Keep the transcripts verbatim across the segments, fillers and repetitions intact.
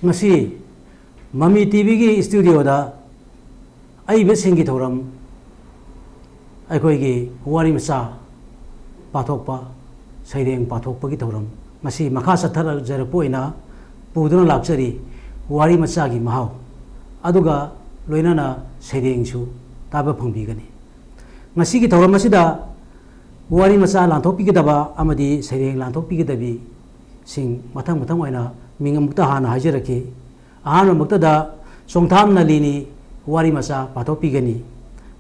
ꯉꯁꯤ ꯃꯃꯤ ꯇꯤꯚꯤꯒꯤ ꯏꯁꯇꯨꯗꯤꯑꯣꯗ ꯑꯏꯕꯁꯤꯡꯒꯤ ꯊꯧꯔꯝ, ꯑꯩꯈꯣꯏꯒꯤ ꯋꯥꯔꯤ ꯃꯆꯥ ꯄꯥꯊꯣꯛꯄ, ꯁꯩꯔꯦꯡ ꯄꯥꯊꯣꯛꯄꯒꯤ ꯊꯧꯔꯝ ꯉꯁꯤ ꯃꯈꯥ ꯆꯠꯊꯔꯛꯆꯔꯛꯄ ꯑꯣꯏꯅ ꯄꯨꯗꯨꯅ ꯂꯥꯛꯆꯔꯤ꯫ ꯋꯥꯔꯤ ꯃꯆꯥꯒꯤ ꯃꯍꯥꯎ ꯑꯗꯨꯒ ꯂꯣꯏꯅꯅ ꯁꯩꯔꯦꯡꯁꯨ ꯇꯥꯕ ꯐꯪꯕꯤꯒꯅꯤ꯫ ꯉꯁꯤꯒꯤ ꯊꯧꯔꯝ ꯑꯁꯤꯗ ꯋꯥꯔꯤ ꯃꯆꯥ ꯂꯥꯟꯊꯣꯛꯄꯤꯒꯗꯕ ꯑꯃꯗꯤ ꯁꯩꯔꯦꯡ ꯂꯥꯟꯊꯣꯛꯄꯤꯒꯗꯕꯤꯁꯤꯡ ꯃꯊꯪ ꯃꯊꯪ ꯑꯣꯏꯅ ꯃꯤꯡ ꯑꯃꯨꯛꯇ ꯍꯥꯟꯅ ꯍꯥꯏꯖꯔꯛꯈꯤ꯫ ꯑꯍꯥꯟꯕꯃꯛꯇꯗ ꯆꯣꯡꯊꯥꯝ ꯅꯂꯤꯅꯤ ꯋꯥꯔꯤ ꯃꯆꯥ ꯄꯥꯊꯣꯛꯄꯤꯒꯅꯤ꯫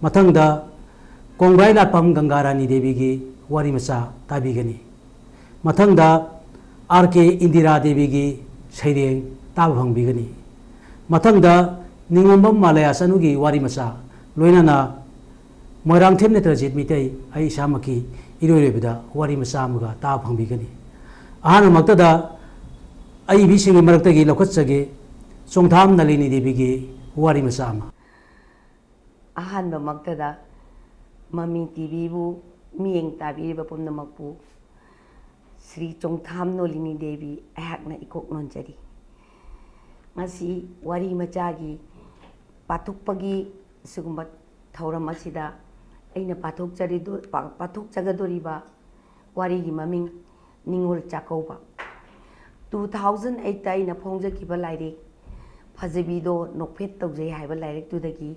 ꯃꯊꯪꯗ ꯀꯣꯡꯕ꯭ꯔꯥꯏ ꯂꯥꯠꯐꯝ ꯒꯪꯒꯥꯔꯥꯅꯤ ꯗꯦꯕꯤꯒꯤ ꯋꯥꯔꯤ ꯃꯆꯥ ꯇꯥꯕꯤꯒꯅꯤ꯫ ꯃꯊꯪꯗ ꯑꯥꯔ ꯀꯦ ꯏꯟꯗꯤꯔꯥ ꯗꯦꯕꯤꯒꯤ ꯁꯩꯔꯦꯡ ꯇꯥꯕ ꯐꯪꯕꯤꯒꯅꯤ꯫ ꯃꯊꯪꯗ ꯅꯤꯉꯣꯝꯕꯝ ꯃꯥꯂꯌꯥ ꯆꯅꯨꯒꯤ ꯋꯥꯔꯤ ꯃꯆꯥ, ꯂꯣꯏꯅꯅ ꯃꯣꯏꯔꯥꯡꯊꯦꯝ ꯅꯦꯇ꯭ꯔꯖꯤꯠ ꯃꯤꯇꯩ, ꯑꯩ ꯏꯁꯥꯃꯛꯀꯤ ꯏꯔꯣꯏꯔꯣꯏꯕꯗ ꯋꯥꯔꯤ ꯃꯆꯥ ꯑꯃꯒ ꯇꯥꯕ ꯐꯪꯕꯤꯒꯅꯤ꯫ ꯑꯍꯥꯟꯕꯃꯛꯇꯗ ꯑꯏꯕꯤꯁꯤꯡꯒꯤ ꯃꯔꯛꯇꯒꯤ ꯂꯧꯈꯠꯆꯒꯦ, ꯆꯣꯡꯊꯥꯝ ꯅꯂꯤꯅꯤ ꯗꯦꯕꯤꯒꯤ ꯋꯥꯔꯤ ꯃꯆꯥ ꯑꯃ꯫ ꯑꯍꯥꯟꯕꯃꯛꯇꯗ ꯃꯃꯤ ꯇꯤꯚꯤꯕꯨ ꯃꯤꯠꯌꯦꯡ ꯇꯥꯕꯤꯔꯤꯕ ꯄꯨꯝꯅꯃꯛꯄꯨ ꯁ꯭ꯔꯤ ꯆꯣꯡꯊꯥꯝ ꯅꯣꯂꯤꯅꯤ ꯗꯦꯕꯤ ꯑꯩꯍꯥꯛꯅ ꯏꯀꯣꯛ ꯅꯣꯟꯖꯔꯤ꯫ ꯉꯁꯤ ꯋꯥꯔꯤ ꯃꯆꯥꯒꯤ ꯄꯥꯊꯣꯛꯄꯒꯤ ꯑꯁꯤꯒꯨꯝꯕ ꯊꯧꯔꯝ ꯑꯁꯤꯗ ꯑꯩꯅ ꯄꯥꯊꯣꯛꯆꯔꯤꯗꯣ-, ꯄꯥ-, ꯄꯥꯊꯣꯛꯆꯒꯗꯣꯔꯤꯕ ꯋꯥꯔꯤꯒꯤ ꯃꯃꯤꯡ Ningol Chakkouba. Two thousand eight ꯑꯩꯅ ꯐꯣꯡꯖꯈꯤꯕ ꯂꯥꯏꯔꯤꯛ ꯐꯖꯕꯤꯗꯣ ꯅꯣꯛꯐꯦꯠ ꯇꯧꯖꯩ ꯍꯥꯏꯕ ꯂꯥꯏꯔꯤꯛꯇꯨꯗꯒꯤ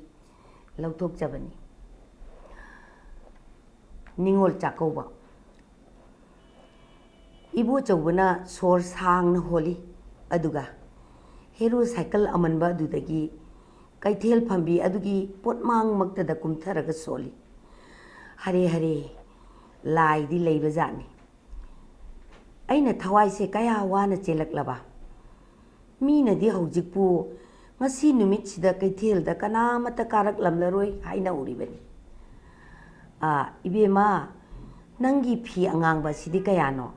ꯂꯧꯊꯣꯛꯆꯕꯅꯤ꯫ ꯅꯤꯉꯣꯜ ꯆꯥꯛꯀꯧꯕ꯫ ꯏꯕꯣꯆꯧꯕꯅ ꯁꯣꯔ ꯁꯥꯡꯅ ꯍꯣꯜꯂꯤ, ꯑꯗꯨꯒ ꯍꯦꯔꯣ ꯁꯥꯏꯀꯜ ꯑꯃꯟꯕ ꯑꯗꯨꯗꯒꯤ ꯀꯩꯊꯦꯜ ꯐꯝꯕꯤ ꯑꯗꯨꯒꯤ ꯄꯣꯠꯃꯥꯡꯃꯛꯇꯗ ꯀꯨꯝꯊꯔꯒ ꯁꯣꯜꯂꯤ꯫ ꯍꯔꯦ ꯍꯔꯦ, ꯂꯥꯏꯗꯤ ꯂꯩꯕꯖꯥꯠꯅꯤ꯫ ꯑꯩꯅ ꯊꯋꯥꯏꯁꯦ ꯀꯌꯥ ꯋꯥꯅ ꯆꯦꯜꯂꯛꯂꯕ꯫ ꯃꯤꯅꯗꯤ ꯍꯧꯖꯤꯛꯄꯨ ꯉꯁꯤ ꯅꯨꯃꯤꯠꯁꯤꯗ ꯀꯩꯊꯦꯜꯗ ꯀꯅꯥꯃꯠꯇ ꯀꯥꯔꯛꯂꯝꯂꯔꯣꯏ ꯍꯥꯏꯅ ꯎꯔꯤꯕꯅꯤ꯫ "ꯑꯥ, ꯏꯕꯦꯝꯃ, ꯅꯪꯒꯤ ꯐꯤ ꯑꯉꯥꯡꯕ ꯑꯁꯤꯗꯤ ꯀꯌꯥꯅꯣ?"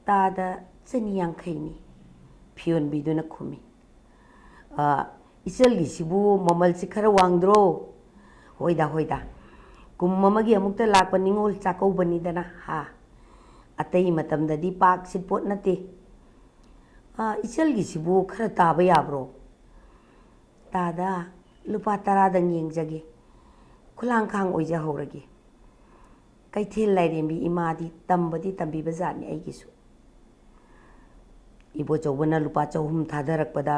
"ꯇꯥꯗ ꯆꯅꯤ ꯌꯥꯡꯈꯩꯅꯤ", ꯐꯤꯌꯣꯟꯕꯤꯗꯨꯅ ꯈꯨꯝꯃꯤ꯫ "ꯑꯥ, ꯏꯆꯜꯒꯤꯁꯤꯕꯨ ꯃꯃꯜꯁꯤ ꯈꯔ ꯋꯥꯡꯗ꯭ꯔꯣ?" "ꯍꯣꯏꯗ, ꯍꯣꯏꯗ, ꯀꯨꯝ ꯑꯃꯒꯤ ꯑꯃꯨꯛꯇ ꯂꯥꯛꯄ ꯅꯤꯉꯣꯜ ꯆꯥꯛꯀꯧꯕꯅꯤꯗꯅ, ꯍꯥ? ꯑꯇꯩ ꯃꯇꯝꯗꯗꯤ ꯄꯥꯛ ꯁꯤꯠꯄꯣꯠ ꯅꯠꯇꯦ"꯫ "ꯑ, ꯏꯆꯜꯒꯤꯁꯤꯕꯨ ꯈꯔ ꯇꯥꯕ ꯌꯥꯕ꯭ꯔꯣ?" "ꯇꯥꯗ, ꯂꯨꯄꯥ ꯇꯔꯥꯗꯪ ꯌꯦꯡꯖꯒꯦ, ꯈꯨꯂꯥꯡꯈꯥꯡ ꯑꯣꯏꯖꯍꯧꯔꯒꯦ꯫ ꯀꯩꯊꯦꯜ ꯂꯥꯏꯔꯦꯝꯕꯤ ꯏꯃꯥꯗꯤ ꯇꯝꯕꯗꯤ ꯇꯝꯕꯤꯕ ꯖꯥꯠꯅꯤ ꯑꯩꯒꯤꯁꯨ꯫" ꯏꯕꯣꯆꯧꯕꯅ ꯂꯨꯄꯥ ꯆꯍꯨꯝ ꯊꯥꯗꯔꯛꯄꯗ,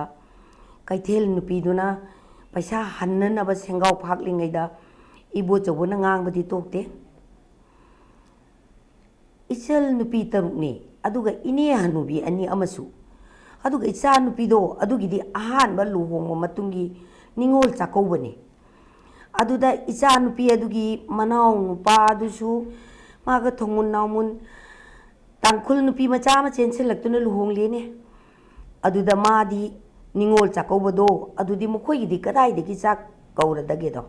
ꯀꯩꯊꯦꯜ ꯅꯨꯄꯤꯗꯨꯅ ꯄꯩꯁꯥ ꯍꯟꯅꯅꯕ ꯁꯦꯡꯒꯥꯎ ꯐꯥꯛꯂꯤꯉꯩꯗ, ꯏꯕꯣꯆꯧꯕꯅ ꯉꯥꯡꯕꯗꯤ ꯇꯣꯛꯇꯦ꯫ "ꯏꯆꯜ ꯅꯨꯄꯤ ꯇꯔꯨꯛꯅꯤ, ꯑꯗꯨꯒ ꯏꯅꯦ ꯍꯅꯨꯕꯤ ꯑꯅꯤ ꯑꯃꯁꯨ, ꯑꯗꯨꯒ ꯏꯆꯥ ꯅꯨꯄꯤꯗꯣ, ꯑꯗꯨꯒꯤꯗꯤ ꯑꯍꯥꯟꯕ ꯂꯨꯍꯣꯡꯕ ꯃꯇꯨꯡꯒꯤ ꯅꯤꯉꯣꯜ ꯆꯥꯛꯀꯧꯕꯅꯤ꯫ ꯑꯗꯨꯗ ꯏꯆꯥ ꯅꯨꯄꯤ ꯑꯗꯨꯒꯤ ꯃꯅꯥꯎ ꯅꯨꯄꯥꯗꯨꯁꯨ ꯃꯥꯒ ꯊꯣꯡꯃꯨꯟ ꯅꯥꯎꯃꯨꯟ ꯇꯥꯡꯈꯨꯜ ꯅꯨꯄꯤ ꯃꯆꯥ ꯑꯃ ꯆꯦꯟꯁꯤꯜꯂꯛꯇꯨꯅ ꯂꯨꯍꯣꯡꯂꯦꯅꯦ꯫ ꯑꯗꯨꯗ ꯃꯥꯗꯤ ꯅꯤꯉꯣꯜ ꯆꯥꯛꯀꯧꯕꯗꯣ, ꯑꯗꯨꯗꯤ ꯃꯈꯣꯏꯒꯤꯗꯤ ꯀꯗꯥꯏꯗꯒꯤ ꯆꯥꯛ ꯀꯧꯔꯗꯒꯦꯗꯣ?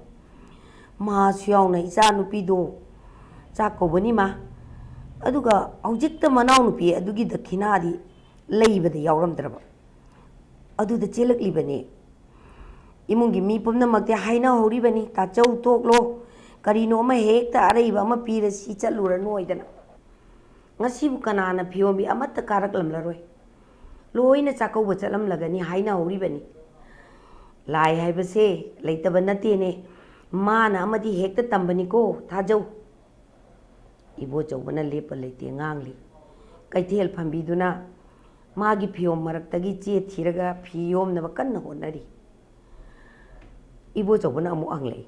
ꯃꯥꯁꯨ ꯌꯥꯎꯅ ꯏꯆꯥ ꯅꯨꯄꯤꯗꯣ ꯆꯥꯛ ꯀꯧꯕꯅꯤ ꯃꯥ꯫ ꯑꯗꯨꯒ ꯍꯧꯖꯤꯛꯇ ꯃꯅꯥꯎ ꯅꯨꯄꯤ ꯑꯗꯨꯒꯤ ꯗꯈꯤꯅꯥꯗꯤ ꯂꯩꯕꯗ ꯌꯥꯎꯔꯝꯗ꯭ꯔꯕ꯫ ꯑꯗꯨꯗ ꯆꯦꯜꯂꯛꯂꯤꯕꯅꯤ꯫ ꯏꯃꯨꯡꯒꯤ ꯃꯤ ꯄꯨꯝꯅꯃꯛꯇꯤ ꯍꯥꯏꯅꯍꯧꯔꯤꯕꯅꯤ, 'ꯇꯥꯆꯧ ꯇꯣꯛꯂꯣ, ꯀꯔꯤꯅꯣ ꯑꯃ ꯍꯦꯛꯇ ꯑꯔꯩꯕ ꯑꯃ ꯄꯤꯔꯁꯤ, ꯆꯠꯂꯨꯔꯅꯨ' ꯍꯥꯏꯗꯅ꯫ ꯉꯁꯤꯕꯨ ꯀꯅꯥꯅ ꯐꯤꯌꯣꯝꯕꯤ ꯑꯃꯠꯇ ꯀꯥꯔꯛꯂꯝꯂꯔꯣꯏ꯫ ꯂꯣꯏꯅ ꯆꯥꯛꯀꯧꯕ ꯆꯠꯂꯝꯂꯒꯅꯤ ꯍꯥꯏꯅꯍꯧꯔꯤꯕꯅꯤ꯫ ꯂꯥꯏ ꯍꯥꯏꯕꯁꯦ ꯂꯩꯇꯕ ꯅꯠꯇꯦꯅꯦ꯫ ꯃꯥꯅ ꯑꯃꯗꯤ ꯍꯦꯛꯇ ꯇꯝꯕꯅꯤꯀꯣ, ꯊꯥꯖꯧ꯫ ꯏꯕꯣꯆꯧꯕꯅ ꯂꯦꯞꯄ ꯂꯩꯇꯦ, ꯉꯥꯡꯂꯤ꯫ ꯀꯩꯊꯦꯜ ꯐꯝꯕꯤꯗꯨꯅ ꯃꯥꯒꯤ ꯐꯤꯌꯣꯝ ꯃꯔꯛꯇꯒꯤ ꯆꯦ ꯊꯤꯔꯒ ꯐꯤ ꯌꯣꯝꯅꯕ ꯀꯟꯅ ꯍꯣꯠꯅꯔꯤ꯫ ꯏꯕꯣꯆꯧꯕꯅ ꯑꯃꯨꯛ ꯍꯪꯂꯛꯏ,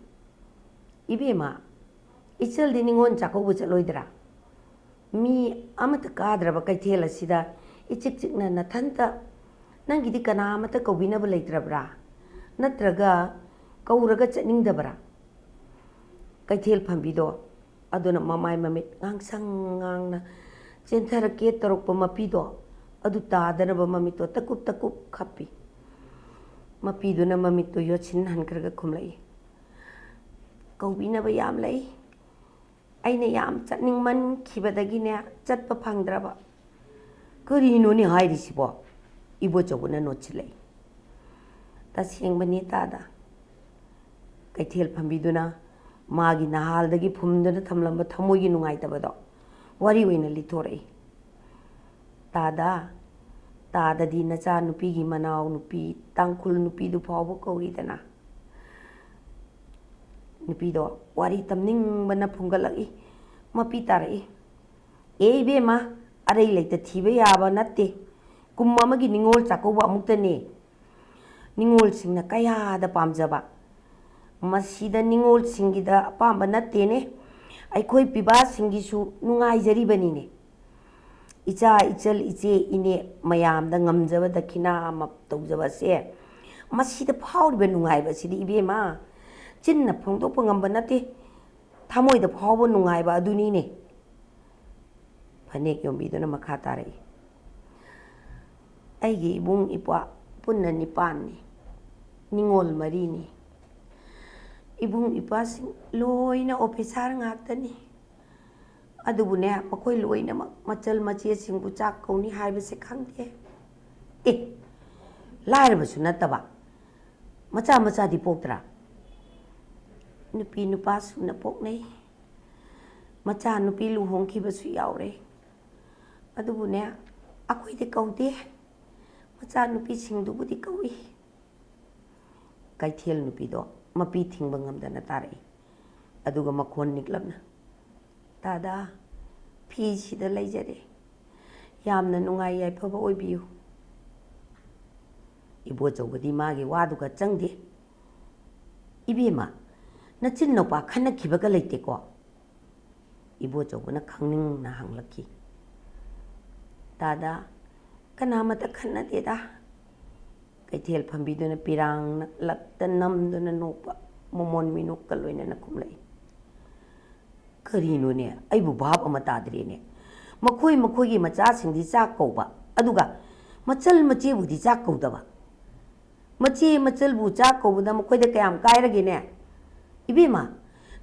"ꯏꯕꯦꯝꯃ, ꯏꯆꯜꯗꯤ ꯅꯤꯉꯣꯜ ꯆꯥꯛꯀꯧꯕ ꯆꯠꯂꯣꯏꯗ꯭ꯔꯥ? ꯃꯤ ꯑꯃꯠꯇ ꯀꯥꯗ꯭ꯔꯕ ꯀꯩꯊꯦꯜ ꯑꯁꯤꯗ ꯏꯆꯤꯛ ꯆꯤꯛꯅ ꯅꯊꯟꯇ, ꯅꯪꯒꯤꯗꯤ ꯀꯅꯥ ꯑꯃꯠꯇ ꯀꯧꯕꯤꯅꯕ ꯂꯩꯇ꯭ꯔꯕ꯭ꯔꯥ? ꯅꯠꯇ꯭ꯔꯒ ꯀꯧꯔꯒ ꯆꯠꯅꯤꯡꯗꯕ꯭ꯔꯥ?" ꯀꯩꯊꯦꯜ ꯐꯝꯕꯤꯗꯣ ꯑꯗꯨꯅ ꯃꯃꯥꯏ ꯃꯃꯤꯠ ꯉꯥꯡꯁꯪ ꯉꯥꯡꯅ ꯆꯦꯟꯊꯔꯛꯀꯦ ꯇꯧꯔꯛꯄ ꯃꯄꯤꯗꯣ ꯑꯗꯨ ꯇꯥꯗꯅꯕ ꯃꯃꯤꯠꯇꯣ ꯇꯀꯨꯞ ꯇꯀꯨꯞ ꯈꯞꯄꯤ꯫ ꯃꯄꯤꯗꯨꯅ ꯃꯃꯤꯠꯇꯨ ꯌꯣꯠꯁꯤꯟ ꯍꯟꯈ꯭ꯔꯒ ꯈꯨꯝꯂꯛꯏ, "ꯀꯧꯕꯤꯅꯕ ꯌꯥꯝ ꯂꯩ꯫ ꯑꯩꯅ ꯌꯥꯝ ꯆꯠꯅꯤꯡꯃꯟꯈꯤꯕꯗꯒꯤꯅꯦ, ꯆꯠꯄ ꯐꯪꯗ꯭ꯔꯕ꯫" "ꯀꯔꯤꯅꯣꯅꯦ ꯍꯥꯏꯔꯤꯁꯤꯕꯣ?" ꯏꯕꯣꯆꯧꯕꯅ ꯅꯣꯠꯁꯤꯜꯂꯛꯏ꯫ "ꯇꯁꯦꯡꯕꯅꯤ ꯇꯥꯗ꯫" ꯀꯩꯊꯦꯜ ꯐꯝꯕꯤꯗꯨꯅ ꯃꯥꯒꯤ ꯅꯍꯥꯜꯗꯒꯤ ꯐꯨꯝꯗꯨꯅ ꯊꯝꯂꯝꯕ ꯊꯃꯣꯏꯒꯤ ꯅꯨꯡꯉꯥꯏꯇꯕꯗꯣ ꯋꯥꯔꯤ ꯑꯣꯏꯅ ꯂꯤꯊꯣꯔꯛꯏ꯫ "ꯇꯥꯗ, ꯇꯥꯗꯗꯤ ꯅꯆꯥ ꯅꯨꯄꯤꯒꯤ ꯃꯅꯥꯎ ꯅꯨꯄꯤ ꯇꯥꯡꯈꯨꯜ ꯅꯨꯄꯤꯗꯨ ꯐꯥꯎꯕ ꯀꯧꯔꯤꯗꯅ꯫ ꯅꯨꯄꯤꯗꯣ ꯋꯥꯔꯤ ꯇꯝꯅꯤꯡꯕꯅ ꯐꯨꯡꯒꯠꯂꯛꯏ꯫ ꯃꯄꯤ ꯇꯥꯔꯛꯏ꯫ "ꯑꯦ ꯏꯕꯦꯝꯃ, ꯑꯔꯩ ꯂꯩꯇ ꯊꯤꯕ ꯌꯥꯕ ꯅꯠꯇꯦ꯫ ꯀꯨꯝ ꯑꯃꯒꯤ ꯅꯤꯉꯣꯜ ꯆꯥꯛꯀꯧꯕ ꯑꯃꯨꯛꯇꯅꯦ꯫ ꯅꯤꯉꯣꯜꯁꯤꯡꯅ ꯀꯌꯥꯗ ꯄꯥꯝꯖꯕ꯫ ꯃꯁꯤꯗ ꯅꯤꯉꯣꯜꯁꯤꯡꯒꯤꯗ ꯑꯄꯥꯝꯕ ꯅꯠꯇꯦꯅꯦ꯫ ꯑꯩꯈꯣꯏ ꯄꯤꯕꯥꯁꯤꯡꯒꯤꯁꯨ ꯅꯨꯡꯉꯥꯏꯖꯔꯤꯕꯅꯤꯅꯦ꯫ ꯏꯆꯥ, ꯏꯆꯜ, ꯏꯆꯦ, ꯏꯅꯦ ꯃꯌꯥꯝꯗ ꯉꯝꯖꯕ ꯗꯈꯤꯅꯥ ꯑꯃ ꯇꯧꯖꯕꯁꯦ, ꯃꯁꯤꯗ ꯐꯥꯎꯔꯤꯕ ꯅꯨꯡꯉꯥꯏꯕ ꯑꯁꯤꯗꯤ ꯏꯕꯦꯝꯃ, ꯆꯤꯟꯅ ꯐꯣꯡꯗꯣꯛꯄ ꯉꯝꯕ ꯅꯠꯇꯦ꯫ ꯊꯃꯣꯏꯗ ꯐꯥꯎꯕ ꯅꯨꯡꯉꯥꯏꯕ ꯑꯗꯨꯅꯤꯅꯦ꯫" ꯐꯅꯦꯛ ꯌꯣꯟꯕꯤꯗꯨꯅ ꯃꯈꯥ ꯇꯥꯔꯛꯏ꯫ "ꯑꯩꯒꯤ ꯏꯕꯨꯡ ꯏꯄ꯭ꯋꯥ ꯄꯨꯟꯅ ꯅꯤꯄꯥꯟꯅꯤ꯫ ꯅꯤꯉꯣꯜ ꯃꯔꯤꯅꯤ꯫ ꯏꯕꯨꯡ ꯏꯄ꯭ꯋꯥꯁꯤꯡ ꯂꯣꯏꯅ ꯑꯣꯐꯤꯁꯥꯔ ꯉꯥꯛꯇꯅꯤ꯫ ꯑꯗꯨꯕꯨꯅꯦ, ꯃꯈꯣꯏ ꯂꯣꯏꯅꯃꯛ ꯃꯆꯜ ꯃꯆꯦꯁꯤꯡꯕꯨ ꯆꯥꯛ ꯀꯧꯅꯤ ꯍꯥꯏꯕꯁꯦ ꯈꯪꯗꯦ꯫ ꯑꯦ, ꯂꯥꯏꯔꯕꯁꯨ ꯅꯠꯇꯕ꯫ ꯃꯆꯥ ꯃꯆꯥꯗꯤ ꯄꯣꯛꯇ꯭ꯔꯥ?" "ꯅꯨꯄꯤ ꯅꯨꯄꯥ ꯁꯨꯅ ꯄꯣꯛꯅꯩ꯫ ꯃꯆꯥ ꯅꯨꯄꯤ ꯂꯨꯍꯣꯡꯈꯤꯕꯁꯨ ꯌꯥꯎꯔꯦ꯫ ꯑꯗꯨꯕꯨꯅꯦ, ꯑꯩꯈꯣꯏꯗꯤ ꯀꯧꯗꯦ꯫ ꯃꯆꯥ ꯅꯨꯄꯤꯁꯤꯡꯗꯨꯕꯨꯗꯤ ꯀꯧꯏ꯫" ꯀꯩꯊꯦꯜ ꯅꯨꯄꯤꯗꯣ ꯃꯄꯤ ꯊꯤꯡꯕ ꯉꯝꯗꯅ ꯇꯥꯔꯛꯏ꯫ ꯑꯗꯨꯒ ꯃꯈꯣꯟ ꯅꯤꯛꯂꯞꯅ, "ꯇꯥꯗꯥ, ꯐꯤꯁꯤꯗ ꯂꯩꯖꯔꯦ꯫ ꯌꯥꯝꯅ ꯅꯨꯡꯉꯥꯏ ꯌꯥꯏꯐꯕ ꯑꯣꯏꯕꯤꯌꯨ꯫" ꯏꯕꯣꯆꯧꯕꯗꯤ ꯃꯥꯒꯤ ꯋꯥꯗꯨꯒ ꯆꯪꯗꯦ꯫ "ꯏꯕꯦꯝꯃ, ꯅꯆꯤꯟ ꯅꯨꯄꯥ ꯈꯟꯅꯈꯤꯕꯒ ꯂꯩꯇꯦꯀꯣ?" ꯏꯕꯣꯆꯧꯕꯅ ꯈꯪꯅꯤꯡꯅ ꯍꯪꯂꯛꯈꯤ꯫ "ꯇꯥꯗꯥ, ꯀꯅꯥꯃꯠꯇ ꯈꯟꯅꯗꯦꯗ꯫" ꯀꯩꯊꯦꯜ ꯐꯝꯕꯤꯗꯨꯅ ꯄꯤꯔꯥꯡꯅ ꯂꯛꯇ ꯅꯝꯗꯨꯅ ꯅꯣꯛꯄ ꯃꯃꯣꯟ ꯃꯤꯅꯣꯛꯀ ꯂꯣꯏꯅꯅ ꯈꯨꯝꯂꯛꯏ꯫ "ꯀꯔꯤꯅꯣꯅꯦ, ꯑꯩꯕꯨ ꯚꯥꯞ ꯑꯃ ꯇꯥꯗ꯭ꯔꯦꯅꯦ꯫ ꯃꯈꯣꯏ ꯃꯈꯣꯏꯒꯤ ꯃꯆꯥꯁꯤꯡꯗꯤ ꯆꯥꯛ ꯀꯧꯕ, ꯑꯗꯨꯒ ꯃꯆꯜ ꯃꯆꯦꯕꯨꯗꯤ ꯆꯥꯛ ꯀꯧꯗꯕ꯫ ꯃꯆꯦ ꯃꯆꯜꯕꯨ ꯆꯥꯛ ꯀꯧꯕꯗ ꯃꯈꯣꯏꯗ ꯀꯌꯥꯝ ꯀꯥꯏꯔꯒꯦꯅꯦ? ꯏꯕꯦꯝꯃ,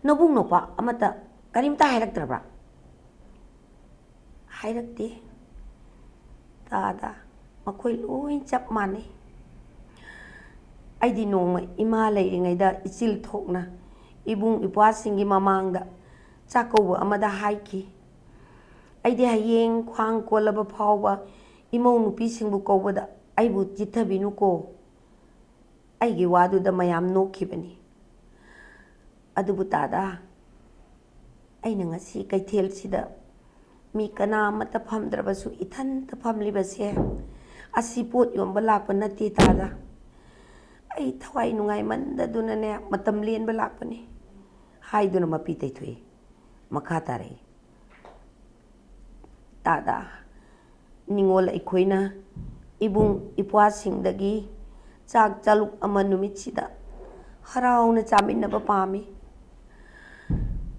ꯅꯕꯨꯡ ꯅꯧꯄꯥ ꯑꯃꯠꯇ ꯀꯔꯤꯝꯇ ꯍꯥꯏꯔꯛꯇ꯭ꯔꯕ꯭ꯔꯥ?" "ꯍꯥꯏꯔꯛꯇꯦ ꯇꯥꯗ, ꯃꯈꯣꯏ ꯂꯣꯏ ꯆꯞ ꯃꯥꯟꯅꯩ꯫ ꯑꯩꯗꯤ ꯅꯣꯡꯃ ꯏꯃꯥ ꯂꯩꯔꯤꯉꯩꯗ ꯏꯆꯤꯜ ꯊꯣꯛꯅ ꯏꯕꯨꯡ ꯏꯄ꯭ꯋꯥꯁꯤꯡꯒꯤ ꯃꯃꯥꯡꯗ ꯆꯥꯛꯀꯧꯕ ꯑꯃꯗ ꯍꯥꯏꯈꯤ, 'ꯑꯩꯗꯤ ꯍꯌꯦꯡ ꯈ꯭ꯋꯥꯡ ꯀꯣꯜꯂꯕ ꯐꯥꯎꯕ ꯏꯃꯧ ꯅꯨꯄꯤꯁꯤꯡꯕꯨ ꯀꯧꯕꯗ ꯑꯩꯕꯨ ꯆꯤꯠꯊꯕꯤꯅꯨꯀꯣ꯫ ꯑꯩꯒꯤ ꯋꯥꯗꯨꯗ ꯃꯌꯥꯝ ꯅꯣꯛꯈꯤꯕꯅꯤ꯫ ꯑꯗꯨꯕꯨ ꯇꯥꯗ, ꯑꯩꯅ ꯉꯁꯤ ꯀꯩꯊꯦꯜꯁꯤꯗ ꯃꯤ ꯀꯅꯥ ꯑꯃꯠꯇ ꯐꯝꯗ꯭ꯔꯕꯁꯨ ꯏꯊꯟꯇ ꯐꯝꯂꯤꯕꯁꯦ ꯑꯁꯤ ꯄꯣꯠ ꯌꯣꯟꯕ ꯂꯥꯛꯄ ꯅꯠꯇꯦ ꯇꯥꯗ꯫ ꯑꯩ ꯊꯋꯥꯏ ꯅꯨꯡꯉꯥꯏꯃꯟꯗꯗꯨꯅꯅꯦ ꯃꯇꯝ ꯂꯦꯟꯕ ꯂꯥꯛꯄꯅꯤ ꯍꯥꯏꯗꯨꯅ ꯃꯄꯤ ꯇꯩꯊꯣꯛꯏ꯫ ꯃꯈꯥ ꯇꯥꯔꯛꯏ꯫ ꯇꯥꯗ, ꯅꯤꯉꯣꯜ ꯑꯩꯈꯣꯏꯅ ꯏꯕꯨꯡ ꯏꯄ꯭ꯋꯥꯁꯤꯡꯗꯒꯤ ꯆꯥꯛ ꯆꯥꯂꯨꯛ ꯑꯃ ꯅꯨꯃꯤꯠꯁꯤꯗ ꯍꯔꯥꯎꯅ ꯆꯥꯃꯤꯟꯅꯕ ꯄꯥꯝꯃꯤ꯫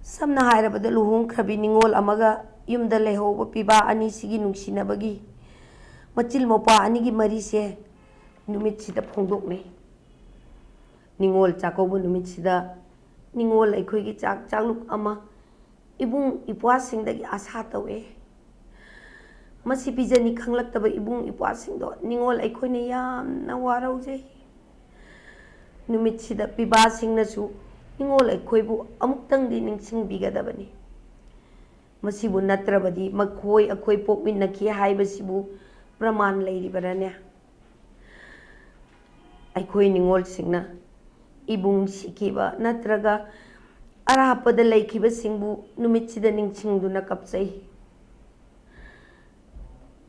ꯁꯝꯅ ꯍꯥꯏꯔꯕꯗ, ꯂꯨꯍꯣꯡꯈ꯭ꯔꯕꯤ ꯅꯤꯉꯣꯜ ꯑꯃꯒ ꯌꯨꯝꯗ ꯂꯩꯍꯧꯕ ꯄꯤꯕꯥ ꯑꯅꯤꯁꯤꯒꯤ ꯅꯨꯡꯁꯤꯅꯕꯒꯤ ꯃꯆꯤꯜ ꯃꯧꯄ꯭ꯋꯥ ꯑꯅꯤꯒꯤ ꯃꯔꯤꯁꯦ ꯅꯨꯃꯤꯠꯁꯤꯗ ꯐꯣꯡꯗꯣꯛꯅꯩ꯫ ꯅꯤꯉꯣꯜ ꯆꯥꯛꯀꯧꯕ ꯅꯨꯃꯤꯠꯁꯤꯗ ꯅꯤꯉꯣꯜ ꯑꯩꯈꯣꯏꯒꯤ ꯆꯥꯛ ꯆꯥꯂꯨꯛ ꯑꯃ ꯏꯕꯨꯡ ꯏꯄ꯭ꯋꯥꯁꯤꯡꯗꯒꯤ ꯑꯁꯥ ꯇꯧꯏ꯫ ꯃꯁꯤ ꯄꯤꯖꯅꯤ ꯈꯪꯂꯛꯇꯕ ꯏꯕꯨꯡ ꯏꯄ꯭ꯋꯥꯁꯤꯡꯗꯣ ꯅꯤꯉꯣꯜ ꯑꯩꯈꯣꯏꯅ ꯌꯥꯝꯅ ꯋꯥꯔꯧꯖꯩ꯫ ꯅꯨꯃꯤꯠꯁꯤꯗ ꯄꯤꯕꯥꯁꯤꯡꯅꯁꯨ ꯅꯤꯉꯣꯜ ꯑꯩꯈꯣꯏꯕꯨ ꯑꯃꯨꯛꯇꯪꯗꯤ ꯅꯤꯡꯁꯤꯡꯕꯤꯒꯗꯕꯅꯤ꯫ ꯃꯁꯤꯕꯨ ꯅꯠꯇ꯭ꯔꯕꯗꯤ ꯃꯈꯣꯏ ꯑꯩꯈꯣꯏ ꯄꯣꯛꯃꯤꯟꯅꯈꯤ ꯍꯥꯏꯕꯁꯤꯕꯨ ꯄ꯭ꯔꯃꯥꯟ ꯂꯩꯔꯤꯕꯔꯅꯦ? ꯑꯩꯈꯣꯏ ꯅꯤꯉꯣꯜꯁꯤꯡꯅ ꯏꯕꯨꯡ ꯁꯤꯈꯤꯕ ꯅꯠꯇ꯭ꯔꯒ ꯑꯔꯥꯞꯄꯗ ꯂꯩꯈꯤꯕꯁꯤꯡꯕꯨ ꯅꯨꯃꯤꯠꯁꯤꯗ ꯅꯤꯡꯁꯤꯡꯗꯨꯅ ꯀꯞꯆꯩ꯫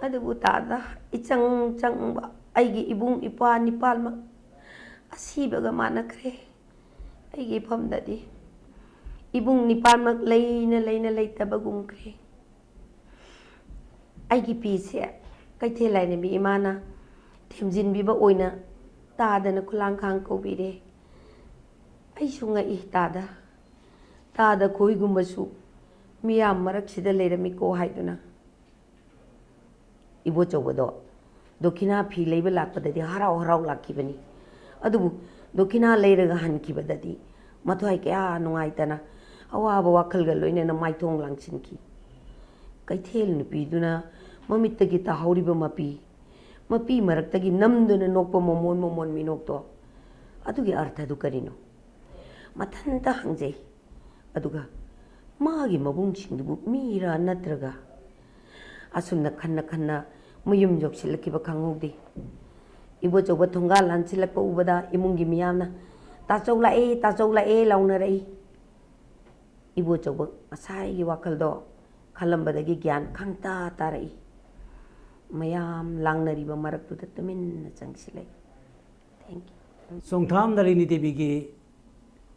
ꯑꯗꯨꯕꯨ ꯇꯥꯗ, ꯏꯆꯪ ꯆꯪꯕ ꯑꯩꯒꯤ ꯏꯕꯨꯡ ꯏꯄ꯭ꯋꯥ ꯅꯤꯄꯥꯜꯃꯛ ꯑꯁꯤꯕꯒ ꯃꯥꯟꯅꯈ꯭ꯔꯦ꯫ ꯑꯩꯒꯤ ꯏꯐꯝꯗꯗꯤ ꯏꯕꯨꯡ ꯅꯤꯄꯥꯜꯃꯛ ꯂꯩꯅ ꯂꯩꯅ ꯂꯩꯇꯕꯒꯨꯝꯈ꯭ꯔꯦ꯫ ꯑꯩꯒꯤ ꯄꯤꯁꯦ ꯀꯩꯊꯦꯜ ꯂꯥꯏꯔꯦꯝꯕꯤ ꯏꯃꯥꯅ ꯊꯦꯝꯖꯤꯟꯕꯤꯕ ꯑꯣꯏꯅ ꯇꯥꯗꯅ ꯈꯨꯂꯥꯡꯈꯥꯡ ꯀꯧꯕꯤꯔꯦ꯫ ꯑꯩꯁꯨ ꯉꯛꯏ ꯇꯥꯗ꯫ ꯇꯥꯗ ꯈꯣꯏꯒꯨꯝꯕꯁꯨ ꯃꯤꯌꯥꯝ ꯃꯔꯛꯁꯤꯗ ꯂꯩꯔꯝꯃꯤꯀꯣ ꯍꯥꯏꯗꯨꯅ꯫ ꯏꯕꯣꯆꯧꯕꯗꯣ ꯗꯣꯈꯤꯅꯥ ꯐꯤ ꯂꯩꯕ ꯂꯥꯛꯄꯗꯗꯤ ꯍꯔꯥꯎ ꯍꯔꯥꯎ ꯂꯥꯛꯈꯤꯕꯅꯤ꯫ ꯑꯗꯨꯕꯨ ꯗꯣꯈꯤꯅꯥ ꯂꯩꯔꯒ ꯍꯟꯈꯤꯕꯗꯗꯤ ꯃꯊ꯭ꯋꯥꯏ ꯀꯌꯥ ꯅꯨꯡꯉꯥꯏꯇꯅ ꯑꯋꯥꯕ ꯋꯥꯈꯜꯒ ꯂꯣꯏꯅꯅ ꯃꯥꯏꯊꯣꯡ ꯂꯥꯡꯁꯤꯟꯈꯤ꯫ ꯀꯩꯊꯦꯜ ꯅꯨꯄꯤꯗꯨꯅ ꯃꯃꯤꯠꯇꯒꯤ ꯇꯥꯍꯧꯔꯤꯕ ꯃꯄꯤ, ꯃꯄꯤ ꯃꯔꯛꯇꯒꯤ ꯅꯝꯗꯨꯅ ꯅꯣꯛꯄ ꯃꯣꯃꯣꯟ ꯃꯣꯃꯣꯟ ꯃꯤꯅꯣꯛꯇꯣ, ꯑꯗꯨꯒꯤ ꯑꯔꯊꯗꯨ ꯀꯔꯤꯅꯣ? ꯃꯊꯟꯇ ꯍꯪꯖꯩ꯫ ꯑꯗꯨꯒ ꯃꯥꯒꯤ ꯃꯕꯨꯡꯁꯤꯡꯗꯨꯕꯨ ꯃꯤꯔꯥ ꯅꯠꯇ꯭ꯔꯒ? ꯑꯁꯨꯝꯅ ꯈꯟꯅ ꯈꯟꯅ ꯃꯌꯨꯝ ꯌꯧꯁꯤꯜꯂꯛꯈꯤꯕ ꯈꯪꯍꯧꯗꯦ꯫ ꯏꯕꯣꯆꯧꯕ ꯊꯣꯡꯒꯥꯜ ꯂꯥꯟꯁꯤꯜꯂꯛꯄ ꯎꯕꯗ ꯏꯃꯨꯡꯒꯤ ꯃꯤꯌꯥꯝꯅ "ꯇꯥꯆꯧ ꯂꯥꯛꯑꯦ, ꯇꯥꯆꯧ ꯂꯥꯛꯑꯦ" ꯂꯥꯎꯅꯔꯛꯏ꯫ ꯏꯕꯣꯆꯧꯕ ꯉꯁꯥꯏꯒꯤ ꯋꯥꯈꯜꯗꯣ ꯈꯜꯂꯝꯕꯗꯒꯤ ꯒ꯭ꯌꯥꯟ ꯈꯪꯇꯥ ꯇꯥꯔꯛꯏ꯫ ꯃꯌꯥꯝ ꯂꯥꯡꯅꯔꯤꯕ ꯃꯔꯛꯇꯨꯗ ꯇꯨꯃꯤꯟꯅ ꯆꯪꯁꯤꯜꯂꯛꯏ꯫ Thank you꯫ ꯆꯣꯡꯊꯥꯝ ꯅꯂꯤꯅꯤ ꯗꯦꯕꯤꯒꯤ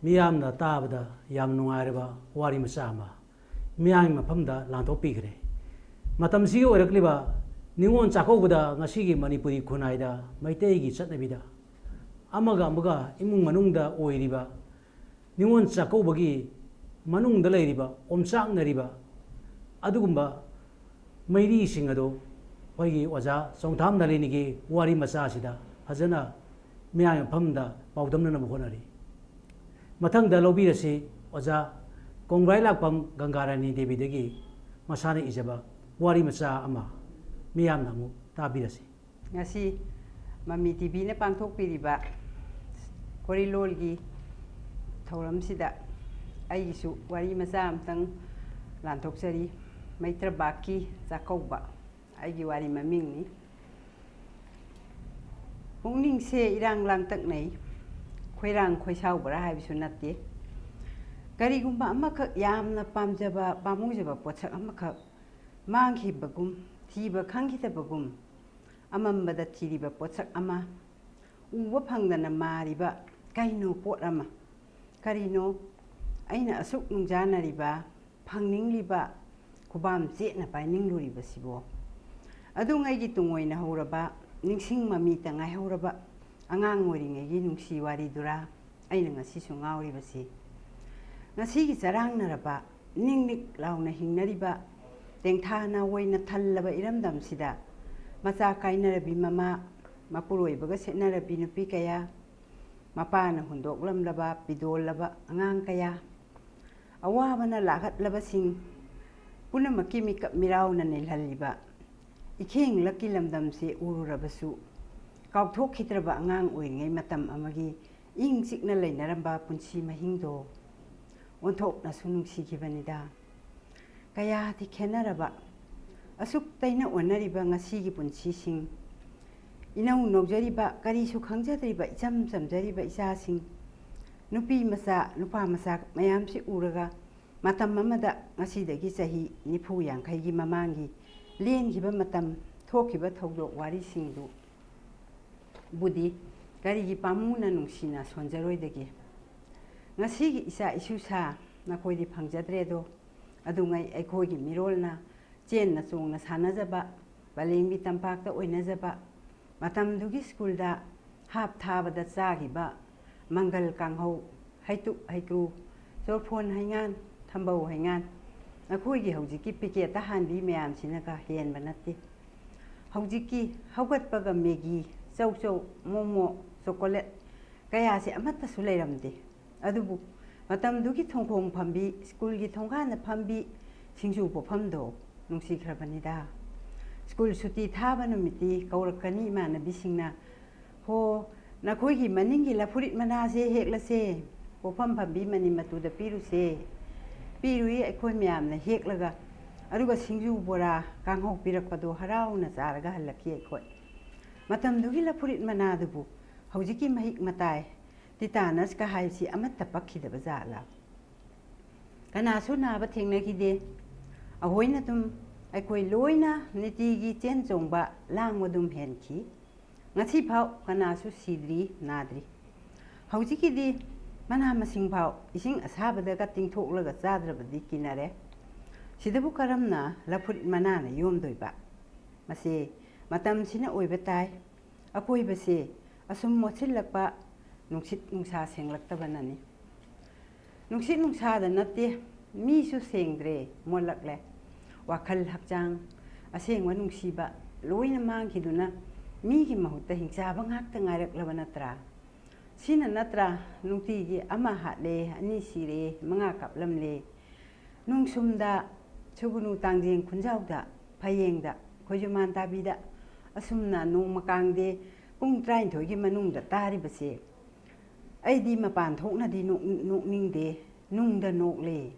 ꯃꯤꯌꯥꯝꯅ ꯇꯥꯕꯗ ꯌꯥꯝ ꯅꯨꯡꯉꯥꯏꯔꯕ ꯋꯥꯔꯤ ꯃꯆꯥ ꯑꯃ ꯃꯤꯌꯥꯝꯒꯤ ꯃꯐꯝꯗ ꯂꯥꯟꯊꯣꯛꯄꯤꯈ꯭ꯔꯦ꯫ ꯃꯇꯝꯁꯤꯒꯤ ꯑꯣꯏꯔꯛꯂꯤꯕ ꯅꯤꯉꯣꯜ ꯆꯥꯛꯀꯧꯕꯗ ꯉꯁꯤꯒꯤ ꯃꯅꯤꯄꯨꯔꯤ ꯈꯨꯟꯅꯥꯏꯗ ꯃꯩꯇꯩꯒꯤ ꯆꯠꯅꯕꯤꯗ ꯑꯃꯒ ꯑꯃꯒ ꯏꯃꯨꯡ ꯃꯅꯨꯡꯗ ꯑꯣꯏꯔꯤꯕ ꯅꯤꯉꯣꯜ ꯆꯥꯛꯀꯧꯕꯒꯤ ꯃꯅꯨꯡꯗ ꯂꯩꯔꯤꯕ ꯑꯣꯝꯆꯥꯛꯅꯔꯤꯕ ꯑꯗꯨꯒꯨꯝꯕ ꯃꯩꯔꯤꯁꯤꯡ ꯑꯗꯨ ꯑꯩꯈꯣꯏꯒꯤ ꯑꯣꯖꯥ ꯆꯣꯡꯊꯥꯝ ꯅꯂꯤꯅꯤꯒꯤ ꯋꯥꯔꯤ ꯃꯆꯥꯁꯤꯗ ꯐꯖꯅ ꯃꯤꯌꯥꯝꯒꯤ ꯃꯐꯝꯗ ꯄꯥꯎꯗꯝꯅꯅꯕ ꯍꯣꯠꯅꯔꯤ꯫ ꯃꯊꯪꯗ ꯂꯧꯕꯤꯔꯁꯤ ꯑꯣꯖꯥ ꯀꯣꯡꯒ꯭ꯔꯥꯏ ꯂꯥꯛꯄꯝ ꯒꯪꯒꯥꯔꯥꯅꯤ ꯗꯦꯕꯤꯗꯒꯤ ꯃꯁꯥꯅ ꯏꯖꯕ ꯋꯥꯔꯤ ꯃꯆꯥ ꯑꯃ ꯃꯤꯌꯥꯝꯅ ꯑꯃꯨꯛ ꯇꯥꯕꯤꯔꯁꯤ꯫ ꯉꯁꯤ ꯃꯃꯤ ꯇꯤꯚꯤꯅ ꯄꯥꯡꯊꯣꯛꯄꯤꯔꯤꯕ ꯀꯣꯔꯤꯂꯣꯜꯒꯤ ꯊꯧꯔꯝꯁꯤꯗ ꯑꯩꯒꯤꯁꯨ ꯋꯥꯔꯤ ꯃꯆꯥ ꯑꯃꯇꯪ ꯂꯥꯟꯊꯣꯛꯆꯔꯤ꯫ ꯃꯩꯇ꯭ꯔꯕꯥꯛꯀꯤ ꯆꯥꯛꯀꯧꯕ꯫ ꯑꯩꯒꯤ ꯋꯥꯔꯤ ꯃꯃꯤꯡꯅꯤ꯫ ꯄꯨꯛꯅꯤꯡꯁꯦ ꯏꯔꯥꯡ ꯂꯥꯡꯇꯛꯅꯩ, ꯈꯣꯏꯔꯥꯡ ꯈꯣꯏꯁꯥꯎꯕ꯭ꯔꯥ ꯍꯥꯏꯕꯁꯨ ꯅꯠꯇꯦ꯫ ꯀꯔꯤꯒꯨꯝꯕ ꯑꯃꯈꯛ ꯌꯥꯝꯅ ꯄꯥꯝꯖꯕ, ꯄꯥꯝꯃꯨꯖꯕ ꯄꯣꯠꯁꯛ ꯑꯃꯈꯛ ꯃꯥꯡꯈꯤꯕꯒꯨꯝ, ꯊꯤꯕ ꯈꯪꯈꯤꯗꯕꯒꯨꯝ, ꯑꯃꯝꯕꯗ ꯊꯤꯔꯤꯕ ꯄꯣꯠꯁꯛ ꯑꯃ, ꯎꯕ ꯐꯪꯗꯅ ꯃꯥꯔꯤꯕ ꯀꯩꯅꯣ ꯄꯣꯠ ꯑꯃ꯫ ꯀꯔꯤꯅꯣ ꯑꯩꯅ ꯑꯁꯨꯛ ꯅꯨꯡꯖꯥꯅꯔꯤꯕ, ꯐꯪꯅꯤꯡꯂꯤꯕ, ꯈꯨꯕꯥꯝ ꯆꯦꯠꯅ ꯄꯥꯏꯅꯤꯡꯂꯨꯔꯤꯕꯁꯤꯕꯣ? ꯑꯗꯨꯉꯩꯒꯤ ꯇꯨꯡꯑꯣꯏꯅ ꯍꯧꯔꯕ, ꯅꯤꯡꯁꯤꯡ ꯃꯃꯤꯇ ꯉꯥꯏꯍꯧꯔꯕ ꯑꯉꯥꯡ ꯑꯣꯏꯔꯤꯉꯩꯒꯤ ꯅꯨꯡꯁꯤ ꯋꯥꯔꯤꯗꯨꯔꯥ ꯑꯩꯅ ꯉꯁꯤꯁꯨ ꯉꯥꯎꯔꯤꯕꯁꯤ? ꯉꯁꯤꯒꯤ ꯆꯔꯥꯡꯅꯔꯕ, ꯅꯤꯛ ꯅꯤꯛ ꯂꯥꯎꯅ ꯍꯤꯡꯅꯔꯤꯕ, ꯇꯦꯡꯊꯥ ꯅꯥꯋꯣꯏꯅ ꯊꯜꯂꯕ ꯏꯔꯝꯗꯝꯁꯤꯗ ꯃꯆꯥ ꯀꯥꯏꯅꯔꯕꯤ ꯃꯃꯥ, ꯃꯄꯨꯔꯣꯏꯕꯒ ꯁꯦꯠꯅꯔꯕꯤ ꯅꯨꯄꯤ ꯀꯌꯥ, ꯃꯄꯥꯅ ꯍꯨꯟꯗꯣꯛꯂꯝꯂꯕ ꯄꯤꯗꯣꯜꯂꯕ ꯑꯉꯥꯡ ꯀꯌꯥ, ꯑꯋꯥꯕꯅ ꯂꯥꯛꯍꯠꯂꯕꯁꯤꯡ ꯄꯨꯝꯅꯃꯛꯀꯤ ꯃꯤꯀꯞ ꯃꯤꯔꯥꯎꯅ ꯅꯤꯜꯍꯜꯂꯤꯕ ꯏꯈꯦꯡꯂꯛꯀꯤ ꯂꯝꯗꯝꯁꯤ ꯎꯔꯨꯔꯕꯁꯨ, ꯀꯥꯎꯊꯣꯛꯈꯤꯗ꯭ꯔꯕ ꯑꯉꯥꯡ ꯑꯣꯏꯔꯤꯉꯩ ꯃꯇꯝ ꯑꯃꯒꯤ ꯏꯪ ꯆꯤꯛꯅ ꯂꯩꯅꯔꯝꯕ ꯄꯨꯟꯁꯤ ꯃꯍꯤꯡꯗꯣ ꯑꯣꯟꯊꯣꯛꯅꯁꯨ ꯅꯨꯡꯁꯤꯈꯤꯕꯅꯤꯗ꯫ ꯀꯌꯥꯗꯤ ꯈꯦꯟꯅꯔꯕ, ꯑꯁꯨꯛ ꯇꯩꯅ ꯑꯣꯟꯅꯔꯤꯕ ꯉꯁꯤꯒꯤ ꯄꯨꯟꯁꯤꯁꯤꯡ, ꯏꯅꯧ ꯅꯧꯖꯔꯤꯕ, ꯀꯔꯤꯁꯨ ꯈꯪꯖꯗ꯭ꯔꯤꯕ ꯏꯆꯝ ꯆꯝꯖꯔꯤꯕ ꯏꯆꯥꯁꯤꯡ, ꯅꯨꯄꯤ ꯃꯆꯥ, ꯅꯨꯄꯥ ꯃꯆꯥ ꯃꯌꯥꯝꯁꯤ ꯎꯔꯒ, ꯃꯇꯝ ꯑꯃꯗ, ꯉꯁꯤꯗꯒꯤ ꯆꯍꯤ ꯅꯤꯐꯨ ꯌꯥꯡꯈꯩꯒꯤ ꯃꯃꯥꯡꯒꯤ ꯂꯦꯟꯈꯤꯕ ꯃꯇꯝ, ꯊꯣꯛꯈꯤꯕ ꯊꯧꯗꯣꯛ ꯋꯥꯔꯤꯁꯤꯡꯗꯨ ꯕꯨꯗꯤ ꯀꯔꯤꯒꯤ ꯄꯥꯝꯃꯨꯅ ꯅꯨꯡꯁꯤꯅ ꯁꯣꯟꯖꯔꯣꯏꯗꯒꯦ? ꯉꯁꯤꯒꯤ ꯏꯆꯥ ꯏꯁꯨ ꯁꯥ ꯅꯈꯣꯏꯗꯤ ꯐꯪꯖꯗ꯭ꯔꯦꯗꯣ꯫ ꯑꯗꯨꯉꯩ ꯑꯩꯈꯣꯏꯒꯤ ꯃꯤꯔꯣꯜꯅ ꯆꯦꯟꯅ ꯆꯣꯡꯅ ꯁꯥꯟꯅꯖꯕ, ꯄꯂꯦꯝꯒꯤ ꯇꯝꯄꯥꯛꯇ ꯑꯣꯏꯅꯖꯕ, ꯃꯇꯝꯗꯨꯒꯤ ꯁ꯭ꯀꯨꯜꯗ ꯍꯥꯞ ꯊꯥꯕꯗ ꯆꯥꯈꯤꯕ ꯃꯪꯒꯜ ꯀꯥꯡꯍꯧ, ꯍꯩꯇꯨꯞ ꯍꯩꯀ꯭ꯔꯨ, ꯆꯣꯔꯐꯣꯟ ꯍꯩꯉꯥꯟ, ꯊꯝꯕꯧ ꯍꯩꯉꯥꯟ, ꯑꯩꯈꯣꯏꯒꯤ ꯍꯧꯖꯤꯛꯀꯤ ꯄꯤꯀꯦꯠꯇ ꯍꯥꯟꯕꯤ ꯃꯌꯥꯝꯁꯤꯅꯒ ꯍꯦꯟꯕ ꯅꯠꯇꯦ꯫ ꯍꯧꯖꯤꯛꯀꯤ ꯍꯧꯒꯠꯄꯒ ꯃꯦꯒꯤ, ꯆꯧꯆꯧ, ꯃꯣꯃꯣ, ꯆꯣꯀꯣꯂꯦꯠ ꯀꯌꯥꯁꯦ ꯑꯃꯠꯇꯁꯨ ꯂꯩꯔꯝꯗꯦ꯫ ꯑꯗꯨꯕꯨ ꯃꯇꯝꯗꯨꯒꯤ ꯊꯣꯡꯈꯣꯡ ꯐꯝꯕꯤ, ꯁ꯭ꯀꯨꯜꯒꯤ ꯊꯣꯡꯒꯥꯟꯗ ꯐꯝꯕꯤ, ꯁꯤꯡꯖꯨ ꯄꯣꯐꯝꯗꯣ ꯅꯨꯡꯁꯤꯈ꯭ꯔꯕꯅꯤꯗ꯫ ꯁ꯭ꯀꯨꯜ ꯁꯨꯇꯤ ꯊꯥꯕ ꯅꯨꯃꯤꯠꯇꯤ ꯀꯧꯔꯛꯀꯅꯤ ꯏꯃꯥꯟꯅꯕꯤꯁꯤꯡꯅ, "ꯍꯣ, ꯅꯈꯣꯏꯒꯤ ꯃꯅꯤꯡꯒꯤ ꯂꯐꯨꯔꯤꯠ ꯃꯅꯥꯁꯦ ꯍꯦꯛꯂꯁꯦ, ꯄꯣꯐꯝ ꯐꯝꯕꯤ ꯃꯅꯤ ꯃꯇꯨꯗ ꯄꯤꯔꯨꯁꯦ"꯫ ꯄꯤꯔꯨꯏ ꯑꯩꯈꯣꯏ ꯃꯌꯥꯝꯅ ꯍꯦꯛꯂꯒ, ꯑꯗꯨꯒ ꯁꯤꯡꯖꯨ, ꯕꯣꯔꯥ, ꯀꯥꯡꯍꯧ ꯄꯤꯔꯛꯄꯗꯣ ꯍꯔꯥꯎꯅ ꯆꯥꯔꯒ ꯍꯜꯂꯛꯈꯤ ꯑꯩꯈꯣꯏ꯫ ꯃꯇꯝꯗꯨꯒꯤ ꯂꯐꯨꯔꯤꯠ ꯃꯅꯥꯗꯨꯕꯨ ꯍꯧꯖꯤꯛꯀꯤ ꯃꯍꯤꯛ ꯃꯇꯥꯏ, ꯇꯤꯇꯥꯅꯁꯀ ꯍꯥꯏꯕꯁꯤ ꯑꯃꯠꯇ ꯄꯛꯈꯤꯗꯕ ꯖꯥꯠꯂꯥ? ꯀꯅꯥꯁꯨ ꯅꯥꯕ ꯊꯦꯡꯅꯈꯤꯗꯦ꯫ ꯑꯩꯈꯣꯏꯅ ꯑꯗꯨꯝ, ꯑꯩꯈꯣꯏ ꯂꯣꯏꯅ ꯅꯤꯇꯤꯒꯤ ꯆꯦꯟ ꯆꯣꯡꯕ, ꯂꯥꯡꯕ ꯑꯗꯨꯝ ꯍꯦꯟꯈꯤ꯫ ꯉꯁꯤꯐꯥꯎ ꯀꯅꯥꯁꯨ ꯁꯤꯗ꯭ꯔꯤ, ꯅꯥꯗ꯭ꯔꯤ꯫ ꯍꯧꯖꯤꯛꯀꯤꯗꯤ ꯃꯅꯥ ꯃꯁꯤꯡ ꯐꯥꯎ ꯏꯁꯤꯡ ꯑꯁꯥꯕꯗꯒ ꯇꯤꯡꯊꯣꯛꯂꯒ ꯆꯥꯗ꯭ꯔꯕꯗꯤ ꯀꯤꯅꯔꯦ꯫ ꯁꯤꯗꯕꯨ ꯀꯔꯝꯅ ꯂꯐꯨꯔꯤꯠ ꯃꯅꯥꯅ ꯌꯣꯝꯗꯣꯏꯕ? ꯃꯁꯤ ꯃꯇꯝꯁꯤꯅ ꯑꯣꯏꯕ ꯇꯥꯏ꯫ ꯑꯀꯣꯏꯕꯁꯦ ꯑꯁꯨꯝ ꯃꯣꯠꯁꯤꯜꯂꯛꯄ, ꯅꯨꯡꯁꯤꯠ ꯅꯨꯡꯁꯥ ꯁꯦꯡꯂꯛꯇꯕꯅꯅꯤ꯫ ꯅꯨꯡꯁꯤꯠ ꯅꯨꯡꯁꯥꯗ ꯅꯠꯇꯦ, ꯃꯤꯁꯨ ꯁꯦꯡꯗ꯭ꯔꯦ, ꯃꯣꯠꯂꯛꯂꯦ꯫ ꯋꯥꯈꯜ, ꯍꯛꯆꯥꯡ, ꯑꯁꯦꯡꯕ ꯅꯨꯡꯁꯤꯕ ꯂꯣꯏꯅ ꯃꯥꯡꯈꯤꯗꯨꯅ, ꯃꯤꯒꯤ ꯃꯍꯨꯠꯇ ꯍꯤꯡꯆꯥꯕ ꯉꯥꯛꯇ ꯉꯥꯏꯔꯛꯂꯕ ꯅꯠꯇ꯭ꯔꯥ? ꯁꯤꯅ ꯅꯠꯇ꯭ꯔꯥ ꯅꯨꯡꯇꯤꯒꯤ ꯑꯃ ꯍꯥꯠꯂꯦ, ꯑꯅꯤ ꯁꯤꯔꯦ, ꯃꯉꯥ ꯀꯥꯞꯂꯝꯂꯦ? ꯅꯨꯡꯁꯨꯝꯗ, ꯁꯨꯒꯨꯅꯨ, ꯇꯥꯡꯖꯦꯡ ꯈꯨꯟꯖꯥꯎꯗ, ꯐꯌꯦꯡꯗ, ꯈꯣꯏꯖꯨꯃꯥꯟ ꯇꯥꯕꯤꯗ ꯑꯁꯨꯝꯅ ꯅꯣꯡꯃ ꯀꯥꯡꯗꯦ ꯄꯨꯡ ꯇꯔꯥꯅꯤꯊꯣꯏꯒꯤ ꯃꯅꯨꯡꯗ ꯇꯥꯔꯤꯕꯁꯦ, ꯑꯩꯗꯤ ꯃꯄꯥꯟ ꯊꯣꯛꯅꯗꯤ ꯅꯣꯛ-, ꯅꯣꯛꯅꯤꯡꯗꯦ, ꯅꯨꯡꯗ ꯅꯣꯛꯂꯦ꯫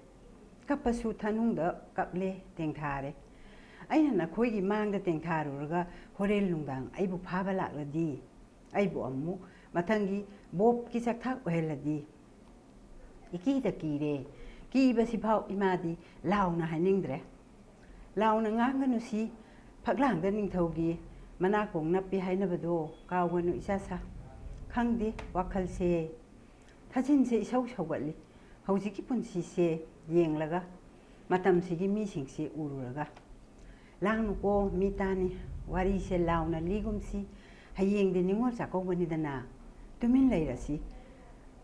ꯀꯞꯄꯁꯨ ꯊꯅꯨꯡꯗ ꯀꯞꯂꯦ, ꯇꯦꯡꯊꯥꯔꯦ꯫ ꯑꯩꯅ ꯅꯈꯣꯏꯒꯤ ꯃꯥꯡꯗ ꯇꯦꯡꯊꯥꯔꯨꯔꯒ ꯍꯣꯔꯦꯟ ꯅꯨꯡꯗꯥꯡ ꯑꯩꯕꯨ ꯐꯥꯕ ꯂꯥꯛꯂꯗꯤ, ꯑꯩꯕꯨ ꯑꯃꯨꯛ ꯃꯊꯪꯒꯤ ꯕꯣꯞꯀꯤ ꯆꯥꯛꯊꯥꯛ ꯑꯣꯏꯍꯜꯂꯗꯤ, ꯏꯀꯤꯗ ꯀꯤꯔꯦ꯫ ꯀꯤꯕꯁꯤꯐꯥꯎ ꯏꯃꯥꯗꯤ ꯂꯥꯎꯅ ꯍꯥꯏꯅꯤꯡꯗ꯭ꯔꯦ꯫ ꯂꯥꯎꯅ ꯉꯥꯡꯒꯅꯨ ꯁꯤ ꯐꯛꯂꯥꯡꯗ ꯅꯤꯡꯊꯧꯒꯤ ꯃꯅꯥꯀꯣꯡ ꯅꯞꯄꯤ ꯍꯥꯏꯅꯕꯗꯣ ꯀꯥꯎꯒꯅꯨ ꯏꯆꯥ ꯁꯥ꯫ ꯈꯪꯗꯦ, ꯋꯥꯈꯜꯁꯦ, ꯊꯥꯖꯤꯟꯁꯦ ꯏꯁꯧ ꯁꯧꯒꯠꯂꯤ꯫ ꯍꯧꯖꯤꯛꯀꯤ ꯄꯨꯟꯁꯤꯁꯦ ꯌꯦꯡꯂꯒ, ꯃꯇꯝꯁꯤꯒꯤ ꯃꯤꯁꯤꯡꯁꯦ ꯎꯔꯨꯔꯒ꯫ ꯂꯥꯡꯅꯨꯀꯣ, ꯃꯤ ꯇꯥꯅꯤ꯫ ꯋꯥꯔꯤꯁꯦ ꯂꯥꯎꯅ ꯂꯤꯒꯨꯝꯁꯤ꯫ ꯍꯌꯦꯡꯗꯤ ꯅꯤꯉꯣꯜ ꯆꯥꯛꯀꯧꯕꯅꯤꯗꯅ꯫ ꯇꯨꯃꯤꯟ ꯂꯩꯔꯁꯤ꯫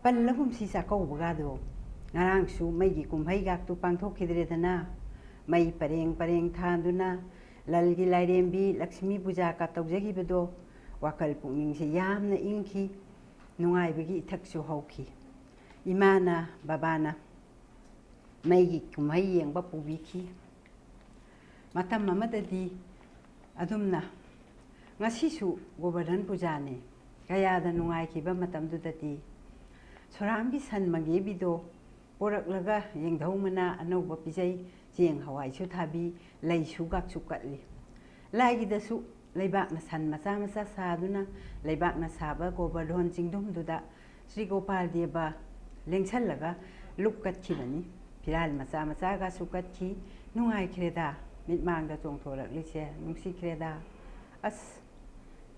ꯄꯜꯂꯒꯨꯝꯁꯤ ꯆꯥꯛꯀꯧꯕꯒꯗꯣ꯫ ꯉꯔꯥꯡꯁꯨ ꯃꯩꯒꯤ ꯀꯨꯝꯍꯩꯒꯥꯛꯇꯨ ꯄꯥꯡꯊꯣꯛꯈꯤꯗ꯭ꯔꯦꯗꯅ꯫ ꯃꯩ ꯄꯔꯦꯡ ꯄꯔꯦꯡ ꯊꯥꯟꯗꯨꯅ ꯂꯜꯒꯤ ꯂꯥꯏꯔꯦꯝꯕꯤ ꯂꯛꯁꯃꯤ ꯄꯨꯖꯥꯒ ꯇꯧꯖꯈꯤꯕꯗꯣ ꯋꯥꯈꯜ ꯄꯨꯛꯅꯤꯡꯁꯦ ꯌꯥꯝꯅ ꯏꯪꯈꯤ꯫ ꯅꯨꯡꯉꯥꯏꯕꯒꯤ ꯏꯊꯛꯁꯨ ꯍꯧꯈꯤ꯫ ꯏꯃꯥꯅ, ꯕꯕꯥꯅ ꯃꯩꯒꯤ ꯀꯨꯝꯍꯩ ꯌꯦꯡꯕ ꯄꯨꯕꯤꯈꯤ꯫ ꯃꯇꯝ ꯑꯃꯗꯗꯤ ꯑꯗꯨꯝꯅ ꯉꯁꯤꯁꯨ ꯒꯣꯕꯔꯙꯟ ꯄꯨꯖꯥꯅꯤ꯫ ꯀꯌꯥꯗ ꯅꯨꯡꯉꯥꯏꯈꯤꯕ ꯃꯇꯝꯗꯨꯗꯗꯤ꯫ ꯁꯣꯔꯥꯝꯒꯤ ꯁꯟ ꯃꯪꯒꯦꯕꯤꯗꯣ ꯄꯣꯔꯛꯂꯒ ꯌꯦꯡꯙꯧ ꯃꯅꯥ ꯑꯅꯧꯕ ꯄꯤꯖꯩ, ꯆꯦꯡ ꯍꯋꯥꯏꯁꯨ ꯊꯥꯕꯤ, ꯂꯩꯁꯨ ꯒꯥꯛꯁꯨ ꯀꯠꯂꯤ꯫ ꯂꯥꯏꯒꯤꯗꯁꯨ ꯂꯩꯕꯥꯛꯅ ꯁꯟ ꯃꯆꯥ ꯃꯆꯥ ꯁꯥꯗꯨꯅ ꯂꯩꯕꯥꯛꯅ ꯁꯥꯕ ꯒꯣꯕꯔꯙꯣꯟ ꯆꯤꯡꯗꯨꯝꯗꯨꯗ ꯁ꯭ꯔꯤ ꯒꯣꯄꯥꯜ ꯗꯦꯕ ꯂꯦꯡꯁꯜꯂꯒ ꯂꯨꯞ ꯀꯠꯈꯤꯕꯅꯤ꯫ ꯐꯤꯔꯥꯜ ꯃꯆꯥ ꯃꯆꯥꯒꯁꯨ ꯀꯠꯈꯤ꯫ ꯅꯨꯡꯉꯥꯏꯈ꯭ꯔꯦꯗ, ꯃꯤꯠꯃꯥꯡꯗ ꯆꯣꯡꯊꯣꯔꯛꯂꯤꯁꯦ ꯅꯨꯡꯁꯤꯈ꯭ꯔꯦꯗ꯫ ꯑꯁ,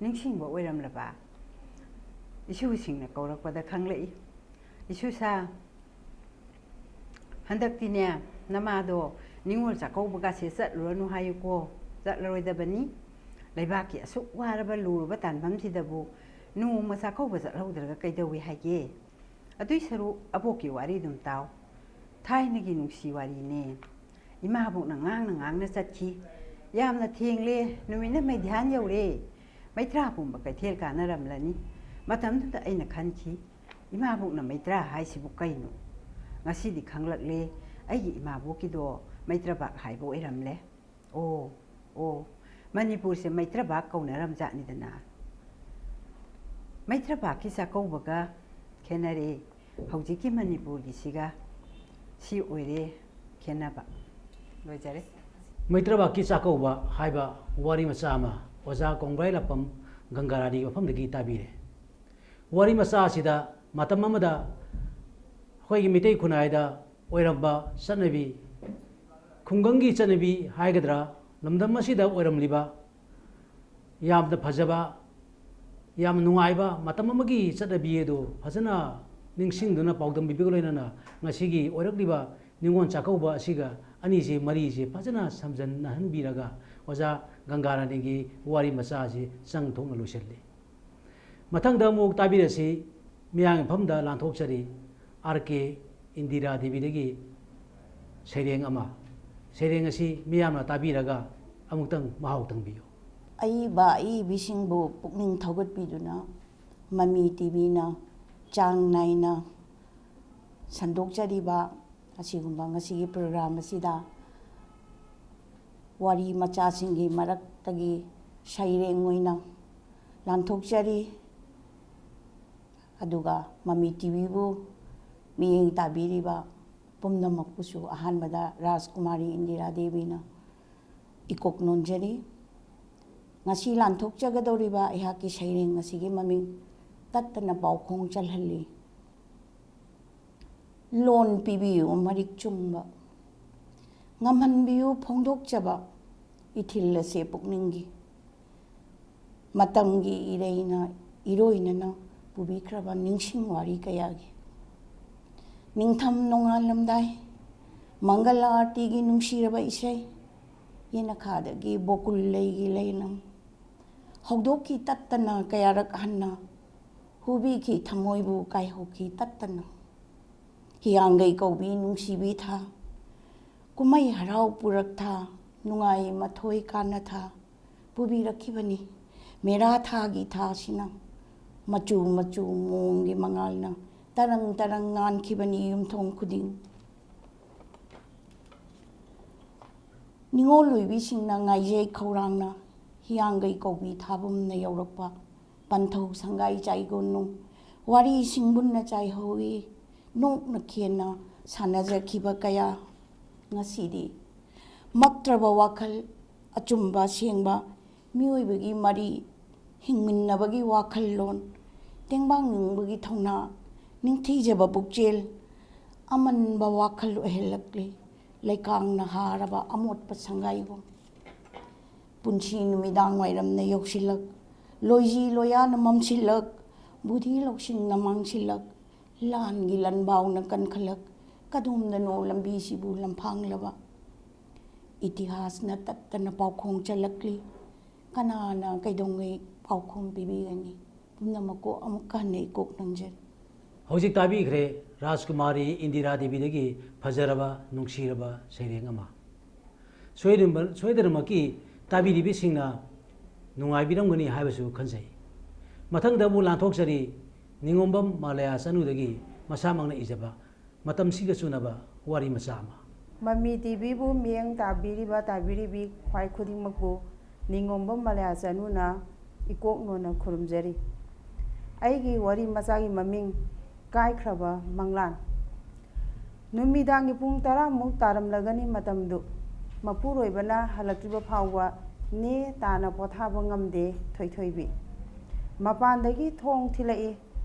ꯅꯤꯡꯁꯤꯡꯕ ꯑꯣꯏꯔꯝꯂꯕ? ꯏꯁꯨꯁꯤꯡꯅ ꯀꯧꯔꯛꯄꯗ ꯈꯪꯂꯛꯏ꯫ ꯏꯁꯨꯁꯥ, ꯍꯟꯗꯛꯇꯤꯅꯦ, ꯅꯃꯥꯗꯣ ꯅꯤꯉꯣꯜ ꯆꯥꯛꯀꯧꯕꯒꯁꯦ ꯆꯠꯂꯨꯔꯅꯨ ꯍꯥꯏꯌꯨꯀꯣ꯫ ꯆꯠꯂꯔꯣꯏꯗꯕꯅꯤ꯫ ꯂꯩꯕꯥꯛꯀꯤ ꯑꯁꯨꯛ ꯋꯥꯔꯕ ꯂꯨꯔꯕ ꯇꯥꯟꯐꯝꯁꯤꯗꯕꯨ ꯅꯣꯡꯃ ꯆꯥꯛꯀꯧꯕ ꯆꯠꯍꯧꯗ꯭ꯔꯒ ꯀꯩꯗꯧꯏ ꯍꯥꯏꯒꯦ? ꯑꯗꯨꯏ ꯁꯔꯨꯛ ꯑꯕꯣꯛꯀꯤ ꯋꯥꯔꯤ ꯑꯗꯨꯝ ꯇꯥꯎ꯫ ꯊꯥꯏꯅꯒꯤ ꯅꯨꯡꯁꯤ ꯋꯥꯔꯤꯅꯦ꯫ ꯏꯃꯥꯕꯣꯛꯅ ꯉꯥꯡꯅ ꯉꯥꯡꯅ ꯆꯠꯈꯤ꯫ ꯌꯥꯝꯅ ꯊꯦꯡꯂꯦ, ꯅꯨꯃꯤꯠꯅ ꯃꯩꯙ꯭ꯌꯥꯟ ꯌꯧꯔꯦ꯫ ꯃꯩꯇ꯭ꯔꯥ ꯄꯨꯝꯕ ꯀꯩꯊꯦꯜ ꯀꯥꯟꯅꯔꯝꯂꯅꯤ꯫ ꯃꯇꯝꯗꯨꯗ ꯑꯩꯅ ꯈꯟꯈꯤ, "ꯏꯃꯥꯕꯣꯛꯅ ꯃꯩꯇ꯭ꯔꯥ ꯍꯥꯏꯁꯤꯕꯨ ꯀꯩꯅꯣ?" ꯉꯁꯤꯗꯤ ꯈꯪꯂꯛꯂꯦ, ꯑꯩꯒꯤ ꯏꯃꯥꯕꯣꯛꯀꯤꯗꯣ ꯃꯩꯇ꯭ꯔꯕꯥꯛ ꯍꯥꯏꯕ ꯑꯣꯏꯔꯝꯂꯦ꯫ ꯑꯣ, ꯑꯣ, ꯃꯅꯤꯄꯨꯔꯁꯦ ꯃꯩꯇ꯭ꯔꯕꯥꯛ ꯀꯧꯅꯔꯝꯖꯥꯠꯅꯤꯗꯅ꯫ ꯃꯩꯇ꯭ꯔꯕꯥꯛꯀꯤ ꯆꯥꯛꯀꯧꯕꯒ ꯈꯦꯠꯅꯔꯦ ꯍꯧꯖꯤꯛꯀꯤ ꯃꯅꯤꯄꯨꯔꯒꯤꯁꯤꯒ꯫ ꯁꯤ ꯑꯣꯏꯔꯦ ꯈꯦꯠꯅꯕ꯫ ꯂꯣꯏꯖꯔꯦ꯫ ꯃꯩꯇ꯭ꯔꯕꯥꯛꯀꯤ ꯆꯥꯛꯀꯧꯕ ꯍꯥꯏꯕ ꯋꯥꯔꯤ ꯃꯆꯥ ꯑꯃ ꯑꯣꯖꯥ ꯀꯣꯡꯕ꯭ꯔꯥꯏ ꯂꯥꯄꯝ ꯒꯪꯒꯥꯔꯥꯅꯤꯒꯤ ꯃꯐꯝꯗꯒꯤ ꯇꯥꯕꯤꯔꯦ꯫ ꯋꯥꯔꯤ ꯃꯆꯥ ꯑꯁꯤꯗ ꯃꯇꯝ ꯑꯃꯗ ꯑꯩꯈꯣꯏꯒꯤ ꯃꯤꯇꯩ ꯈꯨꯟꯅꯥꯏꯗ ꯑꯣꯏꯔꯝꯕ ꯆꯠꯅꯕꯤ, ꯈꯨꯡꯒꯪꯒꯤ ꯆꯠꯅꯕꯤ ꯍꯥꯏꯒꯗ꯭ꯔꯥ, ꯂꯝꯗꯝ ꯑꯁꯤꯗ ꯑꯣꯏꯔꯝꯂꯤꯕ ꯌꯥꯝꯅ ꯐꯖꯕ, ꯌꯥꯝ ꯅꯨꯡꯉꯥꯏꯕ ꯃꯇꯝ ꯑꯃꯒꯤ ꯆꯠꯅꯕꯤ ꯑꯗꯨ ꯐꯖꯅ ꯅꯤꯡꯁꯤꯡꯗꯨꯅ ꯄꯥꯎꯗꯝꯕꯤꯕꯒ ꯂꯣꯏꯅꯅ ꯉꯁꯤꯒꯤ ꯑꯣꯏꯔꯛꯂꯤꯕ ꯅꯤꯉꯣꯜ ꯆꯥꯛꯀꯧꯕ ꯑꯁꯤꯒ ꯑꯅꯤꯁꯤ ꯃꯔꯤꯁꯤ ꯐꯖꯅ ꯁꯝꯖꯟꯅꯍꯟꯕꯤꯔꯒ ꯑꯣꯖꯥ ꯒꯪꯒꯥꯔꯥꯅꯤꯒꯤ ꯋꯥꯔꯤ ꯃꯆꯥ ꯑꯁꯤ ꯆꯪ ꯊꯣꯛꯅ ꯂꯣꯏꯁꯤꯜꯂꯤ꯫ ꯃꯊꯪꯗ ꯑꯃꯨꯛ ꯇꯥꯕꯤꯔꯁꯤ, ꯃꯤꯌꯥꯝꯒꯤ ꯃꯐꯝꯗ ꯂꯥꯟꯊꯣꯛꯆꯔꯤ ꯑꯥꯔ ꯀꯦ ꯏꯟꯗꯤꯔꯥ ꯗꯦꯕꯤꯗꯒꯤ ꯁꯩꯔꯦꯡ ꯑꯃ꯫ ꯁꯩꯔꯦꯡ ꯑꯁꯤ ꯃꯤꯌꯥꯝꯅ ꯇꯥꯕꯤꯔꯒ ꯑꯃꯨꯛꯇꯪ ꯃꯍꯥꯎ ꯇꯪꯕꯤꯌꯨ꯫ ꯑꯏꯕ ꯑꯏꯕꯤꯁꯤꯡꯕꯨ ꯄꯨꯛꯅꯤꯡ ꯊꯧꯒꯠꯄꯤꯗꯨꯅ ꯃꯃꯤ ꯇꯤꯚꯤꯅ ꯆꯥꯡ ꯅꯥꯏꯅ ꯁꯟꯗꯣꯛꯆꯔꯤꯕ ꯑꯁꯤꯒꯨꯝꯕ ꯉꯁꯤꯒꯤ ꯄ꯭ꯔꯣꯒ꯭ꯔꯥꯝ ꯑꯁꯤꯗ ꯋꯥꯔꯤ ꯃꯆꯥꯁꯤꯡꯒꯤ ꯃꯔꯛꯇꯒꯤ ꯁꯩꯔꯦꯡ ꯑꯣꯏꯅ ꯂꯥꯟꯊꯣꯛꯆꯔꯤ꯫ ꯑꯗꯨꯒ ꯃꯃꯤ ꯇꯤꯚꯤꯕꯨ ꯃꯤꯠꯌꯦꯡ ꯇꯥꯕꯤꯔꯤꯕ ꯄꯨꯝꯅꯃꯛꯄꯨꯁꯨ ꯑꯍꯥꯟꯕꯗ ꯔꯥꯖꯀꯨꯃꯥꯔꯤ ꯏꯟꯗꯤꯔꯥ ꯗꯦꯕꯤꯅ ꯏꯀꯣꯛ ꯅꯣꯟꯖꯔꯤ꯫ ꯉꯁꯤ ꯂꯥꯟꯊꯣꯛꯆꯒꯗꯧꯔꯤꯕ ꯑꯩꯍꯥꯛꯀꯤ ꯁꯩꯔꯦꯡ ꯑꯁꯤꯒꯤ ꯃꯃꯤꯡ ꯇꯠꯇꯅ ꯄꯥꯎꯈꯣꯡ ꯆꯜꯍꯜꯂꯤ꯫ ꯂꯣꯟ ꯄꯤꯕꯤꯌꯨ ꯃꯔꯤꯛ ꯆꯨꯝꯕ, ꯉꯝꯍꯟꯕꯤꯌꯨ ꯐꯣꯡꯗꯣꯛꯆꯕ ꯏꯊꯤꯜ ꯑꯁꯦ ꯄꯨꯛꯅꯤꯡꯒꯤ꯫ ꯃꯇꯝꯒꯤ ꯏꯔꯩꯅ ꯏꯔꯣꯏꯅꯅ ꯄꯨꯕꯤꯈ꯭ꯔꯕ ꯅꯤꯡꯁꯤꯡ ꯋꯥꯔꯤ ꯀꯌꯥꯒꯤ ꯅꯤꯡꯊꯝ ꯅꯣꯡꯉꯥꯜꯂꯝꯗꯥꯏ, ꯃꯪꯒꯜ ꯑꯥꯔꯇꯤꯒꯤ ꯅꯨꯡꯁꯤꯔꯕ ꯏꯁꯩ, ꯌꯦꯅꯈꯥꯗꯒꯤ ꯕꯣꯀꯨꯜ ꯂꯩꯒꯤ ꯂꯩꯅꯝ, ꯍꯧꯗꯣꯛꯈꯤ ꯇꯠꯇꯅ ꯀꯌꯥꯔꯛ ꯍꯟꯅ, ꯍꯨꯕꯤꯈꯤ ꯊꯃꯣꯏꯕꯨ ꯀꯥꯏꯍꯧꯈꯤ ꯇꯠꯇꯅ꯫ ꯍꯤꯌꯥꯡꯒꯩ ꯀꯧꯕꯤ ꯅꯨꯡꯁꯤꯕꯤ ꯊꯥ, ꯀꯨꯝꯍꯩ ꯍꯔꯥꯎ ꯄꯨꯔꯛ ꯊꯥ, ꯅꯨꯡꯉꯥꯏ ꯃꯊꯣꯏ ꯀꯥꯟꯅ ꯊꯥ ꯄꯨꯕꯤꯔꯛꯈꯤꯕꯅꯤ꯫ ꯃꯦꯔꯥ ꯊꯥꯒꯤ ꯊꯥꯁꯤꯅ ꯃꯆꯨ ꯃꯆꯨ ꯃꯣꯡꯒꯤ ꯃꯉꯥꯜꯅ ꯇꯔꯪ ꯇꯔꯪ ꯉꯥꯟꯈꯤꯕꯅꯤ ꯌꯨꯝꯊꯣꯡ ꯈꯨꯗꯤꯡ꯫ ꯅꯤꯉꯣꯜ ꯑꯣꯏꯕꯤꯁꯤꯡꯅ ꯉꯥꯏꯖꯩ ꯈꯧꯔꯥꯡꯅ ꯍꯤꯌꯥꯡꯒꯩ ꯀꯧꯕꯤ ꯊꯥꯕꯨꯝꯅ ꯌꯧꯔꯛꯄ ꯄꯟꯊꯧ ꯁꯪꯒꯥꯏ ꯆꯥꯏꯒꯣꯟꯅꯨꯡ ꯋꯥꯔꯤ ꯁꯤꯡꯕꯨꯟꯅ ꯆꯥꯏꯍꯧꯏ꯫ ꯅꯣꯛꯅ ꯈꯦꯟꯅ ꯁꯥꯟꯅꯖꯈꯤꯕ ꯀꯌꯥ ꯉꯁꯤꯗꯤ ꯃꯛꯇ꯭ꯔꯕ ꯋꯥꯈꯜ, ꯑꯆꯨꯝꯕ ꯁꯦꯡꯕ ꯃꯤꯑꯣꯏꯕꯒꯤ ꯃꯔꯤ, ꯍꯤꯡꯃꯤꯟꯅꯕꯒꯤ ꯋꯥꯈꯜꯂꯣꯟ, ꯇꯦꯡꯕꯥꯡ ꯅꯤꯡꯕꯒꯤ ꯊꯧꯅꯥ, ꯅꯤꯡꯊꯤꯖꯕ ꯄꯨꯛꯆꯦꯜ, ꯑꯃꯟꯕ ꯋꯥꯈꯜ ꯑꯣꯏꯍꯜꯂꯛꯂꯤ꯫ ꯂꯩꯀꯥꯡꯅ ꯍꯥꯔꯕ ꯑꯃꯣꯠꯄ ꯁꯪꯒꯥꯏꯒꯨꯝ꯫ ꯄꯨꯟꯁꯤ ꯅꯨꯃꯤꯗꯥꯡ ꯋꯥꯏꯔꯝꯅ ꯌꯧꯁꯤꯜꯂꯛ, ꯂꯣꯏꯖꯤ ꯂꯣꯌꯥꯅ ꯃꯝꯁꯤꯜꯂꯛ, ꯕꯨꯙꯤ ꯂꯧꯁꯤꯡꯅ ꯃꯥꯡꯁꯤꯜꯂꯛ, ꯂꯥꯟꯒꯤ ꯂꯟꯕꯥꯎꯅ ꯀꯟꯈꯠꯂꯛ, ꯀꯗꯣꯝꯗꯅꯣ ꯂꯝꯕꯤꯁꯤꯕꯨ ꯂꯝꯐꯥꯡꯂꯕ ꯏꯇꯤꯍꯥꯁꯅ ꯇꯠꯇꯅ ꯄꯥꯎꯈꯣꯡ ꯆꯜꯂꯛꯂꯤ꯫ ꯀꯅꯥꯅ ꯀꯩꯗꯧꯉꯩ ꯄꯥꯎꯈꯨꯝ ꯄꯤꯕꯤꯒꯅꯤ? ꯄꯨꯝꯅꯃꯛꯄꯨ ꯑꯃꯨꯛꯀ ꯍꯟꯅ ꯏꯀꯣꯛ ꯅꯪꯖꯔꯤ꯫ ꯍꯧꯖꯤꯛ ꯇꯥꯕꯤꯈ꯭ꯔꯦ ꯔꯥꯖꯀꯨꯃꯥꯔꯤ ꯏꯟꯗꯤꯔꯥ ꯗꯦꯕꯤꯗꯒꯤ ꯐꯖꯔꯕ, ꯅꯨꯡꯁꯤꯔꯕ ꯁꯩꯔꯦꯡ ꯑꯃ꯫ ꯁꯣꯏꯗꯅ-, ꯁꯣꯏꯗꯅꯃꯛꯀꯤ ꯇꯥꯕꯤꯔꯤꯕꯁꯤꯡꯅ ꯅꯨꯡꯉꯥꯏꯕꯤꯔꯝꯒꯅꯤ ꯍꯥꯏꯕꯁꯨ ꯈꯟꯖꯩ꯫ ꯃꯊꯪꯗ ꯑꯃꯨꯛ ꯂꯥꯟꯊꯣꯛꯆꯔꯤ, ꯅꯤꯉꯣꯝꯕꯝ ꯃꯥꯂꯌꯥ ꯆꯅꯨꯗꯒꯤ ꯃꯁꯥꯃꯛꯅ ꯏꯖꯕ ꯃꯇꯝꯁꯤꯒ ꯆꯨꯅꯕ ꯋꯥꯔꯤ ꯃꯆꯥ ꯑꯃ꯫ ꯃꯃꯤ ꯇꯤꯚꯤꯕꯨ ꯃꯤꯠꯌꯦꯡ ꯇꯥꯕꯤꯔꯤꯕ ꯇꯥꯕꯤꯔꯤꯕꯤ ꯈ꯭ꯋꯥꯏ ꯈꯨꯗꯤꯡꯃꯛꯄꯨ ꯅꯤꯉꯣꯝꯕꯝ ꯃꯥꯂꯌꯥ ꯆꯅꯨꯅ ꯏꯀꯣꯛ ꯅꯣꯟꯅ ꯈꯨꯔꯨꯝꯖꯔꯤ꯫ ꯑꯩꯒꯤ ꯋꯥꯔꯤ ꯃꯆꯥꯒꯤ ꯃꯃꯤꯡ ꯀꯥꯏꯈ꯭ꯔꯕ ꯃꯪꯂꯥꯟ꯫ ꯅꯨꯃꯤꯗꯥꯡꯒꯤ ꯄꯨꯡ ꯇꯔꯥꯃꯨꯛ ꯇꯥꯔꯝꯂꯒꯅꯤ ꯃꯇꯝꯗꯨ꯫ ꯃꯄꯨꯔꯣꯏꯕꯅ ꯍꯜꯂꯛꯇ꯭ꯔꯤꯕ ꯐꯥꯎꯕ ꯅꯦ ꯇꯥꯅ ꯄꯣꯊꯥꯕ ꯉꯝꯗꯦ ꯊꯣꯏꯊꯣꯏꯕꯤ꯫ ꯃꯄꯥꯟꯗꯒꯤ ꯊꯣꯡ ꯊꯤꯜꯂꯛꯏ꯫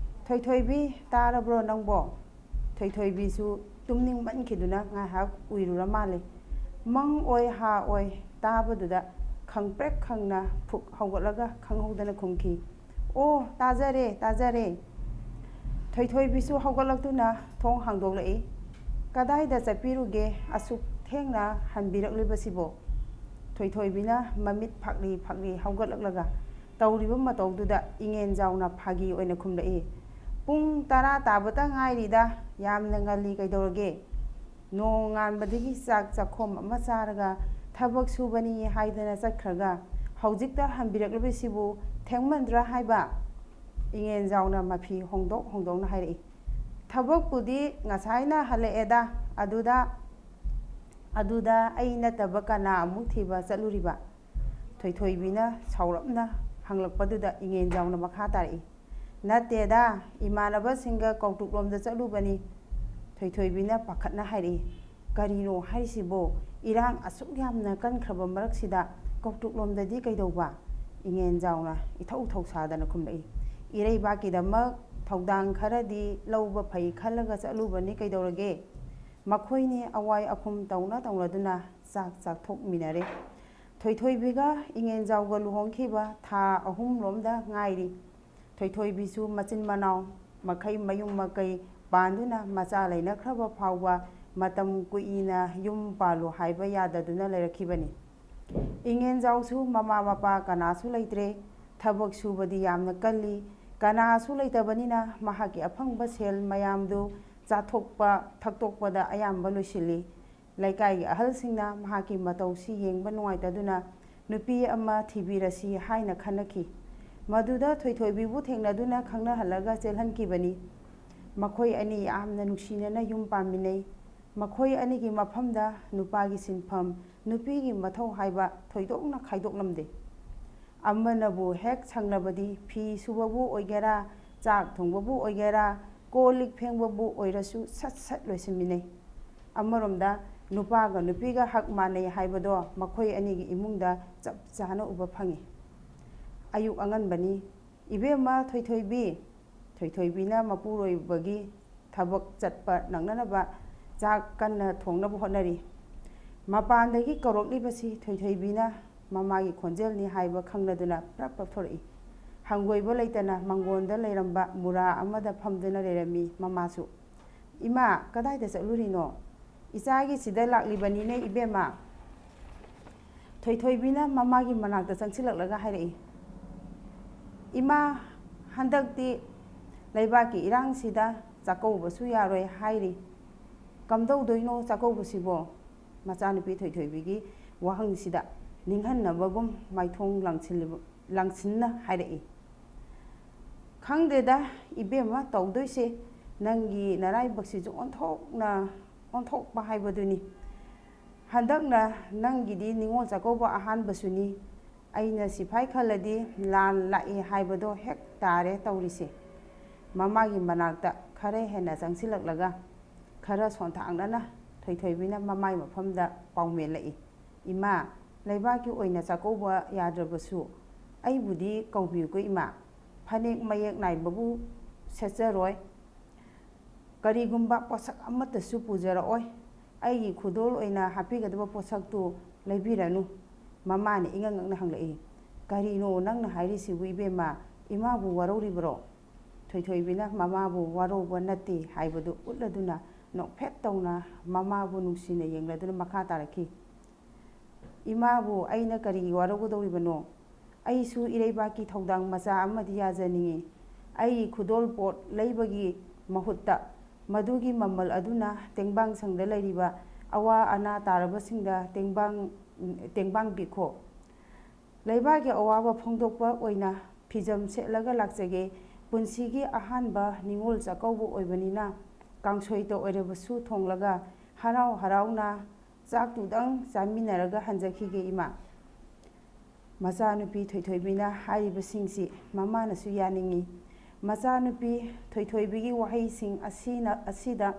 "ꯊꯣꯏꯊꯣꯏꯕꯤ, ꯇꯥꯔꯕ꯭ꯔꯣ ꯅꯪꯕꯣ?" ꯊꯣꯏꯊꯣꯏꯕꯤꯁꯨ ꯇꯨꯝꯅꯤꯡꯃꯟꯈꯤꯗꯨꯅ ꯉꯥꯏꯍꯥꯛ ꯎꯏꯔꯨꯔ ꯃꯥꯜꯂꯦ꯫ ꯃꯪ ꯑꯣꯏ ꯍꯥ ꯑꯣꯏ ꯇꯥꯕꯗꯨꯗ ꯈꯪꯄ꯭ꯔꯦꯛ ꯈꯪꯅ ꯐꯨꯛ ꯍꯧꯒꯠꯂꯒ ꯈꯪꯍꯧꯗꯅ ꯈꯨꯝꯈꯤ, "ꯑꯣ, ꯇꯥꯖꯔꯦ, ꯇꯥꯖꯔꯦ꯫" ꯊꯣꯏꯊꯣꯏꯕꯤꯁꯨ ꯍꯧꯒꯠꯂꯛꯇꯨꯅ ꯊꯣꯡ ꯍꯥꯡꯗꯣꯛꯂꯛꯏ꯫ "ꯀꯗꯥꯏꯗ ꯆꯠꯄꯤꯔꯨꯒꯦ ꯑꯁꯨꯛ ꯊꯦꯡꯅ ꯍꯟꯕꯤꯔꯛꯂꯤꯕꯁꯤꯕꯣ?" ꯊꯣꯏꯊꯣꯏꯕꯤꯅ ꯃꯃꯤꯠ ꯐꯥꯛꯂꯤ ꯐꯥꯛꯂꯤ ꯍꯧꯒꯠꯂꯛꯂꯒ ꯇꯧꯔꯤꯕ ꯃꯇꯧꯗꯨꯗ ꯏꯉꯦꯟ ꯖꯥꯎꯅ ꯐꯥꯒꯤ ꯑꯣꯏꯅ ꯈꯨꯝꯂꯛꯏ, "ꯄꯨꯡ ꯇꯔꯥ ꯇꯥꯕꯇ ꯉꯥꯏꯔꯤꯗ, ꯌꯥꯝꯅ ꯉꯜꯂꯤ ꯀꯩꯗꯧꯔꯒꯦ? ꯅꯣꯡꯉꯥꯟꯕꯗꯒꯤ ꯆꯥꯛ ꯆꯥꯛꯈꯣꯝ ꯑꯃ ꯆꯥꯔꯒ ꯊꯕꯛ ꯁꯨꯕꯅꯤ ꯍꯥꯏꯗꯅ ꯆꯠꯈ꯭ꯔꯒ ꯍꯧꯖꯤꯛꯇ ꯍꯟꯕꯤꯔꯛꯂꯤꯕꯁꯤꯕꯨ ꯊꯦꯡꯃꯟꯗ꯭ꯔꯥ ꯍꯥꯏꯕ?" ꯏꯉꯦꯟ ꯖꯥꯎꯅ ꯃꯐꯤ ꯍꯣꯡꯗꯣꯛ ꯍꯣꯡꯗꯣꯛꯅ ꯍꯥꯏꯔꯛꯏ꯫ "ꯊꯕꯛꯄꯨꯗꯤ ꯉꯁꯥꯏꯅ ꯍꯜꯂꯛꯑꯦꯗ, ꯑꯗꯨꯗ, ꯑꯗꯨꯗ ꯑꯩ ꯅꯠꯇꯕ ꯀꯅꯥ ꯑꯃꯨꯛ ꯊꯤꯕ ꯆꯠꯂꯨꯔꯤꯕ?" ꯊꯣꯏꯊꯣꯏꯕꯤꯅ ꯁꯥꯎꯔꯞꯅ ꯍꯪꯂꯛꯄꯗꯨꯗ ꯏꯉꯦꯟ ꯖꯥꯎꯅ ꯃꯈꯥ ꯇꯥꯔꯛꯏ, "ꯅꯠꯇꯦꯗ, ꯏꯃꯥꯟꯅꯕꯁꯤꯡꯒ ꯀꯧꯇ꯭ꯔꯨꯛꯂꯣꯝꯗ ꯆꯠꯂꯨꯕꯅꯤ꯫" ꯊꯣꯏꯊꯣꯏꯕꯤꯅ ꯄꯥꯈꯠꯅ ꯍꯥꯏꯔꯛꯏ꯫ "ꯀꯔꯤꯅꯣ ꯍꯥꯏꯁꯤꯕꯣ? ꯏꯔꯥꯡ ꯑꯁꯨꯛ ꯌꯥꯝꯅ ꯀꯟꯈ꯭ꯔꯕ ꯃꯔꯛꯁꯤꯗ ꯀꯧꯇ꯭ꯔꯨꯛꯂꯣꯝꯗꯗꯤ ꯀꯩꯗꯧꯕ?" ꯏꯉꯦꯟꯖꯥꯎꯅ ꯏꯊꯧ ꯊꯧꯁꯥꯗꯅ ꯈꯨꯝꯂꯛꯏ꯫ "ꯏꯔꯩꯕꯥꯛꯀꯤꯗꯃꯛ ꯊꯧꯗꯥꯡ ꯈꯔꯗꯤ ꯂꯧꯕ ꯐꯩ ꯈꯜꯂꯒ ꯆꯠꯂꯨꯕꯅꯤ, ꯀꯩꯗꯧꯔꯒꯦ?" ꯃꯈꯣꯏꯅꯤ ꯑꯋꯥꯏ ꯑꯈꯨꯝ ꯇꯧꯅ ꯇꯧꯅꯗꯨꯅ ꯆꯥꯛ ꯆꯥꯊꯣꯛꯃꯤꯟꯅꯔꯦ꯫ ꯊꯣꯏꯊꯣꯏꯕꯤꯒ ꯏꯉꯦꯟꯖꯥꯎꯒ ꯂꯨꯍꯣꯡꯈꯤꯕ ꯊꯥ ꯑꯍꯨꯝꯔꯣꯝꯗ ꯉꯥꯏꯔꯤ꯫ ꯊꯣꯏꯊꯣꯏꯕꯤꯁꯨ ꯃꯆꯤꯟ ꯃꯅꯥꯎ ꯃꯈꯩ ꯃꯌꯨꯝ ꯃꯀꯩ ꯄꯥꯟꯗꯨꯅ ꯃꯆꯥ ꯂꯩꯅꯈ꯭ꯔꯕ ꯐꯥꯎꯕ ꯃꯇꯝ ꯀꯨꯏꯅ ꯌꯨꯝ ꯄꯥꯜꯂꯨ ꯍꯥꯏꯕ ꯌꯥꯗꯗꯨꯅ ꯂꯩꯔꯛꯈꯤꯕꯅꯤ꯫ ꯏꯉꯦꯟꯖꯥꯎꯁꯨ ꯃꯃꯥ ꯃꯄꯥ ꯀꯅꯥꯁꯨ ꯂꯩꯇ꯭ꯔꯦ꯫ ꯊꯕꯛ ꯁꯨꯕꯗꯤ ꯌꯥꯝꯅ ꯀꯜꯂꯤ꯫ ꯀꯅꯥꯁꯨ ꯂꯩꯇꯕꯅꯤꯅ ꯃꯍꯥꯛꯀꯤ ꯑꯐꯪꯕ ꯁꯦꯜ ꯃꯌꯥꯝꯗꯨ ꯆꯥꯊꯣꯛꯄ ꯊꯛꯇꯣꯛꯄꯗ ꯑꯌꯥꯝꯕ ꯂꯣꯏꯁꯤꯜꯂꯤ꯫ ꯂꯩꯀꯥꯏꯒꯤ ꯑꯍꯜꯁꯤꯡꯅ ꯃꯍꯥꯛꯀꯤ ꯃꯇꯧꯁꯤ ꯌꯦꯡꯕ ꯅꯨꯡꯉꯥꯏꯇꯗꯨꯅ ꯅꯨꯄꯤ ꯑꯃ ꯊꯤꯕꯤꯔꯁꯤ ꯍꯥꯏꯅ ꯈꯟꯅꯈꯤ꯫ ꯃꯗꯨꯗ ꯊꯣꯏꯊꯣꯏꯕꯤꯕꯨ ꯊꯦꯡꯅꯗꯨꯅ ꯈꯪꯅꯍꯜꯂꯒ ꯆꯦꯜꯍꯟꯈꯤꯕꯅꯤ꯫ ꯃꯈꯣꯏ ꯑꯅꯤ ꯌꯥꯝꯅ ꯅꯨꯡꯁꯤꯅꯅ ꯌꯨꯝ ꯄꯥꯟꯃꯤꯟꯅꯩ꯫ ꯃꯈꯣꯏ ꯑꯅꯤꯒꯤ ꯃꯐꯝꯗ ꯅꯨꯄꯥꯒꯤ ꯁꯤꯟꯐꯝ, ꯅꯨꯄꯤꯒꯤ ꯃꯊꯧ ꯍꯥꯏꯕ ꯊꯣꯏꯗꯣꯛꯅ ꯈꯥꯏꯗꯣꯛꯂꯝꯗꯦ꯫ ꯑꯃꯅꯕꯨ ꯍꯦꯛ ꯁꯪꯂꯕꯗꯤ ꯐꯤ ꯁꯨꯕꯕꯨ ꯑꯣꯏꯒꯦꯔꯥ, ꯆꯥꯛ ꯊꯣꯡꯕꯕꯨ ꯑꯣꯏꯒꯦꯔꯥ, ꯀꯣꯜ ꯂꯤꯛ ꯐꯦꯡꯕꯕꯨ ꯑꯣꯏꯔꯁꯨ ꯁꯠ ꯁꯠ ꯂꯣꯏꯁꯤꯟꯃꯤꯟꯅꯩ꯫ ꯑꯃꯔꯣꯝꯗ ꯅꯨꯄꯥꯒ ꯅꯨꯄꯤꯒ ꯍꯛ ꯃꯥꯟꯅꯩ ꯍꯥꯏꯕꯗꯣ ꯃꯈꯣꯏ ꯑꯅꯤꯒꯤ ꯏꯃꯨꯡꯗ ꯆꯞ ꯆꯥꯅ ꯎꯕ ꯐꯪꯉꯤ꯫ ꯑꯌꯨꯛ ꯑꯉꯟꯕꯅꯤ꯫ "ꯏꯕꯦꯝꯃ ꯊꯣꯏꯊꯣꯏꯕꯤ!" ꯊꯣꯏꯊꯣꯏꯕꯤꯅ ꯃꯄꯨꯔꯣꯏꯕꯒꯤ ꯊꯕꯛ ꯆꯠꯄ ꯅꯪꯅꯅꯕ ꯆꯥꯛ ꯀꯟꯅ ꯊꯣꯡꯅꯕ ꯍꯣꯠꯅꯔꯤ꯫ ꯃꯄꯥꯟꯗꯒꯤ ꯀꯧꯔꯛꯂꯤꯕꯁꯤ ꯊꯣꯏꯊꯣꯏꯕꯤꯅ ꯃꯃꯥꯒꯤ ꯈꯣꯟꯖꯦꯜꯅꯤ ꯍꯥꯏꯕ ꯈꯪꯂꯗꯨꯅ ꯄ꯭ꯔꯞ ꯄ꯭ꯔꯞ ꯊꯣꯔꯛꯏ꯫ ꯍꯪꯒꯣꯏꯕ ꯂꯩꯇꯅ ꯃꯪꯒꯣꯟꯗ ꯂꯩꯔꯝꯕ ꯃꯨꯔꯥ ꯑꯃꯗ ꯐꯝꯗꯨꯅ ꯂꯩꯔꯝꯃꯤ ꯃꯃꯥꯁꯨ꯫ "ꯏꯃꯥ, ꯀꯗꯥꯏꯗ ꯆꯠꯂꯨꯔꯤꯅꯣ?" "ꯏꯆꯥꯒꯤꯁꯤꯗ ꯂꯥꯛꯂꯤꯕꯅꯤꯅꯦ ꯏꯕꯦꯝꯃ꯫" ꯊꯣꯏꯊꯣꯏꯕꯤꯅ ꯃꯃꯥꯒꯤ ꯃꯅꯥꯛꯇ ꯆꯪꯁꯤꯜꯂꯛꯂꯒ ꯍꯥꯏꯔꯛꯏ꯫ "ꯏꯃꯥ, ꯍꯟꯗꯛꯇꯤ ꯂꯩꯕꯥꯛꯀꯤ ꯏꯔꯥꯡꯁꯤꯗ ꯆꯥꯛꯀꯧꯕꯁꯨ ꯌꯥꯔꯣꯏ ꯍꯥꯏꯔꯤ꯫ ꯀꯝꯗꯧꯗꯣꯏꯅꯣ ꯆꯥꯛꯀꯧꯕꯁꯤꯕꯣ?" ꯃꯆꯥꯅꯨꯄꯤ ꯊꯣꯏꯊꯣꯏꯕꯤꯒꯤ ꯋꯥꯍꯪꯁꯤꯗ ꯅꯤꯡꯍꯟꯅꯕꯒꯨꯝ ꯃꯥꯏꯊꯣꯡ ꯂꯥꯡꯁꯤꯜꯂꯤꯕ-, ꯂꯥꯡꯁꯤꯟꯅ ꯍꯥꯏꯔꯛꯏ꯫ "ꯈꯪꯗꯦꯗ ꯏꯕꯦꯝꯃ, ꯇꯧꯗꯣꯏꯁꯦ ꯅꯪꯒꯤ ꯅꯔꯥꯏꯕꯛꯁꯤꯁꯨ ꯑꯣꯟꯊꯣꯛꯅ ꯑꯣꯟꯊꯣꯛꯄ ꯍꯥꯏꯕꯗꯨꯅꯤ꯫ ꯍꯟꯗꯛꯅ ꯅꯪꯒꯤꯗꯤ ꯅꯤꯉꯣꯜ ꯆꯥꯛꯀꯧꯕ ꯑꯍꯥꯟꯕꯁꯨꯅꯤ꯫ ꯑꯩꯅ ꯁꯤꯐꯥꯏ ꯈꯜꯂꯗꯤ ꯂꯥꯟ ꯂꯥꯛꯏ ꯍꯥꯏꯕꯗꯣ ꯍꯦꯛ ꯇꯥꯔꯦ ꯇꯧꯔꯤꯁꯦ꯫" ꯃꯃꯥꯒꯤ ꯃꯅꯥꯛꯇ ꯈꯔ ꯍꯦꯟꯅ ꯆꯪꯁꯤꯜꯂꯛꯂꯒ ꯈꯔ ꯁꯣꯟꯊꯥꯡꯅꯅ ꯊꯣꯏꯊꯣꯏꯕꯤꯅ ꯃꯃꯥꯏ ꯃꯐꯝꯗ ꯄꯥꯎꯃꯦꯜꯂꯛꯏ꯫ "ꯏꯃꯥ, ꯂꯩꯕꯥꯛꯀꯤ ꯑꯣꯏꯅ ꯆꯥꯛꯀꯧꯕ ꯌꯥꯗ꯭ꯔꯕꯁꯨ ꯑꯩꯕꯨꯗꯤ ꯀꯧꯕꯤꯌꯨꯀꯣ ꯏꯃꯥ꯫ ꯐꯅꯦꯛ ꯃꯌꯦꯛ ꯅꯥꯏꯕꯕꯨ ꯁꯦꯠꯆꯔꯣꯏ꯫ ꯀꯔꯤꯒꯨꯝꯕ ꯄꯣꯠꯁꯛ ꯑꯃꯠꯇꯁꯨ ꯄꯨꯖꯔꯛꯑꯣꯏ꯫ ꯑꯩꯒꯤ ꯈꯨꯗꯣꯜ ꯑꯣꯏꯅ ꯍꯥꯞꯄꯤꯒꯗꯕ ꯄꯣꯠꯁꯛꯇꯨ ꯂꯩꯕꯤꯔꯅꯨ꯫" ꯃꯃꯥꯅ ꯏꯉꯛ ꯉꯛꯅ ꯍꯪꯂꯛꯏ, "ꯀꯔꯤꯅꯣ ꯅꯪꯅ ꯍꯥꯏꯔꯤꯁꯤꯕꯨ ꯏꯕꯦꯝꯃ? ꯏꯃꯥꯕꯨ ꯋꯥꯔꯧꯔꯤꯕꯔꯣ?" ꯊꯣꯏꯊꯣꯏꯕꯤꯅ ꯃꯃꯥꯕꯨ ꯋꯥꯔꯧꯕ ꯅꯠꯇꯦ ꯍꯥꯏꯕꯗꯨ ꯎꯠꯂꯗꯨꯅ ꯅꯣꯛꯐꯦꯠ ꯇꯧꯅ ꯃꯃꯥꯕꯨ ꯅꯨꯡꯁꯤꯅ ꯌꯦꯡꯂꯗꯨꯅ ꯃꯈꯥ ꯇꯥꯔꯛꯈꯤ, "ꯏꯃꯥꯕꯨ ꯑꯩꯅ ꯀꯔꯤꯒꯤ ꯋꯥꯔꯧꯒꯗꯧꯔꯤꯕꯅꯣ? ꯑꯩꯁꯨ ꯏꯔꯩꯕꯥꯛꯀꯤ ꯊꯧꯗꯥꯡ ꯃꯆꯥ ꯑꯃꯗꯤ ꯌꯥꯖꯅꯤꯡꯏ꯫ ꯑꯩꯒꯤ ꯈꯨꯗꯣꯜ ꯄꯣꯠ ꯂꯩꯕꯒꯤ ꯃꯍꯨꯠꯇ ꯃꯗꯨꯒꯤ ꯃꯃꯜ ꯑꯗꯨꯅ ꯇꯦꯡꯕꯥꯡ ꯁꯪꯗ ꯂꯩꯔꯤꯕ ꯑꯋꯥ ꯑꯅꯥ ꯇꯥꯔꯕꯁꯤꯡꯗ ꯇꯦꯡꯕꯥꯡ, ꯇꯦꯡꯕꯥꯡ ꯄꯤꯈꯣ꯫" ꯂꯩꯕꯥꯛꯀꯤ ꯑꯋꯥꯕ ꯐꯣꯡꯗꯣꯛꯄ ꯑꯣꯏꯅ ꯐꯤꯖꯝ ꯁꯦꯠꯂꯒ ꯂꯥꯛꯆꯒꯦ꯫ ꯄꯨꯟꯁꯤꯒꯤ ꯑꯍꯥꯟꯕ ꯅꯤꯉꯣꯜ ꯆꯥꯛꯀꯧꯕ ꯑꯣꯏꯕꯅꯤꯅ ꯀꯥꯡꯁꯣꯏꯇ ꯑꯣꯏꯔꯕꯁꯨ ꯊꯣꯡꯂꯒ ꯍꯔꯥꯎ ꯍꯔꯥꯎꯅ ꯆꯥꯛꯇꯨꯗꯪ ꯆꯥꯃꯤꯟꯅꯔꯒ ꯍꯟꯖꯈꯤꯒꯦ ꯏꯃꯥ꯫ ꯃꯆꯥꯅꯨꯄꯤ ꯊꯣꯏꯊꯣꯏꯕꯤꯅ ꯍꯥꯏꯔꯤꯕꯁꯤꯡꯁꯤ ꯃꯃꯥꯅꯁꯨ ꯌꯥꯅꯤꯡꯏ꯫ ꯃꯆꯥꯅꯨꯄꯤ ꯊꯣꯏꯊꯣꯏꯕꯤꯒꯤ ꯋꯥꯍꯩꯁꯤꯡ ꯑꯁꯤꯅ, ꯑꯁꯤꯗ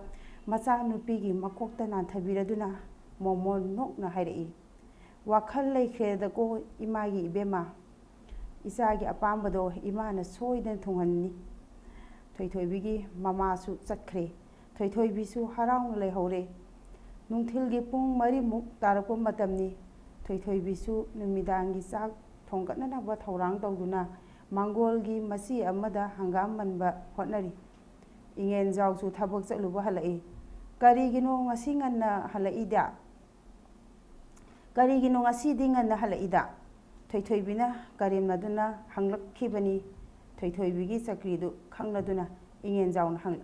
ꯃꯆꯥꯅꯨꯄꯤꯒꯤ ꯃꯀꯣꯛꯇ ꯅꯥꯟꯊꯕꯤꯔꯗꯨꯅ ꯃꯣꯃꯣꯟ ꯅꯣꯛꯅ ꯍꯥꯏꯔꯛꯏ, "ꯋꯥꯈꯜ ꯂꯩꯈ꯭ꯔꯦꯗꯀꯣ ꯏꯃꯥꯒꯤ ꯏꯕꯦꯝꯃ꯫ ꯏꯆꯥꯒꯤ ꯑꯄꯥꯝꯕꯗꯣ ꯏꯃꯥꯅ ꯁꯣꯏꯗꯅ ꯊꯨꯡꯍꯟꯅꯤ꯫" ꯊꯣꯏꯊꯣꯏꯕꯤꯒꯤ ꯃꯃꯥꯁꯨ ꯆꯠꯈ꯭ꯔꯦ꯫ ꯊꯣꯏꯊꯣꯏꯕꯤꯁꯨ ꯍꯔꯥꯎꯅ ꯂꯩꯍꯧꯔꯦ꯫ ꯅꯨꯡꯊꯤꯜꯒꯤ ꯄꯨꯡ ꯃꯔꯤꯃꯨꯛ ꯇꯥꯔꯛꯄ ꯃꯇꯝꯅꯤ꯫ ꯊꯣꯏꯊꯣꯏꯕꯤꯁꯨ ꯅꯨꯃꯤꯗꯥꯡꯒꯤ ꯆꯥꯛ ꯊꯣꯡꯒꯠꯅꯅꯕ ꯊꯧꯔꯥꯡ ꯇꯧꯗꯨꯅ ꯃꯥꯡꯒꯣꯜꯒꯤ ꯃꯆꯤ ꯑꯃꯗ ꯍꯪꯒꯥꯝ ꯃꯟꯕ ꯍꯣꯠꯅꯔꯤ꯫ ꯏꯉꯦꯟꯖꯥꯎꯁꯨ ꯊꯕꯛ ꯆꯠꯂꯨꯕ ꯍꯜꯂꯛꯏ꯫ "ꯀꯔꯤꯒꯤꯅꯣ ꯉꯁꯤ ꯉꯟꯅ ꯍꯜꯂꯛꯏꯗ? ꯀꯔꯤꯒꯤꯅꯣ ꯉꯁꯤꯗꯤ ꯉꯟꯅ ꯍꯜꯂꯛꯏꯗ?" ꯊꯣꯏꯊꯣꯏꯕꯤꯅ ꯀꯔꯦꯝꯅꯗꯨꯅ ꯍꯪꯂꯛꯈꯤꯕꯅꯤ꯫ ꯊꯣꯏꯊꯣꯏꯕꯤꯒꯤ ꯆꯀ꯭ꯔꯤꯗꯨ ꯈꯪꯂꯗꯨꯅ ꯏꯉꯦꯟꯖꯥꯎꯅ ꯍꯪ-,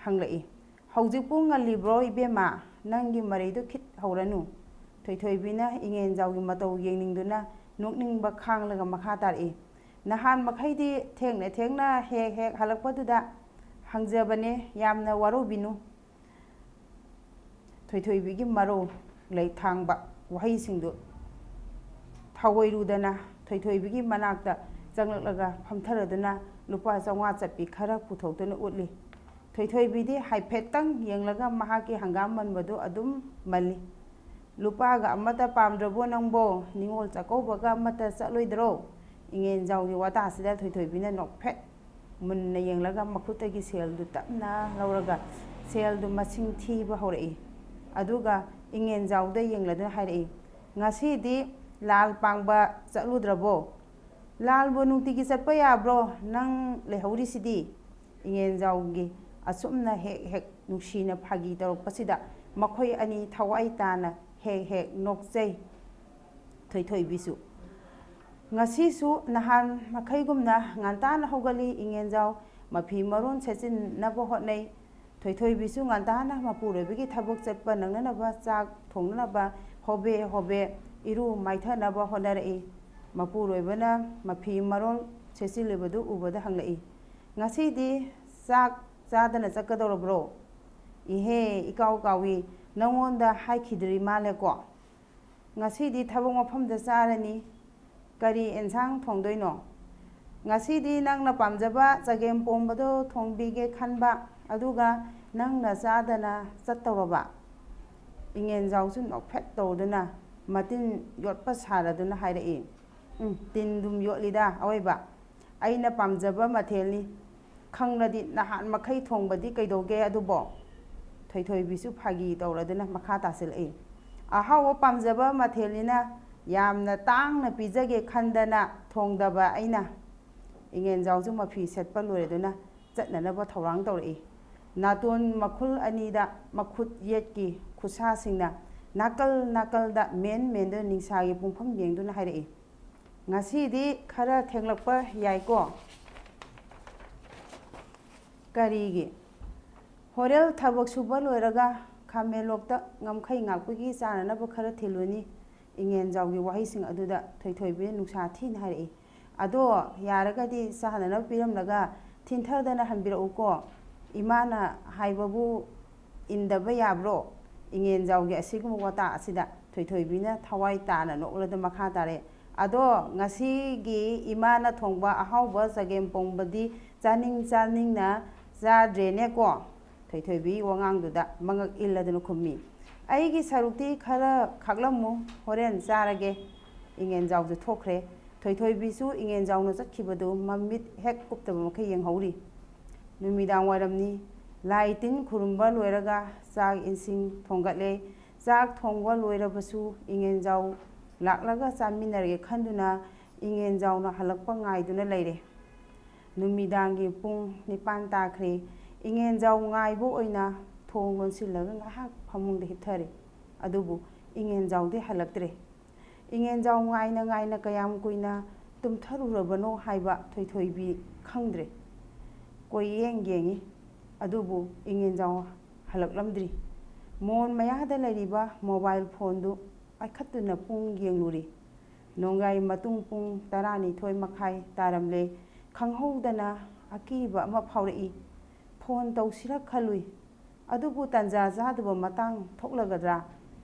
ꯍꯪꯂꯛꯏ, "ꯍꯧꯖꯤꯛꯄꯨ ꯉꯜꯂꯤꯕ꯭ꯔꯣ ꯏꯕꯦꯝꯃ? ꯅꯪꯒꯤ ꯃꯔꯩꯗꯨ ꯈꯤꯠ ꯍꯧꯔꯅꯨ꯫" ꯊꯣꯏꯊꯣꯏꯕꯤꯅ ꯏꯉꯦꯟꯖꯥꯎꯒꯤ ꯃꯇꯧ ꯌꯦꯡꯅꯤꯡꯗꯨꯅ ꯅꯣꯛꯅꯤꯡꯕ ꯈꯥꯡꯂꯒ ꯃꯈꯥ ꯇꯥꯔꯛꯏ, "ꯅꯍꯥꯟ ꯃꯈꯩꯗꯤ ꯊꯦꯡꯅ ꯊꯦꯡꯅ ꯍꯦꯛ ꯍꯦꯛ ꯍꯜꯂꯛꯄꯗꯨꯗ ꯍꯪꯖꯕꯅꯦ, ꯌꯥꯝꯅ ꯋꯥꯔꯧꯕꯤꯅꯨ꯫" ꯊꯣꯏꯊꯣꯏꯕꯤꯒꯤ ꯃꯔꯧ ꯂꯩꯊꯥꯡꯕ ꯋꯥꯍꯩꯁꯤꯡꯗꯨ ꯊꯥꯑꯣꯏꯔꯨꯗꯅ ꯊꯣꯏꯊꯣꯏꯕꯤꯒꯤ ꯃꯅꯥꯛꯇ ꯆꯪꯂꯛꯂꯒ ꯐꯝꯊꯔꯗꯨꯅ ꯂꯨꯄꯥ ꯆꯥꯝꯃꯉꯥ ꯆꯠꯄꯤ ꯈꯔ ꯄꯨꯊꯣꯛꯇꯨꯅ ꯎꯠꯂꯤ꯫ ꯊꯣꯏꯊꯣꯏꯕꯤꯗꯤ ꯍꯥꯏꯐꯦꯠꯇꯪ ꯌꯦꯡꯂꯒ ꯃꯍꯥꯛꯀꯤ ꯍꯪꯒꯥꯝ ꯃꯟꯕꯗꯨ ꯑꯗꯨꯝ ꯃꯜꯂꯤ꯫ "ꯂꯨꯄꯥꯒ ꯑꯃꯠꯇ ꯄꯥꯝꯗ꯭ꯔꯕꯣ ꯅꯪꯕꯣ? ꯅꯤꯉꯣꯜ ꯆꯥꯛꯀꯧꯕꯒ ꯑꯃꯠꯇ ꯆꯠꯂꯣꯏꯗ꯭ꯔꯣ?" ꯏꯉꯦꯟꯖꯥꯎꯒꯤ ꯋꯥꯇꯥꯁꯤꯗ ꯊꯣꯏꯊꯣꯏꯕꯤꯅ ꯅꯣꯛꯐꯦꯠ ꯃꯨꯟꯅ ꯌꯦꯡꯂꯒ ꯃꯈꯨꯠꯇꯒꯤ ꯁꯦꯜꯗꯨ ꯇꯞꯅ ꯂꯧꯔꯒ ꯁꯦꯜꯗꯨ ꯃꯁꯤꯡ ꯊꯤꯕ ꯍꯧꯔꯛꯏ꯫ ꯑꯗꯨꯒ ꯏꯉꯦꯟꯖꯥꯎꯗ ꯌꯦꯡꯂꯗꯨꯅ ꯍꯥꯏꯔꯛꯏ, "ꯉꯁꯤꯗꯤ ꯂꯥꯜ ꯄꯥꯡꯕ ꯆꯠꯂꯨꯗ꯭ꯔꯕꯣ?" "ꯂꯥꯜꯕꯨ ꯅꯨꯡꯇꯤꯒꯤ ꯆꯠꯄ ꯌꯥꯕ꯭ꯔꯣ? ꯅꯪ ꯂꯩꯍꯧꯔꯤꯁꯤꯗꯤ?" ꯏꯉꯦꯟꯖꯥꯎꯒꯤ ꯑꯁꯨꯝꯅ ꯍꯦꯛ ꯍꯦꯛ ꯅꯨꯡꯁꯤꯅ ꯐꯥꯒꯤ ꯇꯧꯔꯛꯄꯁꯤꯗ ꯃꯈꯣꯏ ꯑꯅꯤ ꯊꯋꯥꯏ ꯇꯥꯅ ꯍꯦꯛ ꯍꯦꯛ ꯅꯣꯛꯆꯩ꯫ ꯊꯣꯏꯊꯣꯏꯕꯤꯁꯨ ꯉꯁꯤꯁꯨ ꯅꯍꯥꯟ ꯃꯈꯩꯒꯨꯝꯅ ꯉꯟꯇꯥꯅ ꯍꯧꯒꯠꯂꯤ꯫ ꯏꯉꯦꯟꯖꯥꯎ ꯃꯐꯤ ꯃꯔꯣꯟ ꯁꯦꯠꯆꯤꯟꯅꯕ ꯍꯣꯠꯅꯩ꯫ ꯊꯣꯏꯊꯣꯏꯕꯤꯁꯨ ꯉꯟꯇꯥꯅ ꯃꯄꯨꯔꯣꯏꯕꯒꯤ ꯊꯕꯛ ꯆꯠꯄ ꯅꯪꯅꯅꯕ ꯆꯥꯛ ꯊꯣꯡꯅꯅꯕ ꯍꯣꯕꯦ ꯍꯣꯕꯦ ꯏꯔꯨ ꯃꯥꯏꯊꯅꯕ ꯍꯣꯠꯅꯔꯛꯏ꯫ ꯃꯄꯨꯔꯣꯏꯕꯅ ꯃꯐꯤ ꯃꯔꯣꯟ ꯁꯦꯠꯆꯤꯜꯂꯤꯕꯗꯨ ꯎꯕꯗ ꯍꯪꯂꯛꯏ, "ꯉꯁꯤꯗꯤ ꯆꯥꯛ ꯆꯥꯗꯅ ꯆꯠꯀꯗꯧꯔꯕ꯭ꯔꯣ?" "ꯏꯍꯦ, ꯏꯀꯥꯎ ꯀꯥꯎꯏ, ꯅꯪꯉꯣꯟꯗ ꯍꯥꯏꯈꯤꯗ꯭ꯔꯤ ꯃꯥꯜꯂꯦꯀꯣ?" "ꯉꯁꯤꯗꯤ ꯊꯕꯛ ꯃꯐꯝꯗ ꯆꯥꯔꯅꯤ꯫ ꯀꯔꯤ ꯑꯦꯟꯁꯥꯡ ꯊꯣꯡꯗꯣꯏꯅꯣ?" "ꯉꯁꯤꯗꯤ ꯅꯪꯅ ꯄꯥꯝꯖꯕ ꯆꯒꯦꯝ ꯄꯣꯝꯕꯗꯣ ꯊꯣꯡꯕꯤꯒꯦ ꯈꯟꯕ, ꯑꯗꯨꯒ ꯅꯪꯅ ꯆꯥꯗꯅ ꯆꯠꯇꯧꯔꯕ?" ꯏꯉꯦꯟꯖꯥꯎꯁꯨ ꯅꯣꯛꯐꯦꯠ ꯇꯧꯗꯨꯅ ꯃꯇꯤꯟ ꯌꯣꯠꯄ ꯁꯥꯔꯗꯨꯅ ꯍꯥꯏꯔꯛꯏ, "ꯎꯝ, ꯇꯤꯟꯗꯨꯝ ꯌꯣꯠꯂꯤꯗ ꯑꯋꯣꯏꯕ꯫ ꯑꯩꯅ ꯄꯥꯝꯖꯕ ꯃꯊꯦꯜꯅꯤ꯫ ꯈꯪꯂꯗꯤ ꯅꯍꯥꯟ ꯃꯈꯩ ꯊꯣꯡꯕꯗꯤ ꯀꯩꯗꯧꯒꯦ ꯑꯗꯨꯕꯣ?" ꯊꯣꯏꯊꯣꯏꯕꯤꯁꯨ ꯐꯥꯒꯤ ꯇꯧꯔꯗꯨꯅ ꯃꯈꯥ ꯇꯥꯁꯤꯜꯂꯛꯏ, "ꯑꯍꯥꯎꯕ ꯄꯥꯝꯖꯕ ꯃꯊꯦꯜꯅꯤꯅ ꯌꯥꯝꯅ ꯇꯥꯡꯅ ꯄꯤꯖꯒꯦ ꯈꯟꯗꯅ ꯊꯣꯡꯗꯕ ꯑꯩꯅ꯫" ꯏꯉꯦꯟꯖꯥꯎꯁꯨ ꯃꯐꯤ ꯁꯦꯠꯄ ꯂꯣꯏꯔꯗꯨꯅ ꯆꯠꯅꯅꯕ ꯊꯧꯔꯥꯡ ꯇꯧꯔꯛꯏ꯫ ꯅꯥꯇꯣꯟ ꯃꯈꯨꯜ ꯑꯅꯤꯗ ꯃꯈꯨꯠ ꯌꯦꯠꯀꯤ ꯈꯨꯠꯁꯥꯁꯤꯡꯅ ꯅꯥꯀꯜ ꯅꯥꯀꯜꯗ ꯃꯦꯟ ꯃꯦꯟꯗꯨꯅ ꯅꯤꯡꯁꯥꯒꯤ ꯄꯨꯡꯐꯝ ꯌꯦꯡꯗꯨꯅ ꯍꯥꯏꯔꯛꯏ, "ꯉꯁꯤꯗꯤ ꯈꯔ ꯊꯦꯡꯂꯛꯄ ꯌꯥꯏꯀꯣ?" "ꯀꯔꯤꯒꯤ?" "ꯍꯣꯔꯦꯜ ꯊꯕꯛ ꯁꯨꯕ ꯂꯣꯏꯔꯒ ꯈꯥꯃꯦꯟꯂꯣꯛꯇ ꯉꯝꯈꯩ ꯉꯥꯛꯄꯒꯤ ꯆꯥꯅꯅꯕ ꯈꯔ ꯊꯤꯜꯂꯨꯅꯤ꯫" ꯏꯉꯦꯟꯖꯥꯎꯒꯤ ꯋꯥꯍꯩꯁꯤꯡ ꯑꯗꯨꯗ ꯊꯣꯏꯊꯣꯏꯕꯤꯅ ꯅꯨꯡꯁꯥ ꯊꯤꯅ ꯍꯥꯏꯔꯛꯏ꯫ "ꯑꯗꯣ ꯌꯥꯔꯒꯗꯤ ꯆꯥꯅꯅꯕ ꯄꯤꯔꯝꯂꯒ ꯊꯤꯟꯊꯗꯅ ꯍꯟꯕꯤꯔꯛꯎꯀꯣ꯫ ꯏꯃꯥꯅ ꯍꯥꯏꯕꯕꯨ ꯏꯟꯗꯕ ꯌꯥꯕ꯭ꯔꯣ?" ꯏꯉꯦꯟꯖꯥꯎꯒꯤ ꯑꯁꯤꯒꯨꯝꯕ ꯋꯥꯇꯥ ꯑꯁꯤꯗ ꯊꯣꯏꯊꯣꯏꯕꯤꯅ ꯊꯋꯥꯏ ꯇꯥꯅ ꯅꯣꯛꯂꯗꯨꯅ ꯃꯈꯥ ꯇꯥꯔꯦ, "ꯑꯗꯣ ꯉꯁꯤꯒꯤ ꯏꯃꯥꯅ ꯊꯣꯡꯕ ꯑꯍꯥꯎꯕ ꯆꯒꯦꯝ ꯄꯣꯡꯕꯗꯤ ꯆꯥꯅꯤꯡ ꯆꯥꯅꯤꯡꯅ "ꯆꯥꯗ꯭ꯔꯦꯅꯦꯀꯣ?" ꯊꯣꯏꯊꯣꯏꯕꯤ ꯋꯥꯉꯥꯡꯗꯨꯗ ꯃꯉꯛ ꯏꯜꯂꯗꯨꯅ ꯈꯨꯝꯃꯤ꯫ "ꯑꯩꯒꯤ ꯁꯔꯨꯛꯇꯤ ꯈꯔ ꯈꯥꯛꯂꯝꯃꯨ, ꯍꯣꯔꯦꯟ ꯆꯥꯔꯒꯦ꯫" ꯏꯉꯦꯟꯖꯥꯎꯁꯨ ꯊꯣꯛꯈ꯭ꯔꯦ꯫ ꯊꯣꯏꯊꯣꯏꯕꯤꯁꯨ ꯏꯉꯦꯟꯖꯥꯎꯅ ꯆꯠꯈꯤꯕꯗꯨ ꯃꯃꯤꯠ ꯍꯦꯛ ꯀꯨꯞꯇꯕ ꯃꯈꯩ ꯌꯦꯡꯍꯧꯔꯤ꯫ ꯅꯨꯃꯤꯗꯥꯡ ꯋꯥꯏꯔꯝꯅꯤ꯫ ꯂꯥꯏ ꯇꯤꯟ ꯈꯨꯔꯨꯝꯕ ꯂꯣꯏꯔꯒ ꯆꯥꯛ ꯏꯟꯁꯤꯡ ꯊꯣꯡꯒꯠꯂꯦ꯫ ꯆꯥꯛ ꯊꯣꯡꯕ ꯂꯣꯏꯔꯕꯁꯨ ꯏꯉꯦꯟꯖꯥꯎ ꯂꯥꯛꯂꯒ ꯆꯥꯃꯤꯟꯅꯔꯒꯦ ꯈꯟꯗꯨꯅ ꯏꯉꯦꯟꯖꯥꯎꯅ ꯍꯜꯂꯛꯄ ꯉꯥꯏꯗꯨꯅ ꯂꯩꯔꯦ꯫ ꯅꯨꯃꯤꯗꯥꯡꯒꯤ ꯄꯨꯡ ꯅꯤꯄꯥꯟ ꯇꯥꯈ꯭ꯔꯦ꯫ ꯏꯉꯦꯟꯖꯥꯎ ꯉꯥꯏꯕ ꯑꯣꯏꯅ ꯊꯣꯡ ꯂꯣꯟꯁꯤꯜꯂꯒ ꯉꯥꯏꯍꯥꯛ ꯐꯃꯨꯡꯗ ꯍꯤꯞꯊꯔꯦ꯫ ꯑꯗꯨꯕꯨ ꯏꯉꯦꯟꯖꯥꯎꯗꯤ ꯍꯜꯂꯛꯇ꯭ꯔꯦ꯫ ꯏꯉꯦꯟꯖꯥꯎ ꯉꯥꯏꯅ ꯉꯥꯏꯅ ꯀꯌꯥꯝ ꯀꯨꯏꯅ ꯇꯨꯝꯊꯔꯨꯔꯕꯅꯣ ꯍꯥꯏꯕ ꯊꯣꯏꯊꯣꯏꯕꯤ ꯈꯪꯗ꯭ꯔꯦ꯫ ꯀꯣꯏꯌꯦꯡ ꯌꯦꯡꯉꯤ꯫ ꯑꯗꯨꯕꯨ ꯏꯉꯦꯟꯖꯥꯎ ꯍꯜꯂꯛꯂꯝꯗ꯭ꯔꯤ꯫ ꯃꯣꯟ ꯃꯌꯥꯗ ꯂꯩꯔꯤꯕ ꯃꯣꯕꯥꯏꯜ ꯐꯣꯟꯗꯨ ꯄꯥꯏꯈꯠꯇꯨꯅ ꯄꯨꯡ ꯌꯦꯡꯂꯨꯔꯤ꯫ ꯅꯣꯡꯌꯥꯏ ꯃꯇꯨꯡ ꯄꯨꯡ ꯇꯔꯥꯅꯤꯊꯣꯏ ꯃꯈꯥꯏ ꯇꯥꯔꯝꯂꯦ꯫ ꯈꯪꯍꯧꯗꯅ ꯑꯀꯤꯕ ꯑꯃ ꯐꯥꯎꯔꯛꯏ꯫ ꯐꯣꯟ ꯇꯧꯁꯤꯔ ꯈꯜꯂꯨꯏ꯫ ꯑꯗꯨꯕꯨ ꯇꯟꯖꯥ ꯆꯥꯗꯕ ꯃꯇꯥꯡ ꯊꯣꯛꯂꯒꯗ꯭ꯔꯥ?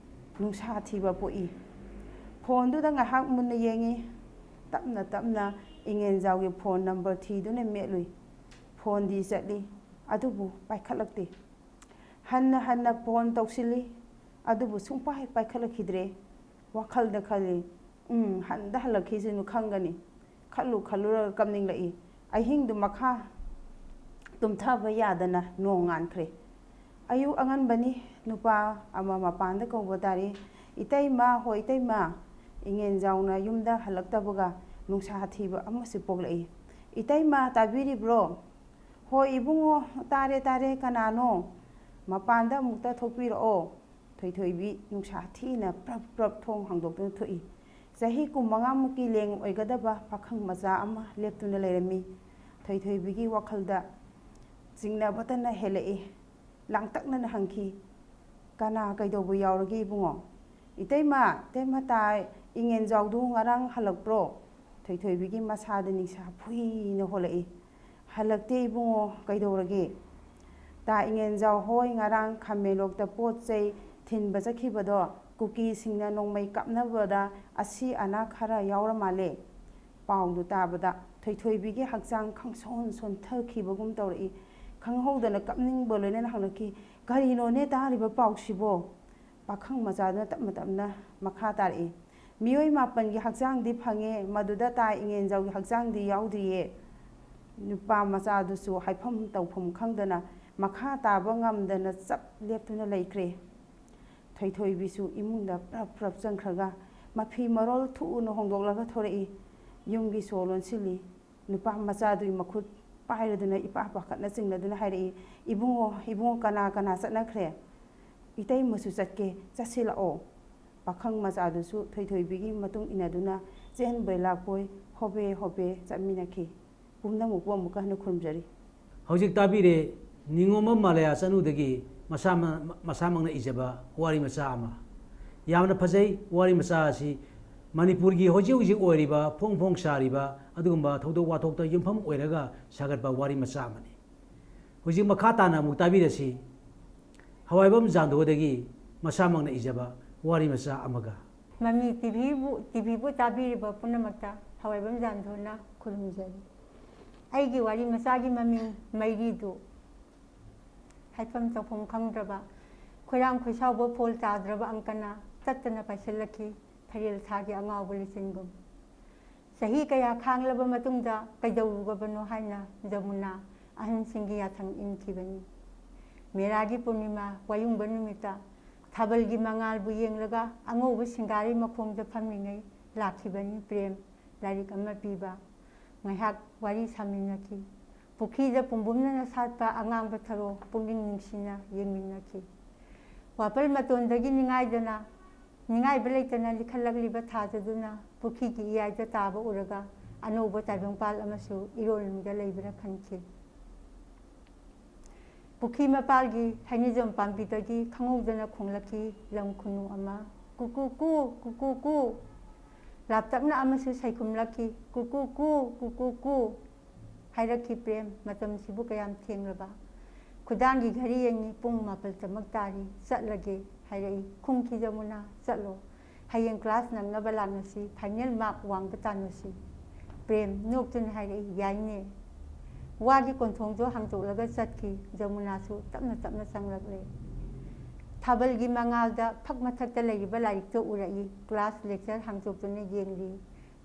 ꯅꯨꯡꯁꯥ ꯊꯤꯕ ꯄꯣꯛꯏ꯫ ꯐꯣꯟꯗꯨꯗ ꯉꯥꯏꯍꯥꯛ ꯃꯨꯟꯅ ꯌꯦꯡꯉꯤ꯫ ꯇꯞꯅ ꯇꯞꯅ ꯏꯉꯦꯟꯖꯥꯎꯒꯤ ꯐꯣꯟ ꯅꯝꯕꯔ ꯊꯤꯗꯨꯅ ꯃꯦꯠꯂꯨꯏ꯫ ꯐꯣꯟꯗꯤ ꯆꯠꯂꯤ, ꯑꯗꯨꯕꯨ ꯄꯥꯏꯈꯠꯂꯛꯇꯦ꯫ ꯍꯟꯅ ꯍꯟꯅ ꯐꯣꯟ ꯇꯧꯁꯤꯜꯂꯤ, ꯑꯗꯨꯕꯨ ꯁꯨꯡꯄꯥꯏ ꯄꯥꯏꯈꯠꯂꯛꯈꯤꯗ꯭ꯔꯦ꯫ ꯋꯥꯈꯜꯗ ꯈꯜꯂꯤ, "ꯎꯝ, ꯍꯟꯗ ꯍꯜꯂꯛꯈꯤꯁꯅꯨ ꯈꯪꯒꯅꯤ" ꯈꯜꯂꯨ ꯈꯜꯂꯨꯔꯒ ꯀꯞꯅꯤꯡꯂꯛꯏ꯫ ꯑꯍꯤꯡꯗꯨ ꯃꯈꯥ ꯇꯨꯝꯊꯕ ꯌꯥꯗꯅ ꯅꯣꯡ ꯉꯥꯟꯈ꯭ꯔꯦ꯫ ꯑꯌꯨꯛ ꯑꯉꯟꯕꯅꯤ, ꯅꯨꯄꯥ ꯑꯃ ꯃꯄꯥꯟꯗ ꯀꯧꯕ ꯇꯥꯔꯦ꯫ "ꯏꯇꯩꯃ, ꯍꯣ ꯏꯇꯩꯃ!" ꯏꯉꯦꯟꯖꯥꯎꯅ ꯌꯨꯝꯗ ꯍꯜꯂꯛꯇꯕꯒ ꯅꯨꯡꯁꯥ ꯊꯤꯕ ꯑꯃꯁꯨ ꯄꯣꯛꯂꯛꯏ꯫ "ꯏꯇꯩꯃ, ꯇꯥꯕꯤꯔꯤꯕ꯭ꯔꯣ?" "ꯍꯣꯏ ꯏꯕꯨꯡꯉꯣ, ꯇꯥꯔꯦ ꯇꯥꯔꯦ, ꯀꯅꯥꯅꯣ? ꯃꯄꯥꯟꯗ ꯑꯃꯨꯛꯇ ꯊꯣꯛꯄꯤꯔꯛꯑꯣ꯫" ꯊꯣꯏꯊꯣꯏꯕꯤ ꯅꯨꯡꯁꯥ ꯊꯤꯅ ꯄ꯭ꯔꯞ ꯄ꯭ꯔꯞ ꯊꯣꯡ ꯍꯥꯡꯗꯣꯛꯇꯨꯅ ꯊꯣꯛꯏ꯫ ꯆꯍꯤ ꯀꯨꯟꯃꯉꯥꯃꯨꯛꯀꯤ ꯂꯦꯡ ꯑꯣꯏꯒꯗꯕ ꯄꯥꯈꯪ ꯃꯆꯥ ꯑꯃ ꯂꯦꯞꯇꯨꯅ ꯂꯩꯔꯝꯃꯤ꯫ ꯊꯣꯏꯊꯣꯏꯕꯤꯒꯤ ꯋꯥꯈꯜꯗ ꯆꯤꯡꯅꯕꯇꯅ ꯍꯦꯜꯂꯛꯏ꯫ ꯂꯥꯡꯇꯛꯅꯅ ꯍꯪꯈꯤ, "ꯀꯅꯥ ꯀꯩꯗꯧꯕ ꯌꯥꯎꯔꯒꯦ ꯏꯕꯨꯡꯉꯣ?" "ꯏꯇꯩꯃ, ꯏꯇꯩꯃ ꯇꯥꯏ, ꯏꯉꯦꯟꯖꯥꯎꯗꯨ ꯉꯔꯥꯡ ꯍꯜꯂꯛꯄ꯭ꯔꯣ?" ꯊꯣꯏꯊꯣꯏꯕꯤꯒꯤ ꯃꯁꯥꯗ ꯅꯤꯡꯁꯥ ꯐꯨꯏꯅ ꯍꯣꯜꯂꯛꯏ꯫ "ꯍꯜꯂꯛꯇꯦ ꯏꯕꯨꯡꯉꯣ, ꯀꯩꯗꯧꯔꯒꯦ?" "ꯇꯥ ꯏꯉꯦꯟꯖꯥꯎ ꯍꯣꯏ ꯉꯔꯥꯡ ꯈꯥꯃꯦꯟꯂꯣꯛꯇ ꯄꯣꯠ ꯆꯩ ꯊꯤꯟꯕ ꯆꯠꯈꯤꯕꯗꯣ ꯀꯨꯀꯤꯁꯤꯡꯅ ꯅꯣꯡꯃꯩ ꯀꯥꯞꯅꯕꯗ ꯑꯁꯤ ꯑꯅꯥ ꯈꯔ ꯌꯥꯎꯔ ꯃꯥꯜꯂꯦ꯫" ꯄꯥꯎꯗꯨ ꯇꯥꯕꯗ ꯊꯣꯏꯊꯣꯏꯕꯤꯒꯤ ꯍꯛꯆꯥꯡ ꯈꯪꯁꯣꯟ ꯁꯣꯟꯊꯈꯤꯕꯒꯨꯝ ꯇꯧꯔꯛꯏ꯫ ꯈꯪꯍꯧꯗꯅ ꯀꯞꯅꯤꯡꯕ ꯂꯣꯏꯅꯅ ꯍꯪꯂꯛꯈꯤ, "ꯀꯔꯤꯅꯣꯅꯦ ꯇꯥꯔꯤꯕ ꯄꯥꯎꯁꯤꯕꯣ?" ꯄꯥꯈꯪ ꯃꯆꯥꯗꯨꯅ ꯇꯞꯅ ꯇꯞꯅ ꯃꯈꯥ ꯇꯥꯔꯛꯏ, "ꯃꯤꯑꯣꯏ ꯃꯥꯄꯟꯒꯤ ꯍꯛꯆꯥꯡꯗꯤ ꯐꯪꯉꯦ, ꯃꯗꯨꯗ ꯇꯥ ꯏꯉꯦꯟꯖꯥꯎꯒꯤ ꯍꯛꯆꯥꯡꯗꯤ ꯌꯥꯎꯗ꯭ꯔꯤꯌꯦ꯫" ꯅꯨꯄꯥ ꯃꯆꯥꯗꯨꯁꯨ ꯍꯥꯏꯐꯝ ꯇꯧꯐꯝ ꯈꯪꯗꯅ ꯃꯈꯥ ꯇꯥꯕ ꯉꯝꯗꯅ ꯆꯞ ꯂꯦꯞꯇꯨꯅ ꯂꯩꯈ꯭ꯔꯦ꯫ ꯊꯣꯏꯊꯣꯏꯕꯤꯁꯨ ꯏꯃꯨꯡꯗ ꯄ꯭ꯔꯞ ꯄ꯭ꯔꯞ ꯆꯪꯈ꯭ꯔꯒ ꯃꯐꯤ ꯃꯔꯣꯜ ꯊꯨꯅ ꯍꯣꯡꯗꯣꯛꯂꯒ ꯊꯣꯔꯛꯏ꯫ ꯌꯨꯝꯒꯤ ꯁꯣ ꯂꯣꯟꯁꯤꯜꯂꯤ꯫ ꯅꯨꯄꯥ ꯃꯆꯥꯗꯨꯒꯤ ꯃꯈꯨꯠ ꯄꯥꯏꯔꯗꯨꯅ ꯏꯄꯥ ꯄꯥꯈꯠꯅ ꯆꯤꯡꯅꯗꯨꯅ ꯍꯥꯏꯔꯛꯏ, "ꯏꯕꯨꯡꯉꯣ, ꯏꯕꯨꯡꯉꯣ, ꯀꯅꯥ ꯀꯅꯥ ꯆꯠꯅꯈ꯭ꯔꯦ? ꯏꯇꯩꯃꯁꯨ ꯆꯠꯀꯦ, ꯆꯠꯁꯤꯜꯂꯛꯑꯣ꯫" ꯄꯥꯈꯪ ꯃꯆꯥꯗꯨꯁꯨ ꯊꯣꯏꯊꯣꯏꯕꯤꯒꯤ ꯃꯇꯨꯡ ꯏꯟꯅꯗꯨꯅ ꯆꯦꯟꯕꯣꯏ ꯂꯥꯛꯄꯣꯏ ꯍꯣꯕꯦ ꯍꯣꯕꯦ ꯆꯠꯃꯤꯟꯅꯈꯤ꯫ ꯄꯨꯝꯅꯃꯛꯄꯨ ꯑꯃꯨꯛꯀ ꯍꯟꯅ ꯈꯨꯔꯨꯝꯖꯔꯤ꯫ ꯍꯧꯖꯤꯛ ꯇꯥꯕꯤꯔꯦ, ꯅꯤꯉꯣꯝꯕꯝ ꯃꯥꯂꯌꯥ ꯆꯅꯨꯗꯒꯤ ꯃꯁꯥꯃ-, ꯃꯁꯥꯃꯛꯅ ꯏꯖꯕ ꯋꯥꯔꯤ ꯃꯆꯥ ꯑꯃ꯫ ꯌꯥꯝꯅ ꯐꯖꯩ꯫ ꯋꯥꯔꯤ ꯃꯆꯥ ꯑꯁꯤ ꯃꯅꯤꯄꯨꯔꯒꯤ ꯍꯧꯖꯤꯛ ꯍꯧꯖꯤꯛ ꯑꯣꯏꯔꯤꯕ ꯐꯣꯡ ꯐꯣꯡ ꯁꯥꯔꯤꯕ ꯑꯗꯨꯒꯨꯝꯕ ꯊꯧꯗꯣꯛ ꯋꯥꯊꯣꯛꯇ ꯌꯨꯝꯐꯝ ꯑꯣꯏꯔꯒ ꯁꯥꯒꯠꯄ ꯋꯥꯔꯤ ꯃꯆꯥ ꯑꯃꯅꯤ꯫ ꯍꯧꯖꯤꯛ ꯃꯈꯥ ꯇꯥꯅ ꯑꯃꯨꯛ ꯇꯥꯕꯤꯔꯁꯤ, ꯍꯋꯥꯏꯕꯝ ꯖꯥꯟꯗꯣꯗꯒꯤ ꯃꯁꯥꯃꯛꯅ ꯏꯖꯕ ꯋꯥꯔꯤ ꯃꯆꯥ ꯑꯃꯒ꯫ ꯃꯃꯤ ꯇꯤꯚꯤꯕꯨ, ꯇꯤꯚꯤꯕꯨ ꯇꯥꯕꯤꯔꯤꯕ ꯄꯨꯝꯅꯃꯛꯇ ꯍꯋꯥꯏꯕꯝ ꯖꯥꯟꯗꯣꯅ ꯈꯨꯔꯨꯝꯖꯔꯤ꯫ ꯑꯩꯒꯤ ꯋꯥꯔꯤ ꯃꯆꯥꯒꯤ ꯃꯃꯤꯡ ꯃꯩꯔꯤꯗꯨ꯫ ꯍꯥꯏꯐꯝ ꯇꯧꯐꯝ ꯈꯪꯗ꯭ꯔꯕ, ꯈꯣꯏꯔꯥꯡ ꯈꯣꯏꯁꯥꯎꯕ ꯐꯣꯜ ꯇꯥꯗ꯭ꯔꯕ ꯑꯪꯀꯅ ꯇꯠꯇꯅ ꯄꯥꯏꯁꯤꯜꯂꯛꯈꯤ, ꯐꯩꯔꯦꯜ ꯊꯥꯒꯤ ꯑꯉꯥꯎꯕ ꯂꯤꯆꯤꯟꯒꯨꯝ꯫ ꯆꯍꯤ ꯀꯌꯥ ꯈꯥꯡꯂꯕ ꯃꯇꯨꯡꯗ ꯀꯩꯗꯧꯔꯨꯔꯕꯅꯣ ꯍꯥꯏꯅ ꯖꯃꯨꯅꯥ ꯑꯍꯟꯁꯤꯡꯒꯤ ꯌꯥꯊꯪ ꯏꯟꯈꯤꯕꯅꯤ꯫ ꯃꯦꯔꯥꯒꯤ ꯄꯨꯔꯅꯤꯃꯥ ꯋꯥꯌꯨꯡꯕ ꯅꯨꯃꯤꯠꯇ ꯊꯥꯕꯜꯒꯤ ꯃꯉꯥꯜꯕꯨ ꯌꯦꯡꯂꯒ ꯑꯉꯧꯕ ꯁꯤꯡꯒꯥꯔꯩ ꯃꯈꯣꯡꯗ ꯐꯝꯂꯤꯉꯩ ꯂꯥꯛꯈꯤꯕꯅꯤ ꯄ꯭ꯔꯦꯝ, ꯂꯥꯏꯔꯤꯛ ꯑꯃ ꯄꯤꯕ꯫ ꯉꯥꯏꯍꯥꯛ ꯋꯥꯔꯤ ꯁꯥꯃꯤꯟꯅꯈꯤ꯫ ꯄꯨꯈ꯭ꯔꯤꯗ ꯄꯨꯝꯕꯨꯝꯅꯅ ꯁꯥꯠꯄ ꯑꯉꯥꯡꯕ ꯊꯔꯣ ꯄꯨꯛꯅꯤꯡ ꯅꯨꯡꯁꯤꯅ ꯌꯦꯡꯃꯤꯟꯅꯈꯤ꯫ ꯋꯥꯄꯜ ꯃꯇꯣꯟꯗꯒꯤ ꯅꯤꯡꯉꯥꯏꯗꯅ, ꯅꯤꯡꯉꯥꯏꯕ ꯂꯩꯇꯅ ꯂꯤꯈꯠꯂꯛꯂꯤꯕ ꯊꯥꯖꯗꯨꯅ ꯄꯨꯈ꯭ꯔꯤꯒꯤ ꯏꯌꯥꯏꯗ ꯇꯥꯕ ꯎꯔꯒ ꯑꯅꯧꯕ ꯇꯥꯏꯕꯪꯄꯥꯜ ꯑꯃꯁꯨ ꯏꯔꯣꯜꯅꯨꯡꯗ ꯂꯩꯕ꯭ꯔꯥ ꯈꯟꯈꯤ꯫ ꯄꯨꯈ꯭ꯔꯤ ꯃꯄꯥꯜꯒꯤ ꯍꯩꯅꯤꯖꯣꯝ ꯄꯥꯝꯕꯤꯗꯒꯤ ꯈꯪꯍꯧꯗꯅ ꯈꯣꯡꯂꯛꯈꯤ ꯂꯝ ꯈꯨꯅꯨ ꯑꯃ, "ꯀꯨ ꯀꯨ ꯀꯨ, ꯀꯨ ꯀꯨ ꯀꯨ"꯫ ꯂꯥꯞꯇꯛꯅ ꯑꯃꯁꯨ ꯁꯩꯈꯨꯝꯂꯛꯈꯤ, "ꯀꯨ ꯀꯨ ꯀꯨ, ꯀꯨ ꯀꯨ ꯀꯨ"꯫ ꯍꯥꯏꯔꯛꯈꯤ ꯄ꯭ꯔꯦꯝ, "ꯃꯇꯝꯁꯤꯕꯨ ꯀꯌꯥꯝ ꯊꯦꯡꯂꯕ?" "ꯈꯨꯗꯥꯡꯒꯤ ꯘꯔꯤ ꯌꯦꯡꯉꯤ, ꯄꯨꯡ ꯃꯥꯄꯜ ꯇꯃꯛ ꯇꯥꯔꯤ, ꯆꯠꯂꯒꯦ" ꯍꯥꯏꯔꯛꯏ꯫ ꯈꯨꯝꯈꯤ ꯖꯃꯨꯅꯥ, "ꯆꯠꯂꯣ꯫ ꯍꯌꯦꯡ ꯀ꯭ꯂꯥꯁ ꯅꯪꯅꯕ ꯂꯥꯛꯅꯁꯤ, ꯐꯥꯏꯅꯦꯜ ꯃꯥꯔꯛ ꯋꯥꯡꯕ ꯇꯥꯟꯅꯁꯤ"꯫ ꯄ꯭ꯔꯦꯝ ꯅꯣꯛꯇꯨꯅ ꯍꯥꯏꯔꯛꯏ, "ꯌꯥꯏꯅꯦ"꯫ ꯋꯥꯒꯤ ꯀꯣꯟꯊꯣꯡꯗꯣ ꯍꯥꯡꯗꯣꯛꯂꯒ ꯆꯠꯈꯤ꯫ ꯖꯃꯨꯅꯥꯁꯨ ꯇꯞꯅ ꯇꯞꯅ ꯆꯪꯂꯛꯂꯦ꯫ ꯊꯥꯕꯜꯒꯤ ꯃꯉꯥꯜꯗ ꯐꯛ ꯃꯊꯛꯇ ꯂꯩꯔꯤꯕ ꯂꯥꯏꯔꯤꯛꯇꯣ ꯎꯔꯛꯏ꯫ ꯀ꯭ꯂꯥꯁ ꯂꯦꯛꯆꯔ ꯍꯥꯡꯗꯣꯛꯇꯨꯅ ꯌꯦꯡꯂꯤ꯫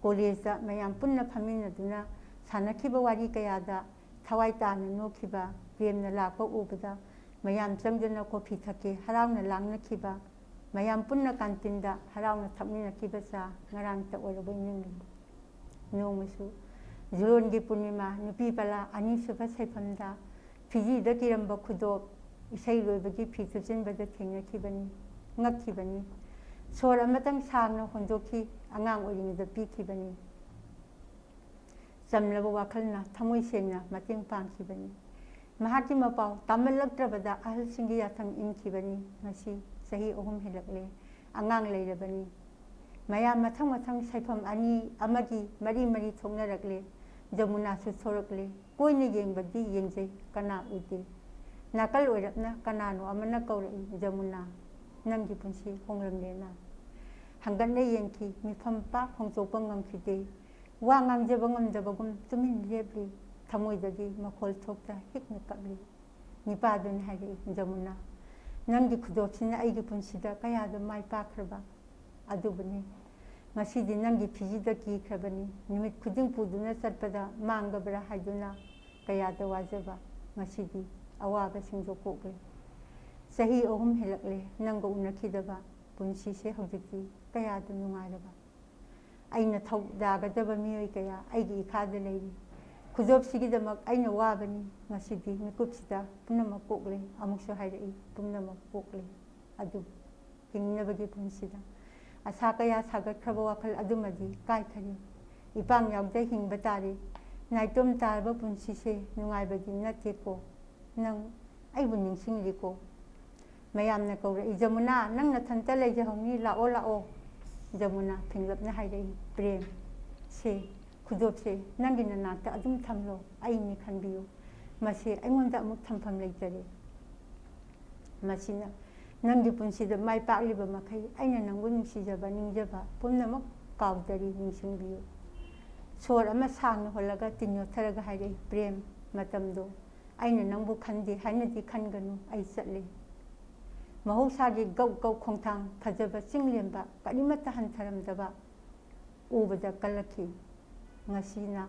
ꯀꯣꯂꯦꯖꯇ ꯃꯌꯥꯝ ꯄꯨꯟꯅ ꯐꯝꯃꯤꯟꯅꯗꯨꯅ ꯁꯥꯟꯅꯈꯤꯕ ꯋꯥꯔꯤ ꯀꯌꯥꯗ ꯊꯋꯥꯏ ꯇꯥꯅ ꯅꯣꯛꯈꯤꯕ꯫ ꯄ꯭ꯔꯦꯝꯅ ꯂꯥꯛꯄ ꯎꯕꯗ ꯃꯌꯥꯝ ꯆꯪꯗꯨꯅ ꯀꯣꯐꯤ ꯊꯛꯀꯦ ꯍꯔꯥꯎꯅ ꯂꯥꯡꯅꯈꯤꯕ꯫ ꯃꯌꯥꯝ ꯄꯨꯟꯅ ꯀꯥꯟꯇꯤꯟꯗ ꯍꯔꯥꯎꯅ ꯊꯛꯃꯤꯟꯅꯈꯤꯕ ꯆꯥ ꯉꯔꯥꯡꯇ ꯑꯣꯏꯔꯕꯣꯏ ꯅꯤꯡꯂꯤ꯫ ꯅꯣꯡꯃꯁꯨ ꯖꯨꯂꯣꯟꯒꯤ ꯄꯨꯔꯅꯤꯃꯥ, ꯅꯨꯄꯤ ꯄꯂꯥ ꯑꯅꯤꯁꯨꯕ ꯁꯩꯐꯝꯗ ꯐꯤꯖꯤꯗ ꯀꯤꯔꯝꯕ ꯈꯨꯗꯣꯞ ꯏꯁꯩ ꯂꯣꯏꯕꯒꯤ ꯐꯤ ꯊꯨꯞꯆꯤꯟꯕꯗ ꯊꯦꯡꯅꯈꯤꯕꯅꯤ꯫ ꯉꯛꯈꯤꯕꯅꯤ꯫ ꯁꯣꯔ ꯑꯃꯇꯪ ꯁꯥꯡꯅ ꯍꯣꯟꯗꯣꯛꯈꯤ꯫ ꯑꯉꯥꯡ ꯑꯣꯏꯔꯤꯉꯩꯗ ꯄꯤꯈꯤꯕꯅꯤ꯫ ꯆꯝꯂꯕ ꯋꯥꯈꯜꯅ ꯊꯃꯣꯏ ꯁꯦꯡꯅ ꯃꯇꯦꯡ ꯄꯥꯡꯈꯤꯕꯅꯤ꯫ ꯃꯍꯥꯛꯀꯤ ꯃꯄꯥꯎ ꯇꯥꯃꯜꯂꯛꯇ꯭ꯔꯕꯗ ꯑꯍꯜꯁꯤꯡꯒꯤ ꯌꯥꯊꯪ ꯏꯟꯈꯤꯕꯅꯤ꯫ ꯉꯁꯤ ꯆꯍꯤ ꯑꯍꯨꯝ ꯍꯦꯜꯂꯛꯂꯦ꯫ ꯑꯉꯥꯡ ꯂꯩꯔꯕꯅꯤ꯫ ꯃꯌꯥꯝ ꯃꯊꯪ ꯃꯊꯪ ꯁꯩꯐꯝ ꯑꯅꯤ ꯑꯃꯒꯤ ꯃꯔꯤ ꯃꯔꯤ ꯊꯣꯛꯅꯔꯛꯂꯦ꯫ ꯖꯃꯨꯅꯥꯁꯨ ꯊꯣꯔꯛꯂꯦ꯫ ꯀꯣꯏꯅ ꯌꯦꯡꯕꯗꯤ ꯌꯦꯡꯖꯩ, ꯀꯅꯥ ꯎꯗꯦ꯫ ꯅꯥꯀꯜ ꯑꯣꯏꯔꯞꯅ ꯀꯅꯥꯅꯣ ꯑꯃꯅ ꯀꯧꯔꯛꯏ, "ꯖꯃꯨꯅꯥ, ꯅꯪꯒꯤ ꯄꯨꯟꯁꯤ ꯍꯣꯡꯂꯝꯂꯦꯅ"꯫ ꯍꯪꯒꯠꯅ ꯌꯦꯡꯈꯤ꯫ ꯃꯤꯐꯝ ꯄꯥꯛ ꯍꯣꯡꯗꯣꯛꯄ ꯉꯝꯈꯤꯗꯦ꯫ ꯋꯥ ꯉꯥꯡꯖꯕ ꯉꯝꯗꯕꯒꯨꯝ ꯇꯨꯃꯤꯟ ꯂꯦꯞꯂꯤ꯫ ꯊꯃꯣꯏꯗꯗꯤ ꯃꯈꯣꯜ ꯊꯣꯛꯇ ꯍꯤꯛꯅ ꯀꯞꯂꯤ꯫ ꯅꯤꯄꯥꯗꯨꯅ ꯍꯥꯏꯔꯛꯏ, "ꯖꯃꯨꯅꯥ, ꯅꯪꯒꯤ ꯈꯨꯗꯣꯞꯁꯤꯅ ꯑꯩꯒꯤ ꯄꯨꯟꯁꯤꯗ ꯀꯌꯥꯗ ꯃꯥꯏ ꯄꯥꯛꯈ꯭ꯔꯕ ꯑꯗꯨꯕꯨꯅꯤ꯫ ꯉꯁꯤꯗꯤ ꯅꯪꯒꯤ ꯐꯤꯖꯤꯗ ꯀꯤꯈ꯭ꯔꯕꯅꯤ꯫ ꯅꯨꯃꯤꯠ ꯈꯨꯗꯤꯡ ꯄꯨꯗꯨꯅ ꯆꯠꯄꯗ ꯃꯥꯡꯗꯕ꯭ꯔꯥ ꯍꯥꯏꯗꯨꯅ ꯀꯌꯥꯗ ꯋꯥꯖꯕ꯫ ꯉꯁꯤꯗꯤ ꯑꯋꯥꯕꯁꯤꯡꯗꯣ ꯀꯣꯛꯂꯦ꯫ ꯆꯍꯤ ꯑꯍꯨꯝ ꯍꯦꯜꯂꯛꯂꯦ ꯅꯪꯒ ꯎꯅꯈꯤꯗꯕ꯫ ꯄꯨꯟꯁꯤꯁꯦ ꯍꯧꯖꯤꯛꯇꯤ ꯀꯌꯥꯗ ꯅꯨꯡꯉꯥꯏꯔꯕ꯫ ꯑꯩꯅ ꯊꯧꯗꯥꯒꯗꯕ ꯃꯤꯑꯣꯏ ꯀꯌꯥ ꯑꯩꯒꯤ ꯏꯈꯥꯗ ꯂꯩꯔꯤ꯫ ꯈꯨꯗꯣꯞꯁꯤꯒꯤꯗꯃꯛ ꯑꯩꯅ ꯋꯥꯕꯅꯤ꯫ ꯉꯁꯤꯗꯤ ꯃꯤꯀꯨꯞꯁꯤꯗ ꯄꯨꯝꯅꯃꯛ ꯀꯣꯛꯂꯦ"꯫ ꯑꯃꯨꯛꯁꯨ ꯍꯥꯏꯔꯛꯏ, "ꯄꯨꯝꯅꯃꯛ ꯀꯣꯛꯂꯦ꯫ ꯑꯗꯨꯕꯨ ꯍꯤꯡꯅꯕꯒꯤ ꯄꯨꯟꯁꯤꯗ ꯑꯁꯥ ꯀꯌꯥ ꯁꯥꯒꯠꯈ꯭ꯔꯕ ꯋꯥꯈꯜ ꯑꯗꯨꯃꯗꯤ ꯀꯥꯏꯈꯔꯦ꯫ ꯏꯄꯥꯡ ꯌꯥꯎꯗ ꯍꯤꯡꯕ ꯇꯥꯔꯦ꯫ ꯅꯥꯏꯇꯣꯝ ꯇꯥꯔꯕ ꯄꯨꯟꯁꯤꯁꯦ ꯅꯨꯡꯉꯥꯏꯕꯗꯤ ꯅꯠꯇꯦꯀꯣ꯫ ꯅꯪ ꯑꯩꯕꯨ ꯅꯤꯡꯁꯤꯡꯂꯤꯀꯣ"꯫ ꯃꯌꯥꯝꯅ ꯀꯧꯔꯛꯏ, "ꯖꯃꯨꯅꯥ, ꯅꯪ ꯅꯊꯟꯇ ꯂꯩꯖꯍꯧꯅꯤ, ꯂꯥꯛꯑꯣ, ꯂꯥꯛꯑꯣ"꯫ ꯖꯃꯨꯅꯥ ꯐꯤꯡꯂꯞꯅ ꯍꯥꯏꯔꯛꯏ, "ꯄ꯭ꯔꯦꯝ, ꯁꯦ, ꯈꯨꯗꯣꯞꯁꯦ ꯅꯪꯒꯤ ꯅꯅꯥꯛꯇ ꯑꯗꯨꯝ ꯊꯝꯂꯣ, ꯑꯩꯅꯤ ꯈꯟꯕꯤꯌꯨ꯫ ꯃꯁꯤ ꯑꯩꯉꯣꯟꯗ ꯑꯃꯨꯛ ꯊꯝꯐꯝ ꯂꯩꯇꯔꯦ꯫ ꯃꯁꯤꯅ ꯅꯪꯒꯤ ꯄꯨꯟꯁꯤꯗ ꯃꯥꯏ ꯄꯥꯛꯂꯤꯕ ꯃꯈꯩ ꯑꯩꯅ ꯅꯪꯕꯨ ꯅꯨꯡꯁꯤꯖꯕ, ꯅꯤꯡꯖꯕ ꯄꯨꯝꯅꯃꯛ ꯀꯥꯎꯗꯔꯤ, ꯅꯤꯡꯁꯤꯡꯕꯤꯌꯨ"꯫ ꯁꯣꯔ ꯑꯃ ꯁꯥꯡꯅ ꯍꯣꯜꯂꯒ ꯇꯤꯟ ꯌꯣꯠꯊꯔꯒ ꯍꯥꯏꯔꯛꯏ, "ꯄ꯭ꯔꯦꯝ, ꯃꯇꯝꯗꯣ ꯑꯩꯅ ꯅꯪꯕꯨ ꯈꯟꯗꯦ ꯍꯥꯏꯅꯗꯤ ꯈꯟꯒꯅꯨ, ꯑꯩ ꯆꯠꯂꯦ꯫ ꯃꯍꯧꯁꯥꯒꯤ ꯒꯧ ꯒꯧ ꯈꯣꯡꯊꯥꯡ ꯐꯖꯕ ꯆꯤꯡ ꯂꯦꯝꯕ ꯀꯔꯤꯃꯠꯇ ꯍꯟꯊꯔꯝꯗꯕ ꯎꯕꯗ ꯀꯜꯂꯛꯈꯤ꯫ ꯉꯁꯤꯅ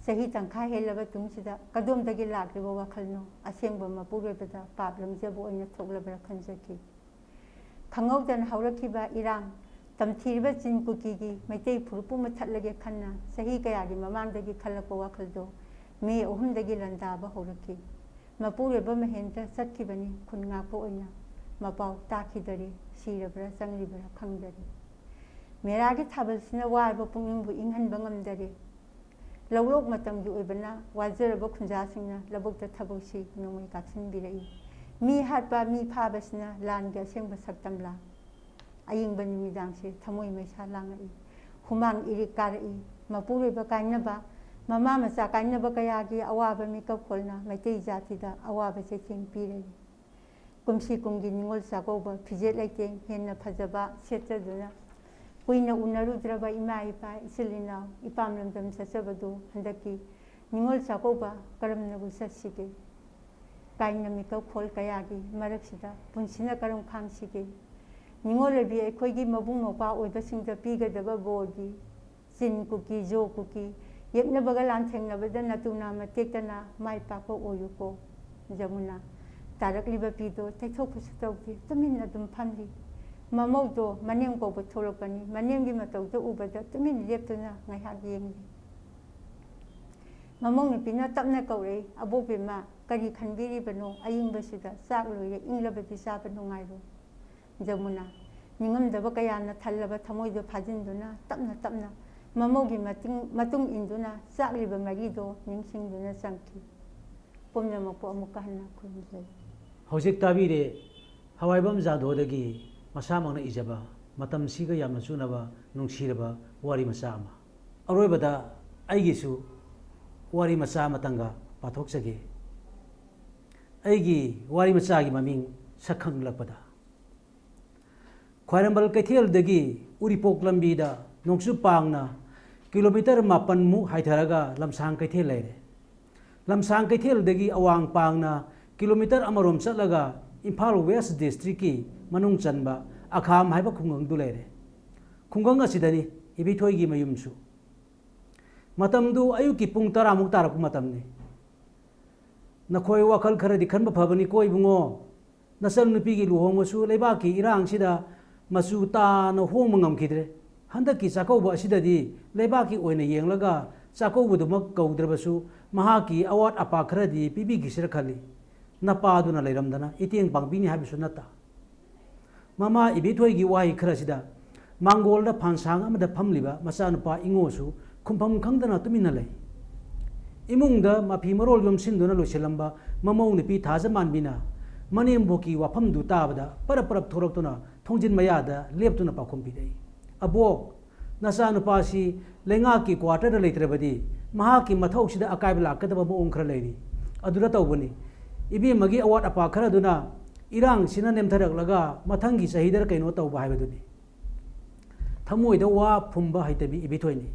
ꯆꯍꯤ ꯇꯪꯈꯥꯏ ꯍꯦꯜꯂꯕ ꯇꯨꯡꯁꯤꯗ ꯀꯗꯣꯝꯗꯒꯤ ꯂꯥꯛꯂꯤꯕ ꯋꯥꯈꯜꯅꯣ ꯑꯁꯦꯡꯕ ꯃꯄꯨꯔꯣꯏꯕꯗ ꯄꯥꯞ ꯂꯪꯖꯕ ꯑꯣꯏꯅ ꯊꯣꯛꯂꯕ꯭ꯔꯥ ꯈꯟꯖꯈꯤ꯫ ꯈꯪꯍꯧꯗꯅ ꯍꯧꯔꯛꯈꯤꯕ ꯏꯔꯥꯡ, ꯇꯝꯊꯤꯔꯤꯕ ꯆꯤꯟ ꯀꯨꯀꯤꯒꯤ ꯃꯩꯇꯩ ꯐꯨꯔꯨꯞꯄꯨ ꯃꯨꯊꯠꯂꯒꯦ ꯈꯟꯅ ꯆꯍꯤ ꯀꯌꯥꯒꯤ ꯃꯃꯥꯡꯗꯒꯤ ꯈꯜꯂꯛꯄ ꯋꯥꯈꯜꯗꯣ ꯃꯦ ꯑꯍꯨꯝꯗꯒꯤ ꯂꯥꯟꯗꯥꯕ ꯍꯧꯔꯛꯈꯤ꯫ ꯃꯄꯨꯔꯣꯏꯕ ꯃꯍꯦꯟꯗ꯭ꯔ ꯆꯠꯈꯤꯕꯅꯤ ꯈꯨꯟ ꯉꯥꯛꯄ ꯑꯣꯏꯅ꯫ ꯃꯄꯥꯎ ꯇꯥꯈꯤꯗꯔꯦ, ꯁꯤꯔꯕ꯭ꯔꯥ ꯆꯪꯂꯤꯕ꯭ꯔꯥ ꯈꯪꯗꯔꯦ꯫ ꯃꯦꯔꯥꯒꯤ ꯊꯥꯕꯜꯁꯤꯅ ꯋꯥꯔꯕ ꯄꯨꯛꯅꯤꯡꯕꯨ ꯏꯪꯍꯟꯕ ꯉꯝꯗꯔꯦ꯫ ꯂꯧꯔꯣꯛ ꯃꯇꯝꯒꯤ ꯑꯣꯏꯕꯅ ꯋꯥꯖꯔꯕ ꯈꯨꯟꯖꯥꯁꯤꯡꯅ ꯂꯧꯕꯨꯛꯇ ꯊꯕꯛꯁꯤ ꯅꯣꯡꯃꯩ ꯀꯥꯞꯁꯤꯟꯕꯤꯔꯛꯏ꯫ ꯃꯤ ꯍꯥꯠꯄ, ꯃꯤ ꯐꯥꯕꯁꯤꯅ ꯂꯥꯟꯒꯤ ꯑꯁꯦꯡꯕ ꯁꯛꯇꯝꯂꯥ? ꯑꯏꯪꯕ ꯅꯨꯃꯤꯗꯥꯡꯁꯦ ꯊꯃꯣꯏ ꯃꯩꯁꯥ ꯂꯥꯡꯉꯛꯏ꯫ ꯍꯨꯃꯥꯡ ꯏꯔꯤꯛ ꯀꯥꯔꯛꯏ꯫ ꯃꯄꯨꯔꯣꯏꯕ ꯀꯥꯏꯅꯕ, ꯃꯃꯥ ꯃꯆꯥ ꯀꯥꯏꯅꯕ ꯀꯌꯥꯒꯤ ꯑꯋꯥꯕ ꯃꯤꯀꯞ ꯈꯣꯜꯅ ꯃꯩꯇꯩ ꯖꯥꯇꯤꯗ ꯑꯋꯥꯕ ꯆꯩꯊꯦꯡ ꯄꯤꯔꯛꯏ꯫ ꯀꯨꯝꯁꯤ ꯀꯨꯝꯒꯤ ꯅꯤꯉꯣꯜ ꯆꯥꯛꯀꯧꯕ ꯐꯤꯖꯦꯠ ꯂꯩꯇꯦꯡ ꯍꯦꯟꯅ ꯐꯖꯕ ꯁꯦꯠꯆꯗꯨꯅ ꯀꯨꯏꯅ ꯎꯅꯔꯨꯗ꯭ꯔꯕ ꯏꯃꯥ ꯏꯄꯥ, ꯏꯆꯤꯜ ꯏꯅꯥꯎ, ꯏꯄꯥꯝ ꯂꯝꯗꯝ ꯆꯠꯆꯕꯗꯨ ꯍꯟꯗꯛꯀꯤ ꯅꯤꯉꯣꯜ ꯆꯥꯛꯀꯧꯕ ꯀꯔꯝꯅꯕꯨ ꯆꯠꯁꯤꯒꯦ? ꯀꯥꯏꯅ ꯃꯤꯀꯞ ꯈꯣꯜ ꯀꯌꯥꯒꯤ ꯃꯔꯛꯁꯤꯗ ꯄꯨꯟꯁꯤꯅ ꯀꯔꯝ ꯈꯥꯡꯁꯤꯒꯦ? ꯅꯤꯉꯣꯜ ꯑꯣꯏꯕꯤ ꯑꯩꯈꯣꯏꯒꯤ ꯃꯕꯨꯡ ꯃꯧꯄ꯭ꯋꯥ ꯑꯣꯏꯕꯁꯤꯡꯗ ꯄꯤꯒꯗꯕ ꯕꯣꯔꯗꯤ ꯆꯤꯟ ꯀꯨꯀꯤ, ꯖꯣ ꯀꯨꯀꯤ, ꯌꯦꯛꯅꯕꯒ ꯂꯥꯟꯊꯦꯡꯅꯕꯗ ꯅꯇꯨ ꯅꯥꯝꯃ ꯇꯦꯛꯇꯅ ꯃꯥꯏ ꯄꯥꯛꯄ ꯑꯣꯏꯌꯨꯀꯣ꯫ ꯖꯃꯨꯅꯥ, ꯇꯥꯔꯛꯂꯤꯕ ꯄꯤꯗꯣ ꯇꯩꯊꯣꯛꯄꯁꯨ ꯇꯧꯗꯦ, ꯇꯨꯃꯤꯟꯅ ꯑꯗꯨꯝ ꯐꯝꯂꯤ꯫ ꯃꯃꯧꯗꯣ ꯃꯅꯦꯝ ꯀꯧꯕ ꯊꯣꯛꯂꯛꯄꯅꯤ, ꯃꯅꯦꯝꯒꯤ ꯃꯇꯧꯗꯣ ꯎꯕꯗ ꯇꯨꯃꯤꯟ ꯂꯦꯞꯇꯨꯅ ꯉꯥꯏꯍꯥꯛ ꯌꯦꯡꯂꯤ꯫ ꯃꯃꯧ ꯅꯨꯄꯤꯅ ꯇꯞꯅ ꯀꯧꯔꯛꯏ, "ꯑꯕꯣꯛ ꯕꯦꯝꯃ, ꯀꯔꯤ ꯈꯟꯕꯤꯔꯤꯕꯅꯣ? ꯑꯌꯤꯡꯕꯁꯤꯗ ꯆꯥꯛ ꯂꯣꯏꯔꯦ, ꯏꯪꯂꯕꯗꯤ ꯆꯥꯕ ꯅꯨꯡꯉꯥꯏꯔꯣꯏ"꯫ ꯖꯃꯨꯅꯥ, ꯅꯤꯡꯉꯝꯗꯕ ꯀꯌꯥꯅ ꯊꯜꯂꯕ ꯊꯃꯣꯏꯗꯨ ꯐꯥꯖꯤꯟꯗꯨꯅ ꯇꯞꯅ ꯇꯞꯅ ꯃꯃꯧꯒꯤ ꯃꯇꯤꯡ-, ꯃꯇꯨꯡ ꯏꯟꯗꯨꯅ ꯆꯥꯛꯂꯤꯕ ꯃꯔꯤꯗꯣ ꯅꯤꯡꯁꯤꯡꯗꯨꯅ ꯆꯪꯈꯤ꯫ ꯄꯨꯝꯅꯃꯛꯄꯨ ꯑꯃꯨꯛꯀ ꯍꯟꯅ ꯈꯨꯔꯨꯝꯖꯔꯤ꯫ ꯍꯧꯖꯤꯛ ꯇꯥꯕꯤꯔꯦ ꯍꯋꯥꯏꯕꯝ ꯖꯥꯗꯣꯗꯒꯤ ꯃꯁꯥꯃꯛꯅ ꯏꯖꯕ, ꯃꯇꯝꯁꯤꯒ ꯌꯥꯝꯅ ꯆꯨꯅꯕ ꯅꯨꯡꯁꯤꯔꯕ ꯋꯥꯔꯤ ꯃꯆꯥ ꯑꯃ꯫ ꯑꯔꯣꯏꯕꯗ ꯑꯩꯒꯤꯁꯨ ꯋꯥꯔꯤ ꯃꯆꯥ ꯑꯃꯇꯪꯒ ꯄꯥꯊꯣꯛꯆꯒꯦ꯫ ꯑꯩꯒꯤ ꯋꯥꯔꯤ ꯃꯆꯥꯒꯤ ꯃꯃꯤꯡ ꯁꯛ ꯈꯪꯂꯛꯄꯗ꯫ ꯈ꯭ꯋꯥꯏꯔꯝꯕꯟ ꯀꯩꯊꯦꯜꯗꯒꯤ ꯎꯔꯤꯄꯣꯛ ꯂꯝꯕꯤꯗ ꯅꯣꯡꯆꯨꯞ ꯄꯥꯡꯅ ꯀꯤꯂꯣꯃꯤꯇꯔ ꯃꯥꯄꯟꯃꯨꯛ ꯍꯥꯏꯊꯔꯒ ꯂꯝꯁꯥꯡ ꯀꯩꯊꯦꯜ ꯂꯩꯔꯦ꯫ ꯂꯝꯁꯥꯡ ꯀꯩꯊꯦꯜꯗꯒꯤ ꯑꯋꯥꯡ ꯄꯥꯡꯅ ꯀꯤꯂꯣꯃꯤꯇꯔ ꯑꯃꯔꯣꯝ ꯆꯠꯂꯒ ꯏꯝꯐꯥꯜ ꯋꯦꯁ ꯗꯤꯁꯇ꯭ꯔꯤꯛꯀꯤ ꯃꯅꯨꯡ ꯆꯟꯕ ꯑꯈꯥꯝ ꯍꯥꯏꯕ ꯈꯨꯡꯒꯪꯗꯨ ꯂꯩꯔꯦ꯫ ꯈꯨꯡꯒꯪ ꯑꯁꯤꯗꯅꯤ ꯏꯕꯤꯊꯣꯏꯒꯤ ꯃꯌꯨꯝꯁꯨ꯫ ꯃꯇꯝꯗꯨ ꯑꯌꯨꯛꯀꯤ ꯄꯨꯡ ꯇꯔꯥꯃꯨꯛ ꯇꯥꯔꯛꯄ ꯃꯇꯝꯅꯤ꯫ "ꯅꯈꯣꯏ ꯋꯥꯈꯜ ꯈꯔꯗꯤ ꯈꯟꯕ ꯐꯕꯅꯤꯀꯣ ꯏꯕꯨꯡꯉꯣ꯫ ꯅꯆꯟꯅꯨꯄꯤꯒꯤ ꯂꯨꯍꯣꯡꯕꯁꯨ ꯂꯩꯕꯥꯛꯀꯤ ꯏꯔꯥꯡꯁꯤꯗ ꯃꯆꯨ ꯇꯥꯅ ꯍꯣꯡꯕ ꯉꯝꯈꯤꯗ꯭ꯔꯦ꯫ ꯍꯟꯗꯛꯀꯤ ꯆꯥꯛꯀꯧꯕ ꯑꯁꯤꯗꯗꯤ ꯂꯩꯕꯥꯛꯀꯤ ꯑꯣꯏꯅ ꯌꯦꯡꯂꯒ ꯆꯥꯛꯀꯧꯕꯗꯨꯃꯛ ꯀꯧꯗ꯭ꯔꯕꯁꯨ, ꯃꯍꯥꯛꯀꯤ ꯑꯋꯥꯠ ꯑꯄꯥ ꯈꯔꯗꯤ ꯄꯤꯕꯤꯈꯤꯁꯤꯔ ꯈꯜꯂꯤ꯫ ꯅꯄꯥꯗꯨꯅ ꯂꯩꯔꯝꯗꯅ ꯏꯇꯦꯡ ꯄꯥꯡꯕꯤꯅꯤ ꯍꯥꯏꯕꯁꯨ ꯅꯠꯇ"꯫ ꯃꯃꯥ ꯏꯕꯦꯊꯣꯏꯒꯤ ꯋꯥꯍꯩ ꯈꯔꯁꯤꯗ ꯃꯥꯡꯒꯣꯜꯗ ꯐꯥꯟꯁꯥꯡ ꯑꯃꯗ ꯐꯝꯂꯤꯕ ꯃꯆꯥꯅꯨꯄꯥ ꯏꯉꯣꯁꯨ ꯈꯨꯝꯐꯝ ꯈꯪꯗꯅ ꯇꯨꯃꯤꯟꯅ ꯂꯩ꯫ ꯏꯃꯨꯡꯗ ꯃꯐꯤ ꯃꯔꯣꯜ ꯌꯣꯝꯁꯤꯟꯗꯨꯅ ꯂꯣꯏꯁꯤꯜꯂꯝꯕ ꯃꯃꯧ ꯅꯨꯄꯤ ꯊꯥꯖꯃꯥꯟꯕꯤꯅ ꯃꯅꯦꯝꯕꯣꯛꯀꯤ ꯋꯥꯐꯝꯗꯨ ꯇꯥꯕꯗ ꯄꯔꯞ ꯄꯔꯞ ꯊꯣꯔꯛꯇꯨꯅ ꯊꯣꯡꯖꯤꯟ ꯃꯌꯥꯗ ꯂꯦꯞꯇꯨꯅ ꯄꯥꯎꯈꯨꯝ ꯄꯤꯔꯛꯏ꯫ "ꯑꯕꯣꯛ, ꯅꯆꯥꯅꯨꯄꯥꯁꯤ ꯂꯩꯉꯥꯛꯀꯤ ꯀ꯭ꯋꯥꯇꯔꯗ ꯂꯩꯇ꯭ꯔꯕꯗꯤ ꯃꯍꯥꯛꯀꯤ ꯃꯊꯧꯁꯤꯗ ꯑꯀꯥꯏꯕ ꯂꯥꯛꯀꯗꯕ ꯃꯑꯣꯡ ꯈꯔ ꯂꯩꯔꯤ꯫ ꯑꯗꯨꯗ ꯇꯧꯕꯅꯤ꯫ ꯏꯕꯦꯝꯃꯒꯤ ꯑꯋꯥꯠ ꯑꯄꯥ ꯈꯔꯗꯨꯅ ꯏꯔꯥꯡꯁꯤꯅ ꯅꯦꯝꯊꯔꯛꯂꯒ ꯃꯊꯪꯒꯤ ꯆꯍꯤꯗꯔ ꯀꯩꯅꯣ ꯇꯧꯕ ꯍꯥꯏꯕꯗꯨꯅꯤ"꯫ ꯊꯃꯣꯏꯗ ꯋꯥ ꯐꯨꯝꯕ ꯍꯩꯇꯕꯤ ꯏꯕꯤꯊꯣꯏꯅꯤ꯫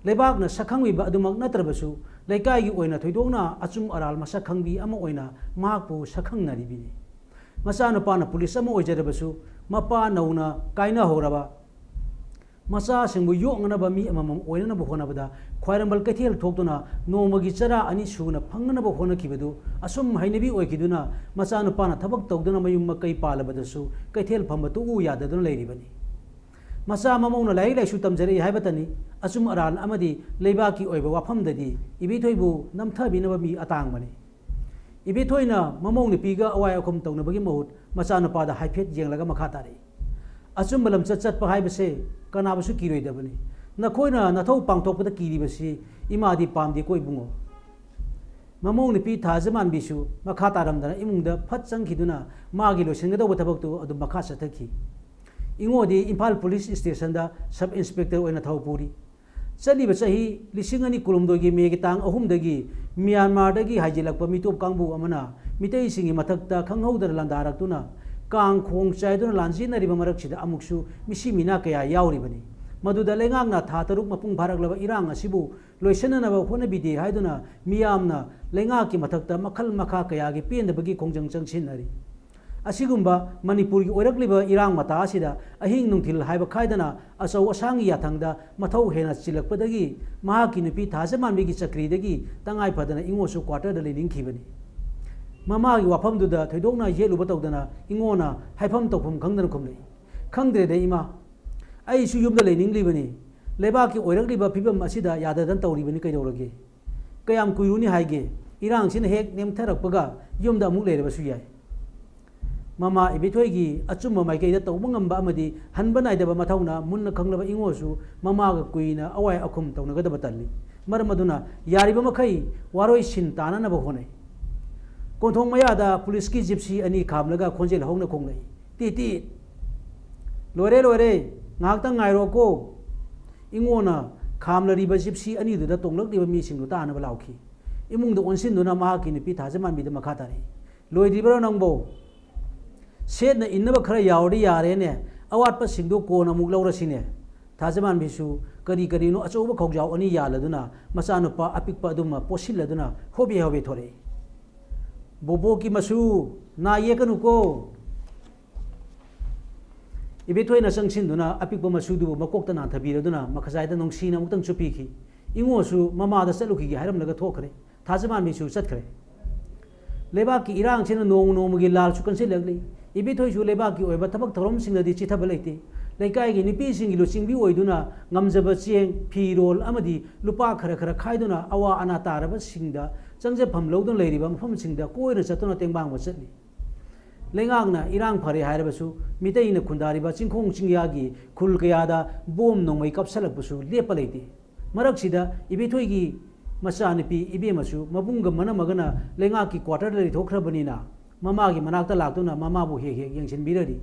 ꯂꯩꯕꯥꯛꯅ ꯁꯛꯈꯪꯕꯤꯕ ꯑꯗꯨꯃꯛ ꯅꯠꯇ꯭ꯔꯕꯁꯨ, ꯂꯩꯀꯥꯏꯒꯤ ꯑꯣꯏꯅ ꯊꯣꯏꯗꯣꯛꯅ ꯑꯆꯨꯝ ꯑꯔꯥꯜ ꯃꯁꯛ ꯈꯪꯕꯤ ꯑꯃ ꯑꯣꯏꯅ ꯃꯍꯥꯛꯄꯨ ꯁꯛꯈꯪꯅꯔꯤꯕꯤꯅꯤ꯫ ꯃꯆꯥꯅꯨꯄꯥꯅ ꯄꯨꯂꯤꯁ ꯑꯃ ꯑꯣꯏꯖꯔꯕꯁꯨ, ꯃꯄꯥ ꯅꯧꯅ ꯀꯥꯏꯅꯍꯧꯔꯕ ꯃꯆꯥꯁꯤꯡꯕꯨ ꯌꯣꯛꯅꯅꯕ ꯃꯤ ꯑꯃꯃꯝ ꯑꯣꯏꯅꯅꯕ ꯍꯣꯠꯅꯕꯗ ꯈ꯭ꯋꯥꯏꯔꯝꯕꯟ ꯀꯩꯊꯦꯜ ꯊꯣꯛꯇꯨꯅ ꯅꯣꯡꯃꯒꯤ ꯆꯔꯥ ꯑꯅꯤ ꯁꯨꯅ ꯐꯪꯅꯅꯕ ꯍꯣꯠꯅꯈꯤꯕꯗꯨ ꯑꯁꯨꯝ ꯍꯩꯅꯕꯤ ꯑꯣꯏꯈꯤꯗꯨꯅ, ꯃꯆꯥꯅꯨꯄꯥꯅ ꯊꯕꯛ ꯇꯧꯗꯨꯅ ꯃꯌꯨꯝ ꯃꯀꯩ ꯄꯥꯜꯂꯕꯗꯁꯨ ꯀꯩꯊꯦꯜ ꯐꯝꯕ ꯇꯣꯛꯎ ꯌꯥꯗꯗꯨꯅ ꯂꯩꯔꯤꯕꯅꯤ꯫ ꯃꯆꯥ ꯃꯃꯧꯅ ꯂꯥꯏꯔꯤꯛ ꯂꯥꯏꯁꯨ ꯇꯝꯖꯔꯛꯏ ꯍꯥꯏꯕꯇꯅꯤ, ꯑꯆꯨꯝ ꯑꯔꯥꯟ ꯑꯃꯗꯤ ꯂꯩꯕꯥꯛꯀꯤ ꯑꯣꯏꯕ ꯋꯥꯐꯝꯗꯗꯤ ꯏꯕꯦꯊꯣꯏꯕꯨ ꯅꯝꯊꯕꯤꯅꯕ ꯃꯤ ꯑꯇꯥꯡꯕꯅꯤ꯫ ꯏꯕꯦꯊꯣꯏꯅ ꯃꯃꯧ ꯅꯨꯄꯤꯒ ꯑꯋꯥꯏ ꯑꯈꯨꯝ ꯇꯧꯅꯕꯒꯤ ꯃꯍꯨꯠ ꯃꯆꯥꯅꯨꯄꯥꯗ ꯍꯥꯏꯐꯦꯠ ꯌꯦꯡꯂꯒ ꯃꯈꯥ ꯇꯥꯔꯛꯏ꯫ "ꯑꯆꯨꯝꯕ ꯂꯝꯆꯠ ꯆꯠꯄ ꯍꯥꯏꯕꯁꯦ ꯀꯅꯥꯕꯨꯁꯨ ꯀꯤꯔꯣꯏꯗꯕꯅꯤ꯫ ꯅꯈꯣꯏꯅ ꯅꯊꯧ ꯄꯥꯡꯊꯣꯛꯄꯗ ꯀꯤꯔꯤꯕꯁꯤ ꯏꯃꯥꯗꯤ ꯄꯥꯝꯗꯦꯀꯣ ꯏꯕꯨꯡꯉꯣ"꯫ ꯃꯃꯧ ꯅꯨꯄꯤ ꯊꯥꯖꯃꯥꯟꯕꯤꯁꯨ ꯃꯈꯥ ꯇꯥꯔꯝꯗꯅ ꯏꯃꯨꯡꯗ ꯐꯠ ꯆꯪꯈꯤꯗꯨꯅ ꯃꯥꯒꯤ ꯂꯣꯏꯁꯤꯟꯒꯗꯧꯕ ꯊꯕꯛꯇꯨ ꯑꯗꯨꯝ ꯃꯈꯥ ꯆꯠꯊꯈꯤ꯫ ꯏꯉꯣꯗꯤ ꯏꯝꯐꯥꯜ ꯄꯨꯂꯤꯁ ꯁ꯭ꯇꯦꯁꯟꯗ ꯁꯕ ꯏꯟꯁꯄꯦꯛꯇꯔ ꯑꯣꯏꯅ ꯊꯕꯛ ꯄꯨꯔꯤ꯫ ꯆꯠꯂꯤꯕ ꯆꯍꯤ ꯂꯤꯁꯤꯡ ꯑꯅꯤ ꯀꯨꯟꯍꯨꯝꯗꯣꯏꯒꯤ ꯃꯦꯒꯤ ꯇꯥꯡ ꯑꯍꯨꯝꯗꯒꯤ ꯃ꯭ꯌꯥꯟꯃꯥꯔꯗꯒꯤ ꯍꯥꯏꯖꯤꯜꯂꯛꯄ ꯃꯤꯇꯣꯞ ꯀꯥꯡꯕꯨ ꯑꯃꯅ ꯃꯤꯇꯩꯁꯤꯡꯒꯤ ꯃꯊꯛꯇ ꯈꯪꯍꯧꯗꯅ ꯂꯥꯟꯗꯥꯔꯛꯇꯨꯅ ꯀꯥꯡ ꯈꯣꯡ ꯆꯥꯏꯗꯨꯅ ꯂꯥꯟꯖꯦꯟꯅꯔꯤꯕ ꯃꯔꯛꯁꯤꯗ ꯑꯃꯨꯛꯁꯨ ꯃꯤꯁꯤ ꯃꯤꯅꯥ ꯀꯌꯥ ꯌꯥꯎꯔꯤꯕꯅꯤ꯫ ꯃꯗꯨꯗ ꯂꯩꯉꯥꯛꯅ ꯊꯥ ꯇꯔꯨꯛ ꯃꯄꯨꯡ ꯐꯥꯔꯛꯂꯕ ꯏꯔꯥꯡ ꯑꯁꯤꯕꯨ ꯂꯣꯏꯁꯤꯟꯅꯅꯕ ꯍꯣꯠꯅꯕꯤꯗꯦ ꯍꯥꯏꯗꯨꯅ ꯃꯤꯌꯥꯝꯅ ꯂꯩꯉꯥꯛꯀꯤ ꯃꯊꯛꯇ ꯃꯈꯜ ꯃꯈꯥ ꯀꯌꯥꯒꯤ ꯄꯦꯟꯗꯕꯒꯤ ꯈꯣꯡꯖꯪ ꯆꯪꯁꯤꯟꯅꯔꯤ꯫ ꯑꯁꯤꯒꯨꯝꯕ ꯃꯅꯤꯄꯨꯔꯒꯤ ꯑꯣꯏꯔꯛꯂꯤꯕ ꯏꯔꯥꯡ ꯃꯇꯥ ꯑꯁꯤꯗ ꯑꯍꯤꯡ ꯅꯨꯡꯊꯤꯜ ꯍꯥꯏꯕ ꯈꯥꯏꯗꯅ ꯑꯆꯧ ꯑꯁꯥꯡꯒꯤ ꯌꯥꯊꯪꯗ ꯃꯊꯧ ꯍꯦꯟꯅ ꯆꯤꯜꯂꯛꯄꯗꯒꯤ ꯃꯍꯥꯛꯀꯤ ꯅꯨꯄꯤ ꯊꯥꯖꯃꯥꯟꯕꯤꯒꯤ ꯆꯀ꯭ꯔꯤꯗꯒꯤ ꯇꯉꯥꯏ ꯐꯗꯅ ꯏꯉꯣꯁꯨ ꯀ꯭ꯋꯥꯇꯔꯗ ꯂꯩꯅꯤꯡꯈꯤꯕꯅꯤ꯫ ꯃꯃꯥꯒꯤ ꯋꯥꯐꯝꯗꯨꯗ ꯊꯣꯏꯗꯣꯛꯅ ꯌꯦꯠꯂꯨꯕ ꯇꯧꯗꯅ ꯏꯉꯣꯅ ꯍꯥꯏꯐꯝ ꯇꯧꯐꯝ ꯈꯪꯗꯅ ꯈꯨꯝꯂꯛꯏ, "ꯈꯪꯗ꯭ꯔꯦꯗ ꯏꯃꯥ, ꯑꯩꯁꯨ ꯌꯨꯝꯗ ꯂꯩꯅꯤꯡꯂꯤꯕꯅꯤ꯫ ꯂꯩꯕꯥꯛꯀꯤ ꯑꯣꯏꯔꯛꯂꯤꯕ ꯐꯤꯕꯝ ꯑꯁꯤꯗ ꯌꯥꯗꯗꯅ ꯇꯧꯔꯤꯕꯅꯤ, ꯀꯩꯗꯧꯔꯒꯦ? ꯀꯌꯥꯝ ꯀꯨꯏꯔꯨꯅꯤ ꯍꯥꯏꯒꯦ? ꯏꯔꯥꯡꯁꯤꯅ ꯍꯦꯛ ꯅꯦꯝꯊꯔꯛꯄꯒ ꯌꯨꯝꯗ ꯑꯃꯨꯛ ꯂꯩꯔꯕꯁꯨ ꯌꯥꯏ꯫" ꯃꯃꯥ ꯏꯕꯦꯊꯣꯏꯒꯤ ꯑꯆꯨꯝꯕ ꯃꯥꯏꯀꯩꯗ ꯇꯧꯕ ꯉꯝꯕ ꯑꯃꯗꯤ ꯍꯟꯕ ꯅꯥꯏꯗꯕ ꯃꯊꯧꯅ ꯃꯨꯟꯅ ꯈꯪꯂꯕ ꯏꯉꯣꯁꯨ ꯃꯃꯥꯒ ꯀꯨꯏꯅ ꯑꯋꯥꯏ ꯑꯈꯨꯝ ꯇꯧꯅꯒꯗꯕ ꯇꯜꯂꯤ꯫ ꯃꯔꯝ ꯑꯗꯨꯅ ꯌꯥꯔꯤꯕ ꯃꯈꯩ ꯋꯥꯔꯣꯏ ꯁꯤꯟ ꯇꯥꯅꯅꯕ ꯍꯣꯠꯅꯩ꯫ ꯀꯣꯟꯊꯣꯡ ꯃꯌꯥꯗ ꯄꯨꯂꯤꯁꯀꯤ ꯖꯤꯞꯁꯤ ꯑꯅꯤ ꯈꯥꯝꯂꯒ ꯈꯣꯟꯖꯦꯜ ꯍꯧꯅ ꯈꯣꯡꯂꯛꯏ, "ꯇꯤꯠ ꯇꯤꯠ! ꯂꯣꯏꯔꯦ, ꯂꯣꯏꯔꯦ! ꯉꯥꯏꯍꯥꯛꯇꯪ ꯉꯥꯏꯔꯣꯀꯣ!" ꯏꯉꯣꯅ ꯈꯥꯝꯂꯔꯤꯕ ꯖꯤꯞꯁꯤ ꯑꯅꯤꯗꯨꯗ ꯇꯣꯡꯂꯛꯂꯤꯕ ꯃꯤꯁꯤꯡꯗꯨ ꯇꯥꯅꯕ ꯂꯥꯎꯈꯤ꯫ ꯏꯃꯨꯡꯗ ꯑꯣꯟꯁꯤꯟꯗꯨꯅ ꯃꯍꯥꯛꯀꯤ ꯅꯨꯄꯤ ꯊꯥꯖꯃꯥꯟꯕꯤꯗ ꯃꯈꯥ ꯇꯥꯔꯛꯏ, "ꯂꯣꯏꯗ꯭ꯔꯤꯕ꯭ꯔꯣ ꯅꯪꯕꯣ? ꯁꯦꯠꯅ ꯏꯟꯅꯕ ꯈꯔ ꯌꯥꯎꯔꯗꯤ ꯌꯥꯔꯦꯅꯦ꯫ ꯑꯋꯥꯠꯄꯁꯤꯡꯗꯣ ꯀꯣꯟꯅ ꯑꯃꯨꯛ ꯂꯧꯔꯁꯤꯅꯦ꯫" ꯊꯥꯖꯃꯥꯟꯕꯤꯁꯨ ꯀꯔꯤ ꯀꯔꯤꯅꯣ ꯑꯆꯧꯕ ꯈꯧꯖꯥꯎ ꯑꯅꯤ ꯌꯥꯜꯂꯗꯨꯅ ꯃꯆꯥꯅꯨꯄꯥ ꯑꯄꯤꯛꯄ ꯑꯗꯨꯃ ꯄꯣꯠꯁꯤꯜꯂꯗꯨꯅ ꯍꯣꯕꯦ ꯍꯣꯕꯦ ꯊꯣꯔꯛꯏ꯫ "ꯕꯣꯕꯣꯛꯀꯤ ꯃꯁꯨ, ꯅꯥ ꯌꯦꯛꯀꯅꯨꯀꯣ!" ꯏꯕꯦꯊꯣꯏꯅ ꯆꯪꯁꯤꯟꯗꯨꯅ ꯑꯄꯤꯛꯄ ꯃꯁꯨꯗꯨꯕꯨ ꯃꯀꯣꯛꯇ ꯅꯥꯟꯊꯕꯤꯔꯗꯨꯅ ꯃꯈꯖꯥꯏꯗ ꯅꯨꯡꯁꯤꯅ ꯑꯃꯨꯛꯇꯪ ꯆꯨꯞꯄꯤꯈꯤ꯫ ꯏꯉꯣꯁꯨ ꯃꯃꯥꯗ ꯆꯠꯂꯨꯈꯤꯒꯦ ꯍꯥꯏꯔꯝꯂꯒ ꯊꯣꯛꯈ꯭ꯔꯦ꯫ ꯊꯥꯖꯃꯥꯟꯕꯤꯁꯨ ꯆꯠꯈ꯭ꯔꯦ꯫ ꯂꯩꯕꯥꯛꯀꯤ ꯏꯔꯥꯡꯁꯤꯅ ꯅꯣꯡꯃ ꯅꯣꯡꯃꯒꯤ ꯂꯥꯜꯁꯨ ꯀꯟꯁꯤꯜꯂꯛꯂꯤ꯫ ꯏꯕꯦꯊꯣꯏꯁꯨ ꯂꯩꯕꯥꯛꯀꯤ ꯑꯣꯏꯕ ꯊꯕꯛ ꯊꯧꯔꯝꯁꯤꯡꯗꯗꯤ ꯆꯤꯊꯕ ꯂꯩꯇꯦ꯫ ꯂꯩꯀꯥꯏꯒꯤ ꯅꯨꯄꯤꯁꯤꯡꯒꯤ ꯂꯨꯆꯤꯡꯕꯤ ꯑꯣꯏꯗꯨꯅ ꯉꯝꯖꯕ ꯆꯦꯡ, ꯐꯤꯔꯣꯜ ꯑꯃꯗꯤ ꯂꯨꯄꯥ ꯈꯔ ꯈꯔ ꯈꯥꯏꯗꯨꯅ ꯑꯋꯥ ꯑꯅꯥ ꯇꯥꯔꯕꯁꯤꯡꯗ ꯆꯪꯖꯐꯝ ꯂꯧꯗꯨꯅ ꯂꯩꯔꯤꯕ ꯃꯐꯝꯁꯤꯡꯗ ꯀꯣꯏꯅ ꯆꯠꯇꯨꯅ ꯇꯦꯡꯕꯥꯡꯕ ꯆꯠꯂꯤ꯫ ꯂꯩꯉꯥꯛꯅ ꯏꯔꯥꯡ ꯐꯔꯦ ꯍꯥꯏꯔꯕꯁꯨ ꯃꯤꯇꯩꯅ ꯈꯨꯟꯗꯥꯔꯤꯕ ꯆꯤꯡꯈꯣꯡ ꯆꯤꯡꯌꯥꯒꯤ ꯈꯨꯜ ꯀꯌꯥꯗ ꯕꯣꯝ ꯅꯣꯡꯃꯩ ꯀꯥꯞꯁꯜꯂꯛꯄꯁꯨ ꯂꯦꯞꯄ ꯂꯩꯇꯦ꯫ ꯃꯔꯛꯁꯤꯗ ꯏꯕꯦꯊꯣꯏꯒꯤ ꯃꯆꯥꯅꯨꯄꯤ ꯏꯕꯦꯝꯃꯁꯨ ꯃꯕꯨꯡꯒ ꯃꯅꯝꯃꯒꯅ ꯂꯩꯉꯥꯛꯀꯤ ꯀ꯭ꯋꯥꯇꯔꯗ ꯂꯩꯊꯣꯛꯈ꯭ꯔꯕꯅꯤꯅ ꯃꯃꯥꯒꯤ ꯃꯅꯥꯛꯇ ꯂꯥꯛꯇꯨꯅ ꯃꯃꯥꯕꯨ ꯍꯦꯛ ꯍꯦꯛ ꯌꯦꯡꯁꯤꯟꯕꯤꯔꯔꯤ꯫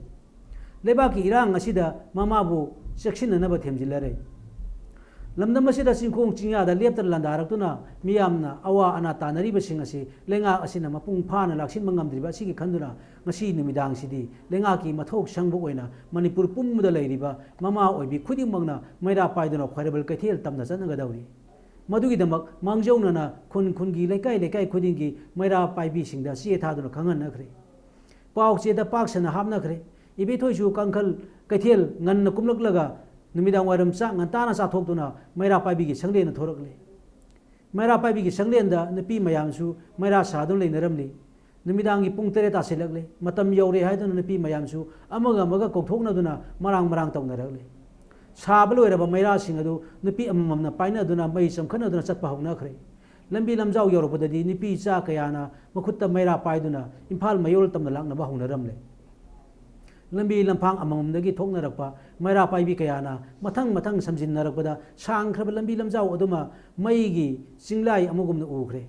ꯂꯩꯕꯥꯛꯀꯤ ꯏꯔꯥꯡ ꯑꯁꯤꯗ ꯃꯃꯥꯕꯨ ꯆꯦꯛꯁꯤꯟꯅꯅꯕ ꯊꯦꯝꯖꯤꯜꯂꯔꯦ꯫ ꯂꯝꯗꯝ ꯑꯁꯤꯗ ꯆꯤꯡꯈꯣꯡ ꯆꯤꯡꯌꯥꯗ ꯂꯦꯞꯇꯅ ꯂꯥꯟꯗꯥꯔꯛꯇꯨꯅ ꯃꯤꯌꯥꯝꯅ ꯑꯋꯥ ꯑꯅꯥ ꯇꯥꯅꯔꯤꯕꯁꯤꯡ ꯑꯁꯤ ꯂꯩꯉꯥꯛ ꯑꯁꯤꯅ ꯃꯄꯨꯡ ꯐꯥꯅ ꯂꯥꯛꯁꯤꯟꯕ ꯉꯝꯗ꯭ꯔꯤꯕ ꯑꯁꯤꯒꯤ ꯈꯟꯗꯨꯅ ꯉꯁꯤ ꯅꯨꯃꯤꯗꯥꯡꯁꯤꯗꯤ ꯂꯩꯉꯥꯛꯀꯤ ꯃꯊꯧ ꯁꯪꯕ ꯑꯣꯏꯅ ꯃꯅꯤꯄꯨꯔ ꯄꯨꯝꯕꯗ ꯂꯩꯔꯤꯕ ꯃꯃꯥ ꯑꯣꯏꯕꯤ ꯈꯨꯗꯤꯡꯃꯛꯅ ꯃꯩꯔꯥ ꯄꯥꯏꯗꯨꯅ ꯈ꯭ꯋꯥꯏꯔꯝꯕꯟ ꯀꯩꯊꯦꯜ ꯇꯝꯅ ꯆꯠꯅꯒꯗꯧꯔꯤ꯫ ꯃꯗꯨꯒꯤꯗꯃꯛ ꯃꯥꯡꯖꯧꯅꯅ ꯈꯨꯟ ꯈꯨꯟꯒꯤ, ꯂꯩꯀꯥꯏ ꯂꯩꯀꯥꯏ ꯈꯨꯗꯤꯡꯒꯤ ꯃꯩꯔꯥ ꯄꯥꯏꯕꯤꯁꯤꯡꯗ ꯆꯦ ꯊꯥꯗꯨꯅ ꯈꯪꯍꯟꯅꯈ꯭ꯔꯦ꯫ ꯄꯥꯎ ꯆꯦꯗ ꯄꯥꯛ ꯁꯟꯅ ꯍꯥꯞꯅꯈ꯭ꯔꯦ꯫ ꯏꯕꯦꯊꯣꯏꯁꯨ ꯀꯥꯡꯈꯜ ꯀꯩꯊꯦꯜ ꯉꯟꯅ ꯀꯨꯝꯂꯛꯂꯒ ꯅꯨꯃꯤꯗꯥꯡ ꯋꯥꯏꯔꯝ ꯆꯥꯛ ꯉꯟꯇꯥꯅ ꯆꯥꯊꯣꯛꯇꯨꯅ ꯃꯩꯔꯥ ꯄꯥꯏꯕꯤꯒꯤ ꯁꯪꯂꯦꯟꯗ ꯊꯣꯔꯛꯂꯦ꯫ ꯃꯩꯔꯥ ꯄꯥꯏꯕꯤꯒꯤ ꯁꯪꯂꯦꯟꯗ ꯅꯨꯄꯤ ꯃꯌꯥꯝꯁꯨ ꯃꯩꯔꯥ ꯁꯥꯗꯨꯅ ꯂꯩꯅꯔꯝꯂꯤ꯫ ꯅꯨꯃꯤꯗꯥꯡꯒꯤ ꯄꯨꯡ ꯇꯔꯦꯠ ꯇꯥꯁꯤꯜꯂꯛꯂꯦ꯫ ꯃꯇꯝ ꯌꯧꯔꯦ ꯍꯥꯏꯗꯨꯅ ꯅꯨꯄꯤ ꯃꯌꯥꯝꯁꯨ ꯑꯃꯒ ꯑꯃꯒ ꯀꯧꯊꯣꯛꯅꯗꯨꯅ ꯃꯔꯥꯡ ꯃꯔꯥꯡ ꯇꯧꯅꯔꯛꯂꯦ꯫ ꯁꯥꯕ ꯂꯣꯏꯔꯕ ꯃꯩꯔꯥꯁꯤꯡ ꯑꯗꯨ ꯅꯨꯄꯤ ꯑꯃꯃꯝꯅ ꯄꯥꯏꯅꯗꯨꯅ ꯃꯩ ꯆꯪꯈꯠꯅꯗꯨꯅ ꯆꯠꯄ ꯍꯧꯅꯈ꯭ꯔꯦ꯫ ꯂꯝꯕꯤ ꯂꯝꯖꯥꯎ ꯌꯧꯔꯛꯄꯗꯗꯤ ꯅꯨꯄꯤ ꯏꯆꯥ ꯀꯌꯥꯅ ꯃꯈꯨꯠꯇ ꯃꯩꯔꯥ ꯄꯥꯏꯗꯨꯅ ꯏꯝꯐꯥꯜ ꯃꯌꯣꯜ ꯇꯝꯅ ꯂꯥꯛꯅꯕ ꯍꯧꯅꯔꯝꯂꯦ꯫ ꯂꯝꯕꯤ ꯂꯝꯐꯥꯡ ꯑꯃꯃꯝꯗꯒꯤ ꯊꯣꯛꯅꯔꯛꯄ ꯃꯩꯔꯥ ꯄꯥꯏꯕꯤ ꯀꯌꯥꯅ ꯃꯊꯪ ꯃꯊꯪ ꯁꯝꯖꯤꯟꯅꯔꯛꯄꯗ ꯁꯥꯡꯈ꯭ꯔꯕ ꯂꯝꯕꯤ ꯂꯝꯖꯥꯎ ꯑꯗꯨꯃ ꯃꯩꯒꯤ ꯆꯤꯡꯂꯥꯏ ꯑꯃꯒꯨꯝꯅ ꯎꯈ꯭ꯔꯦ꯫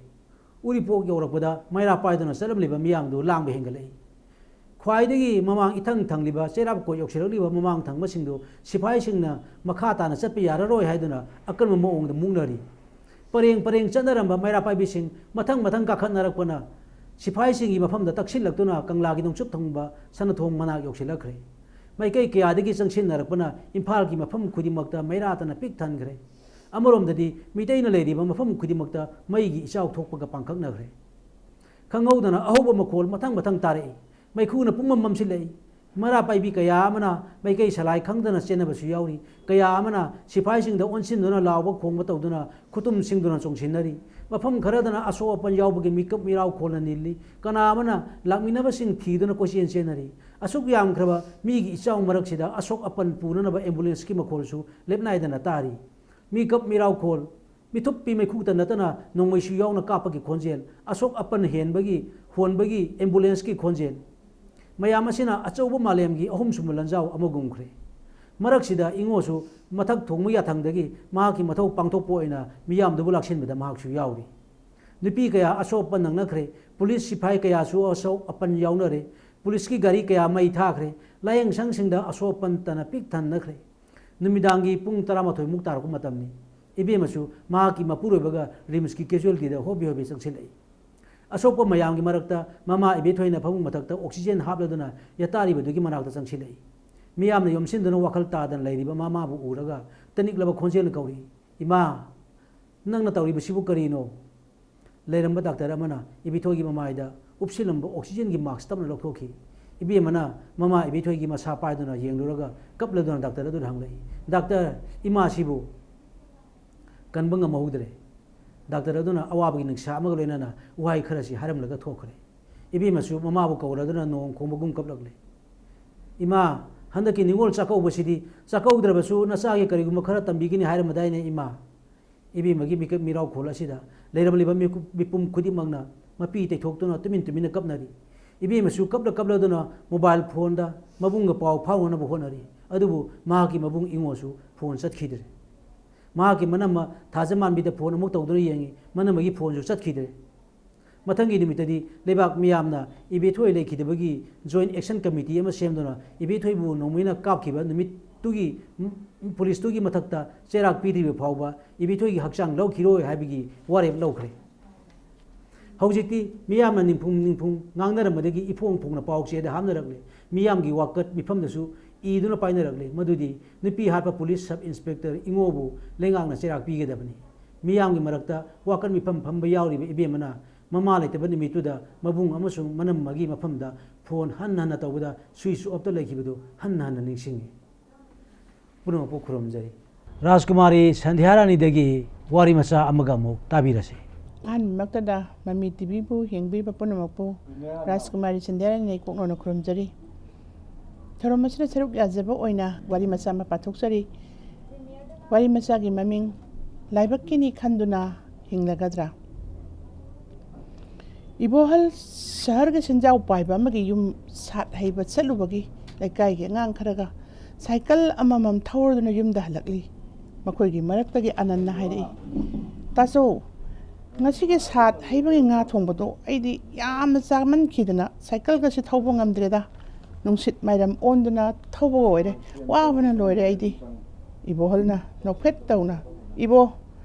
ꯎꯔꯤꯄꯣꯛ ꯌꯧꯔꯛꯄꯗ ꯃꯩꯔꯥ ꯄꯥꯏꯗꯨꯅ ꯆꯠꯂꯝꯂꯤꯕ ꯃꯤꯌꯥꯝꯗꯨ ꯂꯥꯡꯕ ꯍꯦꯟꯒꯠꯂꯛꯏ꯫ ꯈ꯭ꯋꯥꯏꯗꯒꯤ ꯃꯃꯥꯡ ꯏꯊꯪ ꯊꯪꯂꯤꯕ ꯆꯩꯔꯥꯛ ꯀꯣꯏ ꯌꯧꯁꯤꯜꯂꯛꯂꯤꯕ ꯃꯃꯥꯡ ꯊꯪꯕꯁꯤꯡꯗꯨ ꯁꯤꯐꯥꯏꯁꯤꯡꯅ ꯃꯈꯥ ꯇꯥꯅ ꯆꯠꯄ ꯌꯥꯔꯔꯣꯏ ꯍꯥꯏꯗꯨꯅ ꯑꯀꯟꯕ ꯃꯑꯣꯡꯗ ꯃꯨꯛꯅꯔꯤ꯫ ꯄꯔꯦꯡ ꯄꯔꯦꯡ ꯆꯠꯅꯔꯝꯕ ꯃꯩꯔꯥ ꯄꯥꯏꯕꯤꯁꯤꯡ ꯃꯊꯪ ꯃꯊꯪ ꯀꯥꯈꯠꯅꯔꯛꯄꯅ ꯁꯤꯐꯥꯏꯁꯤꯡꯒꯤ ꯃꯐꯝꯗ ꯇꯛꯁꯤꯜꯂꯛꯇꯨꯅ ꯀꯪꯂꯥꯒꯤ ꯅꯣꯡꯆꯨꯞ ꯊꯪꯕ ꯁꯅꯥꯊꯣꯡ ꯃꯅꯥꯛ ꯌꯧꯁꯤꯜꯂꯛꯈ꯭ꯔꯦ꯫ ꯃꯥꯏꯀꯩ ꯀꯌꯥꯗꯒꯤ ꯆꯪꯁꯤꯟꯅꯔꯛꯄꯅ ꯏꯝꯐꯥꯜꯒꯤ ꯃꯐꯝ ꯈꯨꯗꯤꯡꯃꯛꯇ ꯃꯩꯔꯥꯇꯅ ꯄꯤꯛ ꯊꯟꯈ꯭ꯔꯦ꯫ ꯑꯃꯔꯣꯝꯗꯗꯤ ꯃꯤꯇꯩꯅ ꯂꯩꯔꯤꯕ ꯃꯐꯝ ꯈꯨꯗꯤꯡꯃꯛꯇ ꯃꯩꯒꯤ ꯏꯆꯥꯎ ꯊꯣꯛꯄꯒ ꯄꯥꯡꯈꯛꯅꯈ꯭ꯔꯦ꯫ ꯈꯪꯍꯧꯗꯅ ꯑꯍꯧꯕ ꯃꯈꯣꯜ ꯃꯊꯪ ꯃꯊꯪ ꯇꯥꯔꯛꯏ꯫ ꯃꯩꯈꯨꯅ ꯄꯨꯝꯃꯝ ꯃꯝꯁꯤꯜꯂꯛꯏ꯫ ꯃꯩꯔꯥ ꯄꯥꯏꯕꯤ ꯀꯌꯥ ꯑꯃꯅ ꯃꯥꯏꯀꯩ ꯁꯂꯥꯏ ꯈꯪꯗꯅ ꯆꯦꯟꯅꯕꯁꯨ ꯌꯥꯎꯔꯤ꯫ ꯀꯌꯥ ꯑꯃꯅ ꯁꯤꯐꯥꯏꯁꯤꯡꯗ ꯑꯣꯟꯁꯤꯟꯗꯨꯅ ꯂꯥꯎꯕ ꯈꯣꯡꯕ ꯇꯧꯗꯨꯅ ꯈꯨꯇꯨꯝ ꯁꯤꯡꯗꯨꯅ ꯆꯣꯡꯁꯤꯟꯅꯔꯤ꯫ ꯃꯐꯝ ꯈꯔꯗꯅ ꯑꯁꯣꯛ ꯑꯄꯟ ꯌꯥꯎꯕꯒꯤ ꯃꯤꯀꯞ ꯃꯤꯔꯥꯎ ꯈꯣꯜꯅ ꯅꯤꯜꯂꯤ꯫ ꯀꯅꯥ ꯑꯃꯅ ꯂꯥꯛꯃꯤꯟꯅꯕꯁꯤꯡ ꯊꯤꯗꯨꯅ ꯀꯣꯏꯆꯦꯟ ꯆꯦꯟꯅꯔꯤ꯫ ꯑꯁꯨꯛ ꯌꯥꯝꯈ꯭ꯔꯕ ꯃꯤꯒꯤ ꯏꯆꯥꯎ ꯃꯔꯛꯁꯤꯗ ꯑꯁꯣꯛ ꯑꯄꯟ ꯄꯨꯅꯅꯕ ꯑꯦꯝꯕꯨꯂꯦꯟꯁꯀꯤ ꯃꯈꯣꯜꯁꯨ ꯂꯦꯞꯅꯥꯏꯗꯅ ꯇꯥꯔꯤ꯫ ꯃꯤꯀꯞ ꯃꯤꯔꯥꯎꯈꯣꯜ, ꯃꯤꯊꯨꯞꯄꯤ ꯃꯩꯈꯨꯇ ꯅꯠꯇꯅ ꯅꯣꯡꯃꯩꯁꯨ ꯌꯥꯎꯅ ꯀꯥꯞꯄꯒꯤ ꯈꯣꯟꯖꯦꯜ, ꯑꯁꯣꯛ ꯑꯄꯟ ꯍꯦꯟꯕꯒꯤ ꯍꯣꯟꯕꯒꯤ ꯑꯦꯝꯕꯨꯂꯦꯟꯁꯀꯤ ꯈꯣꯟꯖꯦꯜ, ꯃꯌꯥꯝ ꯑꯁꯤꯅ ꯑꯆꯧꯕ ꯃꯥꯂꯦꯝꯒꯤ ꯑꯍꯨꯝꯁꯨꯕ ꯂꯥꯟꯖꯥꯎ ꯑꯃꯒꯨꯝꯈ꯭ꯔꯦ꯫ ꯃꯔꯛꯁꯤꯗ ꯏꯉꯣꯁꯨ ꯃꯊꯛ ꯊꯣꯡꯕ ꯌꯥꯊꯪꯗꯒꯤ ꯃꯍꯥꯛꯀꯤ ꯃꯊꯧ ꯄꯥꯡꯊꯣꯛꯄ ꯑꯣꯏꯅ ꯃꯤꯌꯥꯝꯗꯨꯕꯨ ꯂꯥꯛꯁꯤꯟꯕꯗ ꯃꯍꯥꯛꯁꯨ ꯌꯥꯎꯔꯤ꯫ ꯅꯨꯄꯤ ꯀꯌꯥ ꯑꯁꯣꯛ ꯑꯄꯟ ꯅꯪꯅꯈ꯭ꯔꯦ꯫ ꯄꯨꯂꯤꯁ ꯁꯤꯐꯥꯏ ꯀꯌꯥꯁꯨ ꯑꯁꯣꯛ ꯑꯄꯟ ꯌꯥꯎꯅꯔꯦ꯫ ꯄꯨꯂꯤꯁꯀꯤ ꯒꯥꯔꯤ ꯀꯌꯥ ꯃꯩ ꯊꯥꯈ꯭ꯔꯦ꯫ ꯂꯥꯏꯌꯦꯡꯁꯪꯁꯤꯡꯗ ꯑꯁꯣꯛ ꯑꯄꯟꯇꯅ ꯄꯤꯛ ꯊꯟꯅꯈ꯭ꯔꯦ꯫ ꯅꯨꯃꯤꯗꯥꯡꯒꯤ ꯄꯨꯡ ꯇꯔꯥꯃꯥꯊꯣꯏ ꯃꯨꯛ ꯇꯥꯔꯛꯄ ꯃꯇꯝꯅꯤ꯫ ꯏꯕꯦꯝꯃꯁꯨ ꯃꯍꯥꯛꯀꯤ ꯃꯄꯨꯔꯣꯏꯕꯒ ꯔꯤꯝꯁꯀꯤ ꯀꯦꯖꯨꯋꯦꯜꯇꯤꯗ ꯍꯣꯕꯦ ꯍꯣꯕꯦ ꯆꯪꯁꯤꯜꯂꯛꯏ꯫ ꯑꯁꯣꯛꯄ ꯃꯌꯥꯝꯒꯤ ꯃꯔꯛꯇ ꯃꯃꯥ ꯏꯕꯦꯊꯣꯏꯅ ꯐꯃꯨꯡ ꯃꯊꯛꯇ ꯑꯣꯛꯁꯤꯖꯦꯟ ꯍꯥꯞꯂꯗꯨꯅ ꯌꯥꯇꯥꯔꯤꯕꯗꯨꯒꯤ ꯃꯅꯥꯛꯇ ꯆꯪꯁꯤꯜꯂꯛꯏ꯫ ꯃꯤꯌꯥꯝꯅ ꯌꯣꯝꯁꯤꯟꯗꯨꯅ ꯋꯥꯈꯜ ꯇꯥꯗꯅ ꯂꯩꯔꯤꯕ ꯃꯃꯥꯕꯨ ꯎꯔꯒ ꯇꯅꯤꯛꯂꯕ ꯈꯣꯟꯖꯦꯜꯅ ꯀꯧꯔꯤ, "ꯏꯃꯥ!" "ꯅꯪꯅ ꯇꯧꯔꯤꯕꯁꯤꯕꯨ ꯀꯔꯤꯅꯣ?" ꯂꯩꯔꯝꯕ ꯗꯥꯛꯇꯔ ꯑꯃꯅ ꯏꯕꯦꯊꯣꯏꯒꯤ ꯃꯃꯥꯏꯗ ꯎꯞꯁꯤꯜꯂꯝꯕ oxygenꯒꯤ mask ꯇꯞꯅ ꯂꯧꯊꯣꯛꯈꯤ꯫ ꯏꯕꯦꯝꯃꯅ ꯃꯃꯥ ꯏꯕꯦꯊꯣꯏꯒꯤ ꯃꯁꯥ ꯄꯥꯏꯗꯨꯅ ꯌꯦꯡꯂꯨꯔꯒ ꯀꯞꯂꯗꯨꯅ ꯗꯥꯛꯇꯔ ꯑꯗꯨꯗ ꯍꯪꯂꯛꯏ, "ꯗꯥꯛꯇꯔ, ꯏꯃꯥꯁꯤꯕꯨ ꯀꯟꯕ ꯉꯝꯍꯧꯗ꯭ꯔꯦ꯫" ꯗꯥꯛꯇꯔ ꯑꯗꯨꯅ ꯑꯋꯥꯕꯒꯤ ꯅꯤꯡꯁꯥ ꯑꯃꯒ ꯂꯣꯏꯅꯅ ꯋꯥꯍꯩ ꯈꯔꯁꯤ ꯍꯥꯏꯔꯝꯂꯒ ꯊꯣꯛꯈ꯭ꯔꯦ꯫ ꯏꯕꯦꯝꯃꯁꯨ ꯃꯃꯥꯕꯨ ꯀꯧꯔꯗꯨꯅ ꯅꯣꯡ ꯈꯣꯡꯕꯒꯨꯝ ꯀꯞꯂꯛꯂꯦ꯫ "ꯏꯃꯥ, ꯍꯟꯗꯛꯀꯤ ꯅꯤꯉꯣꯜ ꯆꯥꯛꯀꯧꯕꯁꯤꯗꯤ ꯆꯥꯛꯀꯧꯗ꯭ꯔꯕꯁꯨ ꯅꯆꯥꯒꯤ ꯀꯔꯤꯒꯨꯝꯕ ꯈꯔ ꯇꯝꯕꯤꯒꯅꯤ ꯍꯥꯏꯔꯝꯃꯗꯥꯏꯅꯦ, ꯏꯃꯥ?" ꯏꯕꯦꯝꯃꯒꯤ ꯃꯤꯀꯞ ꯃꯤꯔꯥꯎꯈꯣꯜ ꯑꯁꯤꯗ ꯂꯩꯔꯝꯂꯤꯕ ꯃꯤꯀꯨꯞ-, ꯃꯤꯄꯨꯝ ꯈꯨꯗꯤꯡꯃꯛꯅ ꯃꯄꯤ ꯇꯩꯊꯣꯛꯇꯨꯅ ꯇꯨꯃꯤꯟ ꯇꯨꯃꯤꯟꯅ ꯀꯞꯅꯔꯤ꯫ ꯏꯕꯦꯝꯃꯁꯨ ꯀꯞꯂ ꯀꯞꯂꯗꯨꯅ mobile phoneꯗ ꯃꯕꯨꯡꯒ ꯄꯥꯎ ꯐꯥꯎꯅꯅꯕ ꯍꯣꯠꯅꯔꯤ꯫ ꯑꯗꯨꯕꯨ ꯃꯍꯥꯛꯀꯤ ꯃꯕꯨꯡ ꯏꯉꯣꯁꯨ phone ꯆꯠꯈꯤꯗ꯭ꯔꯦ꯫ ꯃꯍꯥꯛꯀꯤ ꯃꯅꯝꯃ ꯊꯥꯖꯃꯥꯟꯕꯤꯗ phone ꯑꯃꯨꯛ ꯇꯧꯗꯨꯅ ꯌꯦꯡꯉꯤ꯫ ꯃꯅꯝꯃꯒꯤ phoneꯁꯨ ꯆꯠꯈꯤꯗ꯭ꯔꯦ꯫ ꯃꯊꯪꯒꯤ ꯅꯨꯃꯤꯠꯇꯗꯤ ꯂꯩꯕꯥꯛ ꯃꯤꯌꯥꯝꯅ ꯏꯕꯦꯊꯣꯏ ꯂꯩꯈꯤꯗꯕꯒꯤ joint action committee ꯑꯃ ꯁꯦꯝꯗꯨꯅ ꯏꯕꯦꯊꯣꯏꯕꯨ ꯅꯣꯡꯃꯩꯅ ꯀꯥꯞꯈꯤꯕ ꯅꯨꯃꯤꯠꯇꯨꯒꯤ, ꯎꯝ, ꯄꯨꯂꯤꯁꯇꯨꯒꯤ ꯃꯊꯛꯇ ꯆꯩꯔꯥꯛ ꯄꯤꯗ꯭ꯔꯤꯕ ꯐꯥꯎꯕ ꯏꯕꯦꯊꯣꯏꯒꯤ ꯍꯛꯆꯥꯡ ꯂꯧꯈꯤꯔꯣꯏ ꯍꯥꯏꯕꯒꯤ ꯋꯥꯔꯦꯞ ꯂꯧꯈ꯭ꯔꯦ꯫ ꯍꯧꯖꯤꯛꯇꯤ ꯃꯤꯌꯥꯝꯅ ꯅꯤꯡꯐꯨꯡ ꯅꯤꯡꯐꯨꯡ ꯉꯥꯡꯅꯔꯝꯕꯗꯒꯤ ꯏꯐꯣꯡ ꯐꯣꯡꯅ ꯄꯥꯎ ꯆꯦꯗ ꯍꯥꯞꯅꯔꯛꯂꯦ꯫ ꯃꯤꯌꯥꯝꯒꯤ ꯋꯥꯀꯠ ꯃꯤꯐꯝꯗꯁꯨ ꯏꯗꯨꯅ ꯄꯥꯏꯅꯔꯛꯂꯦ꯫ ꯃꯗꯨꯗꯤ ꯅꯨꯄꯤ ꯍꯥꯠꯄ police sub inspector ꯏꯉꯣꯕꯨ ꯂꯩꯉꯥꯛꯅ ꯆꯩꯔꯥꯛ ꯄꯤꯒꯗꯕꯅꯤ꯫ ꯃꯤꯌꯥꯝꯒꯤ ꯃꯔꯛꯇ ꯋꯥꯀꯠ ꯃꯤꯐꯝ ꯐꯝꯕ ꯌꯥꯎꯔꯤꯕ ꯏꯕꯦꯝꯃꯅ ꯃꯃꯥ ꯂꯩꯇꯕ ꯅꯨꯃꯤꯠꯇꯨꯗ ꯃꯕꯨꯡ ꯑꯃꯁꯨꯡ ꯃꯅꯝꯃꯒꯤ ꯃꯐꯝꯗ phone ꯍꯟꯅ ꯍꯟꯅ ꯇꯧꯕꯗ switch offꯇ ꯂꯩꯈꯤꯕꯗꯨ ꯍꯟꯅ ꯍꯟꯅ ꯅꯤꯡꯁꯤꯡꯏ꯫ ꯄꯨꯝꯅꯃꯛꯄꯨ ꯈꯨꯔꯨꯝꯖꯔꯤ꯫ ꯔꯥꯖꯀꯨꯃꯥꯔꯤ ꯁꯟꯙ꯭ꯌꯥꯔꯥꯅꯤꯗꯒꯤ ꯋꯥꯔꯤ ꯃꯆꯥ ꯑꯃꯒ ꯑꯃꯨꯛ ꯇꯥꯕꯤꯔꯁꯤ꯫ ꯑꯍꯥꯟꯕꯃꯛꯇꯗ ꯃꯃꯤ ꯇꯤꯚꯤꯕꯨ ꯌꯦꯡꯕꯤꯕ ꯄꯨꯝꯅꯃꯛꯄꯨ ꯔꯥꯖꯀꯨꯃꯥꯔꯤ ꯁꯟꯙ꯭ꯌꯥꯔꯥꯅꯤꯅ ꯏꯀꯣꯛꯅꯧꯅ ꯈꯨꯔꯨꯝꯖꯔꯤ꯫ ꯊꯧꯔꯝ ꯑꯁꯤꯗ ꯁꯔꯨꯛ ꯌꯥꯖꯕ ꯑꯣꯏꯅ ꯋꯥꯔꯤ ꯃꯆꯥ ꯑꯃ ꯄꯥꯊꯣꯛꯆꯔꯤ꯫ ꯋꯥꯔꯤ ꯃꯆꯥꯒꯤ ꯃꯃꯤꯡ, ꯂꯥꯏꯕꯛꯀꯤꯅꯤ ꯈꯟꯗꯨꯅ ꯍꯤꯡꯂꯒꯗ꯭ꯔꯥ? ꯏꯕꯣꯍꯜ ꯁꯍꯔꯒꯤ ꯁꯦꯟꯖꯥꯎ ꯄꯥꯏꯕ ꯑꯃꯒꯤ ꯌꯨꯝ ꯁꯥꯠ ꯍꯩꯕ ꯆꯠꯂꯨꯕꯒꯤ ꯂꯩꯀꯥꯏꯒꯤ ꯑꯉꯥꯡ ꯈꯔꯒ ꯁꯥꯏꯀꯜ ꯑꯃꯃꯝ ꯊꯧꯔꯗꯨꯅ ꯌꯨꯝꯗ ꯍꯜꯂꯛꯂꯤ꯫ ꯃꯈꯣꯏꯒꯤ ꯃꯔꯛꯇꯒꯤ ꯑꯅꯟꯅ ꯍꯥꯏꯔꯛꯏ, "ꯇꯥꯆꯧ, ꯉꯁꯤꯒꯤ ꯁꯥꯠ ꯍꯩꯕꯒꯤ ꯉꯥ ꯊꯣꯡꯕꯗꯣ ꯑꯩꯗꯤ ꯌꯥꯝꯅ ꯆꯥꯃꯟꯈꯤꯗꯅ ꯁꯥꯏꯀꯜꯒꯁꯤ ꯊꯧꯕ ꯉꯝꯗ꯭ꯔꯦꯗ꯫ ꯅꯨꯡꯁꯤꯠ ꯃꯥꯏꯔꯝ ꯑꯣꯟꯗꯨꯅ ꯊꯧꯕꯒ ꯑꯣꯏꯔꯦ꯫ ꯋꯥꯕꯅ ꯂꯣꯏꯔꯦ ꯑꯩꯗꯤ꯫" ꯏꯕꯣꯍꯜꯅ ꯅꯣꯛꯐꯦꯠ ꯇꯧꯅ, "ꯏꯕꯣ,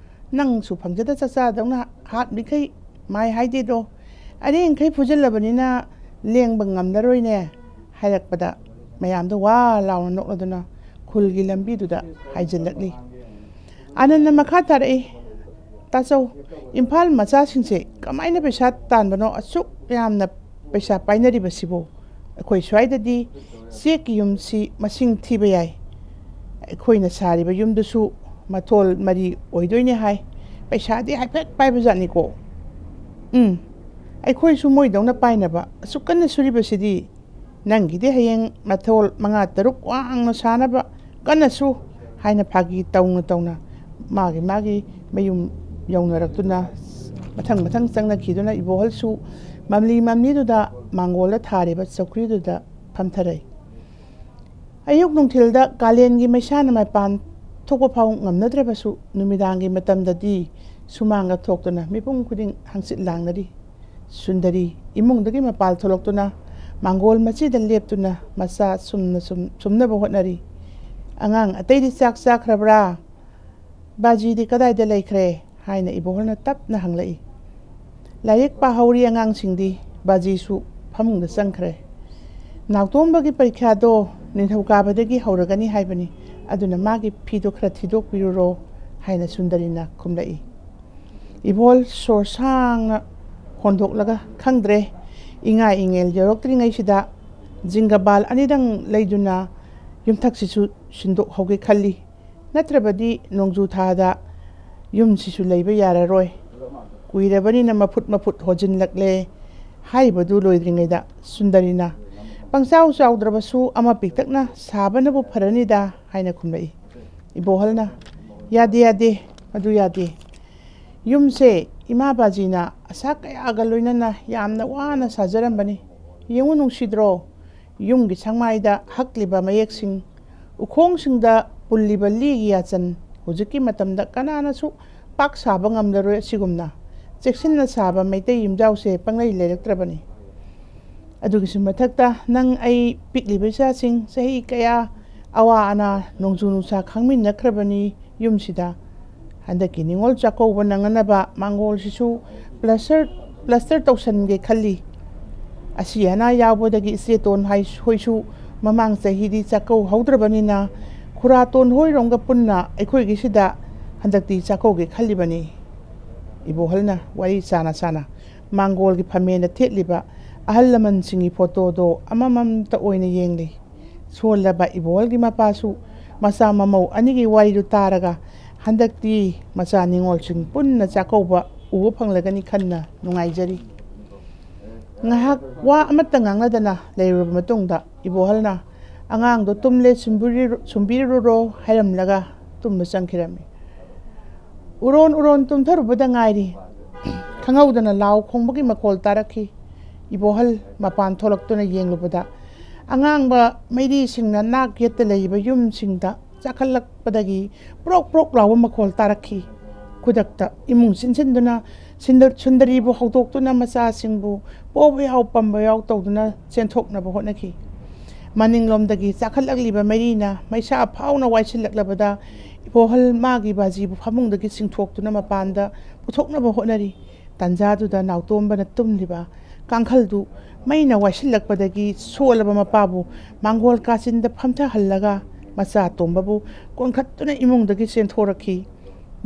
ꯅꯪꯁꯨ ꯐꯪꯖꯗ ꯆꯥꯛꯆꯥꯗꯧꯅ ꯍꯥꯠꯂꯤꯈꯩ ꯃꯥꯏ ꯍꯥꯏꯗꯦꯗꯣ꯫ ꯑꯔꯦꯡꯈꯩ ꯐꯨꯖꯤꯜꯂꯕꯅꯤꯅ ꯂꯦꯡꯕ ꯉꯝꯂꯔꯣꯏꯅꯦ" ꯍꯥꯏꯔꯛꯄꯗ ꯃꯌꯥꯝꯗꯣ ꯋꯥ ꯂꯥꯎꯅ ꯅꯣꯛꯂꯗꯨꯅ ꯈꯨꯜꯒꯤ ꯂꯝꯕꯤꯗꯨꯗ ꯍꯥꯏꯖꯤꯜꯂꯛꯂꯤ꯫ ꯑꯅꯟꯅ ꯃꯈꯥ ꯇꯥꯔꯛꯏ, "ꯇꯥꯆꯧ, ꯏꯝꯐꯥꯜ ꯃꯆꯥꯁꯤꯡꯁꯦ ꯀꯃꯥꯏꯅ ꯄꯩꯁꯥ ꯇꯥꯟꯕꯅꯣ? ꯑꯁꯨꯛ ꯌꯥꯝꯅ ꯄꯩꯁꯥ ꯄꯥꯏꯅꯔꯤꯕꯁꯤꯕꯨ? ꯑꯩꯈꯣꯏ ꯁ꯭ꯋꯥꯏꯗꯗꯤ ꯆꯦꯛꯀꯤ ꯌꯨꯝꯁꯤ ꯃꯁꯤꯡ ꯊꯤꯕ ꯌꯥꯏ꯫ ꯑꯩꯈꯣꯏꯅ ꯁꯥꯔꯤꯕ ꯌꯨꯝꯗꯨꯁꯨ ꯃꯊꯣꯜ ꯃꯔꯤ ꯑꯣꯏꯗꯣꯏꯅꯦ ꯍꯥꯏ꯫ ꯄꯩꯁꯥꯗꯤ ꯍꯥꯏꯐꯦꯠ ꯄꯥꯏꯕꯖꯥꯠꯅꯤꯀꯣ꯫ ꯎꯝ, ꯑꯩꯈꯣꯏꯁꯨ ꯃꯣꯏꯗꯧꯅ ꯄꯥꯏꯅꯕ ꯑꯁꯨꯛ ꯀꯟꯅ ꯁꯨꯔꯤꯕꯁꯤꯗꯤ꯫ ꯅꯪꯒꯤꯗꯤ ꯍꯌꯦꯡ ꯃꯊꯣꯜ ꯃꯉꯥ ꯇꯔꯨꯛ ꯋꯥꯡꯅ ꯁꯥꯅꯕ ꯀꯟꯅ ꯁꯨ" ꯍꯥꯏꯅ ꯐꯥꯒꯤ ꯇꯧꯅ ꯇꯧꯅ ꯃꯥꯒꯤ ꯃꯥꯒꯤ ꯃꯌꯨꯝ ꯌꯧꯅꯔꯛꯇꯨꯅ, ꯃꯊꯪ ꯃꯊꯪ ꯆꯪꯅꯈꯤꯗꯨꯅ ꯏꯕꯣꯍꯜꯁꯨ ꯃꯝꯂꯤ ꯃꯝꯂꯤꯗꯨꯗ ꯃꯥꯡꯒꯣꯜꯗ ꯊꯥꯔꯤꯕ ꯆꯧꯀ꯭ꯔꯤꯗꯨꯗ ꯐꯝꯊꯔꯛꯏ꯫ ꯑꯌꯨꯛ ꯅꯨꯡꯊꯤꯜꯗ ꯀꯥꯂꯦꯟꯒꯤ ꯃꯩꯁꯥꯅ ꯃꯄꯥꯟ ꯊꯣꯛꯄ ꯐꯥꯎ ꯉꯝꯅꯗ꯭ꯔꯕꯁꯨ, ꯅꯨꯃꯤꯗꯥꯡꯒꯤ ꯃꯇꯝꯗꯗꯤ ꯁꯨꯃꯥꯡꯒ ꯊꯣꯛꯇꯨꯅ ꯃꯤꯄꯨꯝ ꯈꯨꯗꯤꯡ ꯍꯪꯆꯤꯠ ꯂꯥꯡꯅꯔꯤ꯫ ꯁꯨꯟꯗꯔꯤ ꯏꯃꯨꯡꯗꯒꯤ ꯃꯄꯥꯜ ꯊꯣꯛꯂꯛꯇꯨꯅ ꯃꯥꯡꯒꯣꯜ ꯃꯆꯤꯗ ꯂꯦꯞꯇꯨꯅ ꯃꯆꯥ ꯁꯨꯝꯅ ꯁꯨꯝ ꯁꯨꯝꯅꯕ ꯍꯣꯠꯅꯔꯤ꯫ "ꯑꯉꯥꯡ ꯑꯇꯩꯗꯤ ꯆꯥꯛ ꯆꯥꯈ꯭ꯔꯕ꯭ꯔꯥ? ꯕꯥꯖꯤꯗꯤ ꯀꯗꯥꯏꯗ ꯂꯩꯈ꯭ꯔꯦ?" ꯍꯥꯏꯅ ꯏꯕꯣꯍꯜꯅ ꯇꯞꯅ ꯍꯪꯂꯛꯏ꯫ "ꯂꯥꯏꯔꯤꯛ ꯄꯥꯍꯧꯔꯤ ꯑꯉꯥꯡꯁꯤꯡꯗꯤ꯫ ꯕꯥꯖꯤꯁꯨ ꯐꯃꯨꯡꯗ ꯆꯪꯈ꯭ꯔꯦ꯫ ꯅꯥꯎꯇꯣꯝꯕꯒꯤ ꯄꯔꯤꯈ꯭ꯌꯥꯗꯣ ꯅꯤꯡꯊꯧꯀꯥꯕꯗꯒꯤ ꯍꯧꯔꯒꯅꯤ ꯍꯥꯏꯕꯅꯤ꯫ ꯑꯗꯨꯅ ꯃꯥꯒꯤ ꯐꯤꯗꯣ ꯈꯔ ꯊꯤꯗꯣꯛꯄꯤꯔꯨꯔꯣ" ꯍꯥꯏꯅ ꯁꯨꯟꯗꯔꯤꯅ ꯈꯨꯝꯂꯛꯏ꯫ ꯏꯕꯣꯜ ꯁꯣꯔ ꯁꯥꯡꯅ ꯍꯣꯟꯗꯣꯛꯂꯒ, "ꯈꯪꯗ꯭ꯔꯦ, ꯏꯉꯥ ꯏꯉꯦꯜ ꯌꯧꯔꯛꯇ꯭ꯔꯤꯉꯩꯁꯤꯗ ꯖꯤꯡꯒ ꯕꯥꯜ ꯑꯅꯤꯗꯪ ꯂꯩꯗꯨꯅ ꯌꯨꯝꯊꯛꯁꯤꯁꯨ ꯁꯤꯟꯗꯣꯛꯍꯧꯒꯦ ꯈꯜꯂꯤ꯫ ꯅꯠꯇ꯭ꯔꯕꯗꯤ ꯅꯣꯡꯖꯨ ꯊꯥꯗ ꯌꯨꯝꯁꯤꯁꯨ ꯂꯩꯕ ꯌꯥꯔꯔꯣꯏ꯫ ꯀꯨꯏꯔꯕꯅꯤꯅ ꯃꯐꯨꯠ ꯃꯐꯨꯠ ꯍꯣꯖꯤꯜꯂꯛꯂꯦ" ꯍꯥꯏꯔꯤꯕꯗꯨ ꯂꯣꯏꯗ꯭ꯔꯤꯉꯩꯗ ꯁꯨꯟꯗꯔꯤꯅ, "ꯄꯪꯆꯥꯎ ꯆꯥꯎꯗ꯭ꯔꯕꯁꯨ ꯑꯃ ꯄꯤꯛꯇꯛꯅ ꯁꯥꯕꯅꯕꯨ ꯐꯔꯅꯤꯗ" ꯍꯥꯏꯅ ꯈꯨꯝꯂꯛꯏ꯫ ꯏꯕꯣꯍꯜꯅ, "ꯌꯥꯗꯦ, ꯌꯥꯗꯦ, ꯃꯗꯨ ꯌꯥꯗꯦ꯫ ꯌꯨꯝꯁꯦ ꯏꯃꯥ ꯕꯥꯖꯤꯅ ꯑꯁꯥ ꯀꯌꯥꯒ ꯂꯣꯏꯅꯅ ꯌꯥꯝꯅ ꯋꯥꯅ ꯁꯥꯖꯔꯝꯕꯅꯤ꯫ ꯌꯦꯡꯉꯨ, ꯅꯨꯡꯁꯤꯗ꯭ꯔꯣ? ꯌꯨꯝꯒꯤ ꯁꯪꯃꯥꯏꯗ ꯍꯛꯂꯤꯕ ꯃꯌꯦꯛꯁꯤꯡ, ꯎꯈꯣꯡꯁꯤꯡꯗ ꯄꯨꯜꯂꯤꯕ ꯂꯤꯒꯤ ꯌꯥꯆꯟ, ꯍꯧꯖꯤꯛꯀꯤ ꯃꯇꯝꯗ ꯀꯅꯥꯅꯁꯨ ꯄꯥꯛ ꯁꯥꯕ ꯉꯝꯂꯔꯣꯏ꯫ ꯑꯁꯤꯒꯨꯝꯅ ꯆꯦꯛꯁꯤꯟꯅ ꯁꯥꯕ ꯃꯩꯇꯩ ꯌꯨꯝꯖꯥꯎꯁꯦ ꯄꯪꯂꯩ ꯂꯩꯔꯛꯇ꯭ꯔꯕꯅꯤ꯫ ꯑꯗꯨꯒꯤꯁꯨ ꯃꯊꯛꯇ ꯅꯪ ꯑꯩ ꯄꯤꯛꯂꯤꯕ ꯏꯆꯥꯁꯤꯡ ꯆꯍꯤ ꯀꯌꯥ ꯑꯋꯥ ꯑꯅꯥ, ꯅꯣꯡꯖꯨ ꯅꯨꯡꯁꯥ ꯈꯪꯃꯤꯟꯅꯈ꯭ꯔꯕꯅꯤ ꯌꯨꯝꯁꯤꯗ꯫ ꯍꯟꯗꯛꯀꯤ ꯅꯤꯉꯣꯜ ꯆꯥꯛꯀꯧꯕ ꯅꯪꯅꯅꯕ ꯃꯥꯡꯒꯣꯜꯁꯤꯁꯨ ꯄ꯭ꯂꯁꯇꯔ, ꯄ꯭ꯂꯁꯇꯔ ꯇꯧꯁꯟꯒꯦ ꯈꯜꯂꯤ꯫ ꯑꯁꯤ ꯑꯅꯥ ꯌꯥꯎꯕꯗꯒꯤ ꯏꯆꯦꯇꯣꯟ ꯍꯥꯏ-, ꯍꯣꯏꯁꯨ ꯃꯃꯥꯡ ꯆꯍꯤꯗꯤ ꯆꯥꯛꯀꯧꯍꯧꯗ꯭ꯔꯕꯅꯤꯅ, ꯈꯨꯔꯥꯇꯣꯟ ꯍꯣꯏꯔꯣꯝꯒ ꯄꯨꯟꯅ ꯑꯩꯈꯣꯏꯒꯤꯁꯤꯗ ꯍꯟꯗꯛꯇꯤ ꯆꯥꯛꯀꯧꯒꯦ ꯈꯜꯂꯤꯕꯅꯤ"꯫ ꯏꯕꯣꯍꯜꯅ ꯋꯥꯔꯤ ꯁꯥꯅ ꯁꯥꯅ ꯃꯥꯡꯒꯣꯜꯒꯤ ꯐꯝꯃꯦꯟꯗ ꯊꯦꯠꯂꯤꯕ ꯑꯍꯜ ꯂꯃꯟꯁꯤꯡꯒꯤ ꯐꯣꯇꯣꯗꯣ ꯑꯃꯃꯝꯇ ꯑꯣꯏꯅ ꯌꯦꯡꯂꯤ꯫ ꯁꯣꯜꯂꯕ ꯏꯕꯣꯍꯜꯒꯤ ꯃꯄꯥꯁꯨ ꯃꯆꯥ ꯃꯃꯧ ꯑꯅꯤꯒꯤ ꯋꯥꯔꯤꯗꯨ ꯇꯥꯔꯒ ꯍꯟꯗꯛꯇꯤ ꯃꯆꯥ ꯅꯤꯉꯣꯜꯁꯤꯡ ꯄꯨꯟꯅ ꯆꯥꯛꯀꯧꯕ ꯎꯕ ꯐꯪꯂꯒꯅꯤ ꯈꯟꯅ ꯅꯨꯡꯉꯥꯏꯖꯔꯤ꯫ ꯉꯥꯏꯍꯥꯛ ꯋꯥ ꯑꯃꯠꯇ ꯉꯥꯡꯅꯗꯅ ꯂꯩꯔꯨꯔꯕ ꯃꯇꯨꯡꯗ ꯏꯕꯣꯍꯜꯅ ꯑꯉꯥꯡꯗꯣ ꯇꯨꯝꯂꯦ, ꯁꯨꯝꯕꯤꯔꯨ-, ꯁꯨꯝꯕꯤꯔꯨꯔꯣ ꯍꯥꯏꯔꯝꯂꯒ ꯇꯨꯝꯕ ꯆꯪꯈꯤꯔꯝꯃꯤ꯫ ꯎꯔꯣꯟ ꯎꯔꯣꯟ ꯇꯨꯝꯊꯔꯨꯕꯗ ꯉꯥꯏꯔꯤ꯫ ꯈꯪꯍꯧꯗꯅ ꯂꯥꯎ ꯈꯣꯡꯕꯒꯤ ꯃꯈꯣꯜ ꯇꯥꯔꯛꯈꯤ꯫ ꯏꯕꯣꯍꯜ ꯃꯄꯥꯟ ꯊꯣꯛꯂꯛꯇꯨꯅ ꯌꯦꯡꯂꯨꯕꯗ ꯑꯉꯥꯡꯕ ꯃꯩꯔꯤꯁꯤꯡꯅ ꯅꯥꯛ ꯌꯦꯠꯇ ꯂꯩꯔꯤꯕ ꯌꯨꯝꯁꯤꯡꯗ ꯆꯥꯈꯠꯂꯛꯄꯗꯒꯤ ꯄ꯭ꯔꯣꯛ ꯄ꯭ꯔꯣꯛ ꯂꯥꯎꯕ ꯃꯈꯣꯜ ꯇꯥꯔꯛꯈꯤ꯫ ꯈꯨꯗꯛꯇ ꯏꯃꯨꯡ ꯆꯦꯟꯁꯤꯟꯗꯨꯅ ꯁꯨꯟꯗꯔ-, ꯁꯨꯟꯗꯔꯤꯕꯨ ꯍꯧꯗꯣꯛꯇꯨꯅ ꯃꯆꯥꯁꯤꯡꯕꯨ ꯄꯣꯕ ꯌꯥꯎ ꯄꯝꯕ ꯌꯥꯎ ꯇꯧꯗꯨꯅ ꯆꯦꯟꯊꯣꯛꯅꯕ ꯍꯣꯠꯅꯈꯤ꯫ ꯃꯅꯤꯡꯂꯣꯝꯗꯒꯤ ꯆꯥꯈꯠꯂꯛꯂꯤꯕ ꯃꯩꯔꯤꯅ ꯃꯩꯁꯥ ꯐꯥꯎꯅ ꯋꯥꯏꯁꯤꯜꯂꯛꯂꯕꯗ ꯏꯕꯣꯍꯜ ꯃꯥꯒꯤ ꯕꯥꯖꯤꯕꯨ ꯐꯃꯨꯡꯗꯒꯤ ꯆꯤꯡꯊꯣꯛꯇꯨꯅ ꯃꯄꯥꯟꯗ ꯄꯨꯊꯣꯛꯅꯕ ꯍꯣꯠꯅꯔꯤ꯫ ꯇꯟꯖꯥꯗꯨꯗ ꯅꯥꯎꯇꯣꯝꯕꯅ ꯇꯨꯝꯂꯤꯕ ꯀꯥꯡꯈꯜꯗꯨ ꯃꯩꯅ ꯋꯥꯏꯁꯤꯜꯂꯛꯄꯗꯒꯤ ꯁꯣꯜꯂꯕ ꯃꯄꯥꯕꯨ ꯃꯥꯡꯒꯣꯜ ꯀꯥꯆꯤꯟꯗ ꯐꯝꯊꯍꯜꯂꯒ ꯃꯆꯥ ꯇꯣꯝꯕꯕꯨ ꯀꯣꯟꯈꯠꯇꯨꯅ ꯏꯃꯨꯡꯗꯒꯤ ꯆꯦꯟꯊꯣꯔꯛꯈꯤ꯫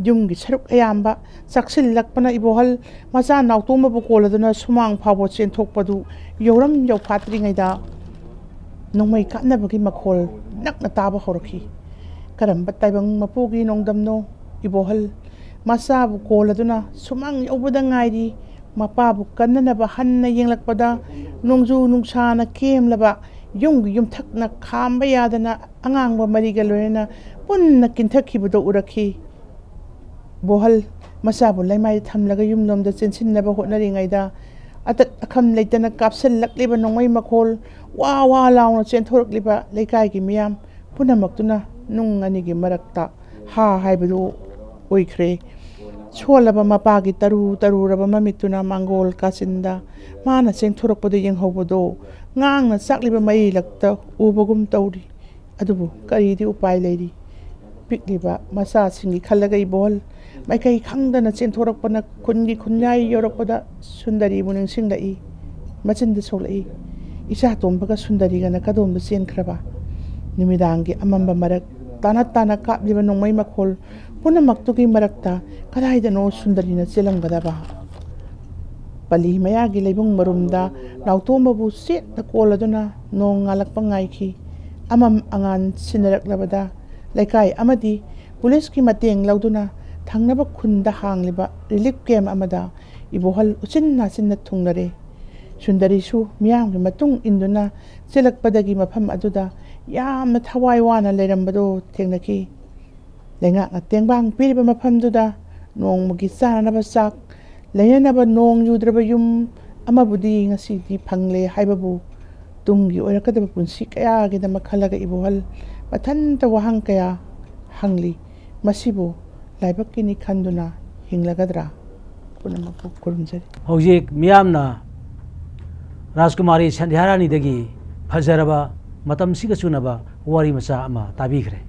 ꯌꯨꯝꯒꯤ ꯁꯔꯨꯛ ꯑꯌꯥꯝꯕ ꯆꯥꯛꯁꯤꯜꯂꯛꯄꯅ ꯏꯕꯣꯍꯜ ꯃꯆꯥ ꯅꯥꯎꯇꯣꯝꯕꯕꯨ ꯀꯣꯜꯂꯗꯨꯅ ꯁꯨꯃꯥꯡ ꯐꯥꯎꯕ ꯆꯦꯟꯊꯣꯛꯄꯗꯨ ꯌꯧꯔꯝ ꯌꯧꯐꯥꯠꯇ꯭ꯔꯤꯉꯩꯗ ꯅꯣꯡꯃꯩ ꯀꯥꯞꯅꯕꯒꯤ ꯃꯈꯣꯜ ꯅꯛꯅ ꯇꯥꯕ ꯍꯧꯔꯛꯈꯤ꯫ ꯀꯔꯝꯕ ꯇꯥꯏꯕꯪ ꯃꯄꯨꯒꯤ ꯅꯣꯡꯗꯝꯅꯣ? ꯏꯕꯣꯍꯜ ꯃꯆꯥꯕꯨ ꯀꯣꯜꯂꯗꯨꯅ ꯁꯨꯃꯥꯡ ꯌꯧꯕꯗ ꯉꯥꯏꯔꯤ꯫ ꯃꯄꯥꯕꯨ ꯀꯟꯅꯅꯕ ꯍꯟꯅ ꯌꯦꯡꯂꯛꯄꯗ ꯅꯣꯡꯖꯨ ꯅꯨꯡꯁꯥꯅ ꯀꯦꯝꯂꯕ ꯌꯨꯝꯒꯤ ꯌꯨꯝꯊꯛꯅ ꯈꯥꯝꯕ ꯌꯥꯗꯅ ꯑꯉꯥꯡꯕ ꯃꯔꯤꯒ ꯂꯣꯏꯅꯅ ꯄꯨꯟꯅ ꯀꯤꯟꯊꯛꯈꯤꯕꯗꯨ ꯎꯔꯛꯈꯤ꯫ ꯕꯣꯍꯜ ꯃꯆꯥꯕꯨ ꯂꯩꯃꯥꯏꯗ ꯊꯝꯂꯒ ꯌꯨꯝꯂꯣꯝꯗ ꯆꯦꯟꯁꯤꯟꯅꯕ ꯍꯣꯠꯅꯔꯤꯉꯩꯗ ꯑꯇꯠ ꯑꯈꯝ ꯂꯩꯇꯅ ꯀꯥꯞꯁꯤꯜꯂꯛꯂꯤꯕ ꯅꯣꯡꯃꯩ ꯃꯈꯣꯜ, ꯋꯥ ꯋꯥ ꯂꯥꯎꯅ ꯆꯦꯟꯊꯣꯔꯛꯂꯤꯕ ꯂꯩꯀꯥꯏꯒꯤ ꯃꯤꯌꯥꯝ ꯄꯨꯝꯅꯃꯛꯇꯨꯅ ꯅꯨꯡ ꯑꯅꯤꯒꯤ ꯃꯔꯛꯇ ꯍꯥ ꯍꯥꯏꯕꯗꯨ ꯑꯣꯏꯈ꯭ꯔꯦ꯫ ꯁꯣꯜꯂꯕ ꯃꯄꯥꯒꯤ ꯇꯔꯨ ꯇꯔꯨꯔꯕ ꯃꯃꯤꯠꯇꯨꯅ ꯃꯥꯡꯒꯣꯜ ꯀꯥꯆꯤꯟꯗ ꯃꯥꯅ ꯆꯦꯟꯊꯣꯔꯛꯄꯗꯨ ꯌꯦꯡꯍꯧꯕꯗꯣ ꯉꯥꯡꯅ ꯆꯥꯛꯂꯤꯕ ꯃꯩꯔꯤꯂꯛꯇ ꯎꯕꯒꯨꯝ ꯇꯧꯔꯤ꯫ ꯑꯗꯨꯕꯨ ꯀꯔꯤꯗꯤ ꯎꯄꯥꯏ ꯂꯩꯔꯤ? ꯄꯤꯛꯂꯤꯕ ꯃꯆꯥꯁꯤꯡꯒꯤ ꯈꯜꯂꯒ ꯏꯕꯣꯍꯜ ꯃꯥꯏꯀꯩ ꯈꯪꯗꯅ ꯆꯦꯟꯊꯣꯔꯛꯄꯅ ꯈꯨꯟꯒꯤ ꯈꯨꯟꯌꯥꯏ ꯌꯧꯔꯛꯄꯗ ꯁꯨꯟꯗꯔꯤꯕꯨ ꯅꯤꯡꯁꯤꯡꯂꯛꯏ꯫ ꯃꯆꯤꯟꯗ ꯁꯣꯛꯂꯛꯏ꯫ ꯏꯆꯥ ꯇꯣꯝꯕꯒ ꯁꯨꯟꯗꯔꯤꯒꯅ ꯀꯗꯣꯝꯗ ꯆꯦꯟꯈ꯭ꯔꯕ? ꯅꯨꯃꯤꯗꯥꯡꯒꯤ ꯑꯃꯝꯕ ꯃꯔꯛ ꯇꯥꯅ ꯇꯥꯅ ꯀꯥꯞꯂꯤꯕ ꯅꯣꯡꯃꯩ ꯃꯈꯣꯜ ꯄꯨꯝꯅꯃꯛꯇꯨꯒꯤ ꯃꯔꯛꯇ ꯀꯗꯥꯏꯗꯅꯣ ꯁꯨꯟꯗꯔꯤꯅ ꯆꯦꯜꯂꯝꯒꯗꯕ? ꯄꯂꯤ ꯃꯌꯥꯒꯤ ꯂꯩꯕꯨꯡ ꯃꯔꯨꯝꯗ ꯅꯥꯎꯇꯣꯝꯕꯕꯨ ꯆꯦꯠꯅ ꯀꯣꯜꯂꯗꯨꯅ ꯅꯣꯡ ꯉꯥꯜꯂꯛꯄ ꯉꯥꯏꯈꯤ꯫ ꯑꯃꯝ ꯑꯉꯥꯟ ꯁꯤꯟꯅꯔꯛꯂꯕꯗ ꯂꯩꯀꯥꯏ ꯑꯃꯗꯤ ꯄꯨꯂꯤꯁꯀꯤ ꯃꯇꯦꯡ ꯂꯧꯗꯨꯅ ꯊꯪꯅꯕ ꯈꯨꯟꯗ ꯍꯥꯡꯂꯤꯕ ꯔꯤꯂꯤꯐ ꯀꯦꯝꯞ ꯑꯃꯗ ꯏꯕꯣꯍꯜ ꯎꯆꯤꯟ ꯅꯥꯆꯤꯟꯅ ꯊꯨꯡꯂꯔꯦ꯫ ꯁꯨꯟꯗꯔꯤꯁꯨ ꯃꯤꯌꯥꯝꯒꯤ ꯃꯇꯨꯡ ꯏꯟꯗꯨꯅ ꯆꯦꯜꯂꯛꯄꯗꯒꯤ ꯃꯐꯝ ꯑꯗꯨꯗ ꯌꯥꯝꯅ ꯊꯋꯥꯏ ꯋꯥꯅ ꯂꯩꯔꯝꯕꯗꯨ ꯊꯦꯡꯅꯈꯤ꯫ ꯂꯩꯉꯥꯛꯅ ꯇꯦꯡꯕꯥꯡ ꯄꯤꯔꯤꯕ ꯃꯐꯝꯗꯨꯗ ꯅꯣꯡꯃꯒꯤ ꯆꯥꯅꯅꯕ ꯆꯥꯛ, ꯂꯩꯅꯅꯕ ꯅꯣꯡ ꯌꯨꯗ꯭ꯔꯕ ꯌꯨꯝ ꯑꯃꯕꯨꯗꯤ ꯉꯁꯤꯗꯤ ꯐꯪꯂꯦ ꯍꯥꯏꯕꯕꯨ ꯇꯨꯡꯒꯤ ꯑꯣꯏꯔꯛꯀꯗꯕ ꯄꯨꯟꯁꯤ ꯀꯌꯥꯒꯤꯗꯃꯛ ꯈꯜꯂꯒ ꯏꯕꯣꯍꯜ ꯃꯊꯟꯇ ꯋꯥꯍꯪ ꯀꯌꯥ ꯍꯪꯂꯤ꯫ ꯃꯁꯤꯕꯨ ꯂꯥꯏꯕꯛꯀꯤꯅꯤ ꯈꯟꯗꯨꯅ ꯍꯤꯡꯂꯒꯗ꯭ꯔꯥ? ꯄꯨꯝꯅꯃꯛꯄꯨ ꯈꯨꯔꯨꯝꯖꯔꯤ꯫ ꯍꯧꯖꯤꯛ ꯃꯤꯌꯥꯝꯅ ꯔꯥꯖꯀꯨꯃꯥꯔꯤ ꯁꯟꯙ꯭ꯌꯥꯔꯥꯅꯤꯗꯒꯤ ꯐꯖꯔꯕ ꯃꯇꯝꯁꯤꯒ ꯆꯨꯅꯕ ꯋꯥꯔꯤ ꯃꯆꯥ ꯑꯃ ꯇꯥꯕꯤꯈ꯭ꯔꯦ꯫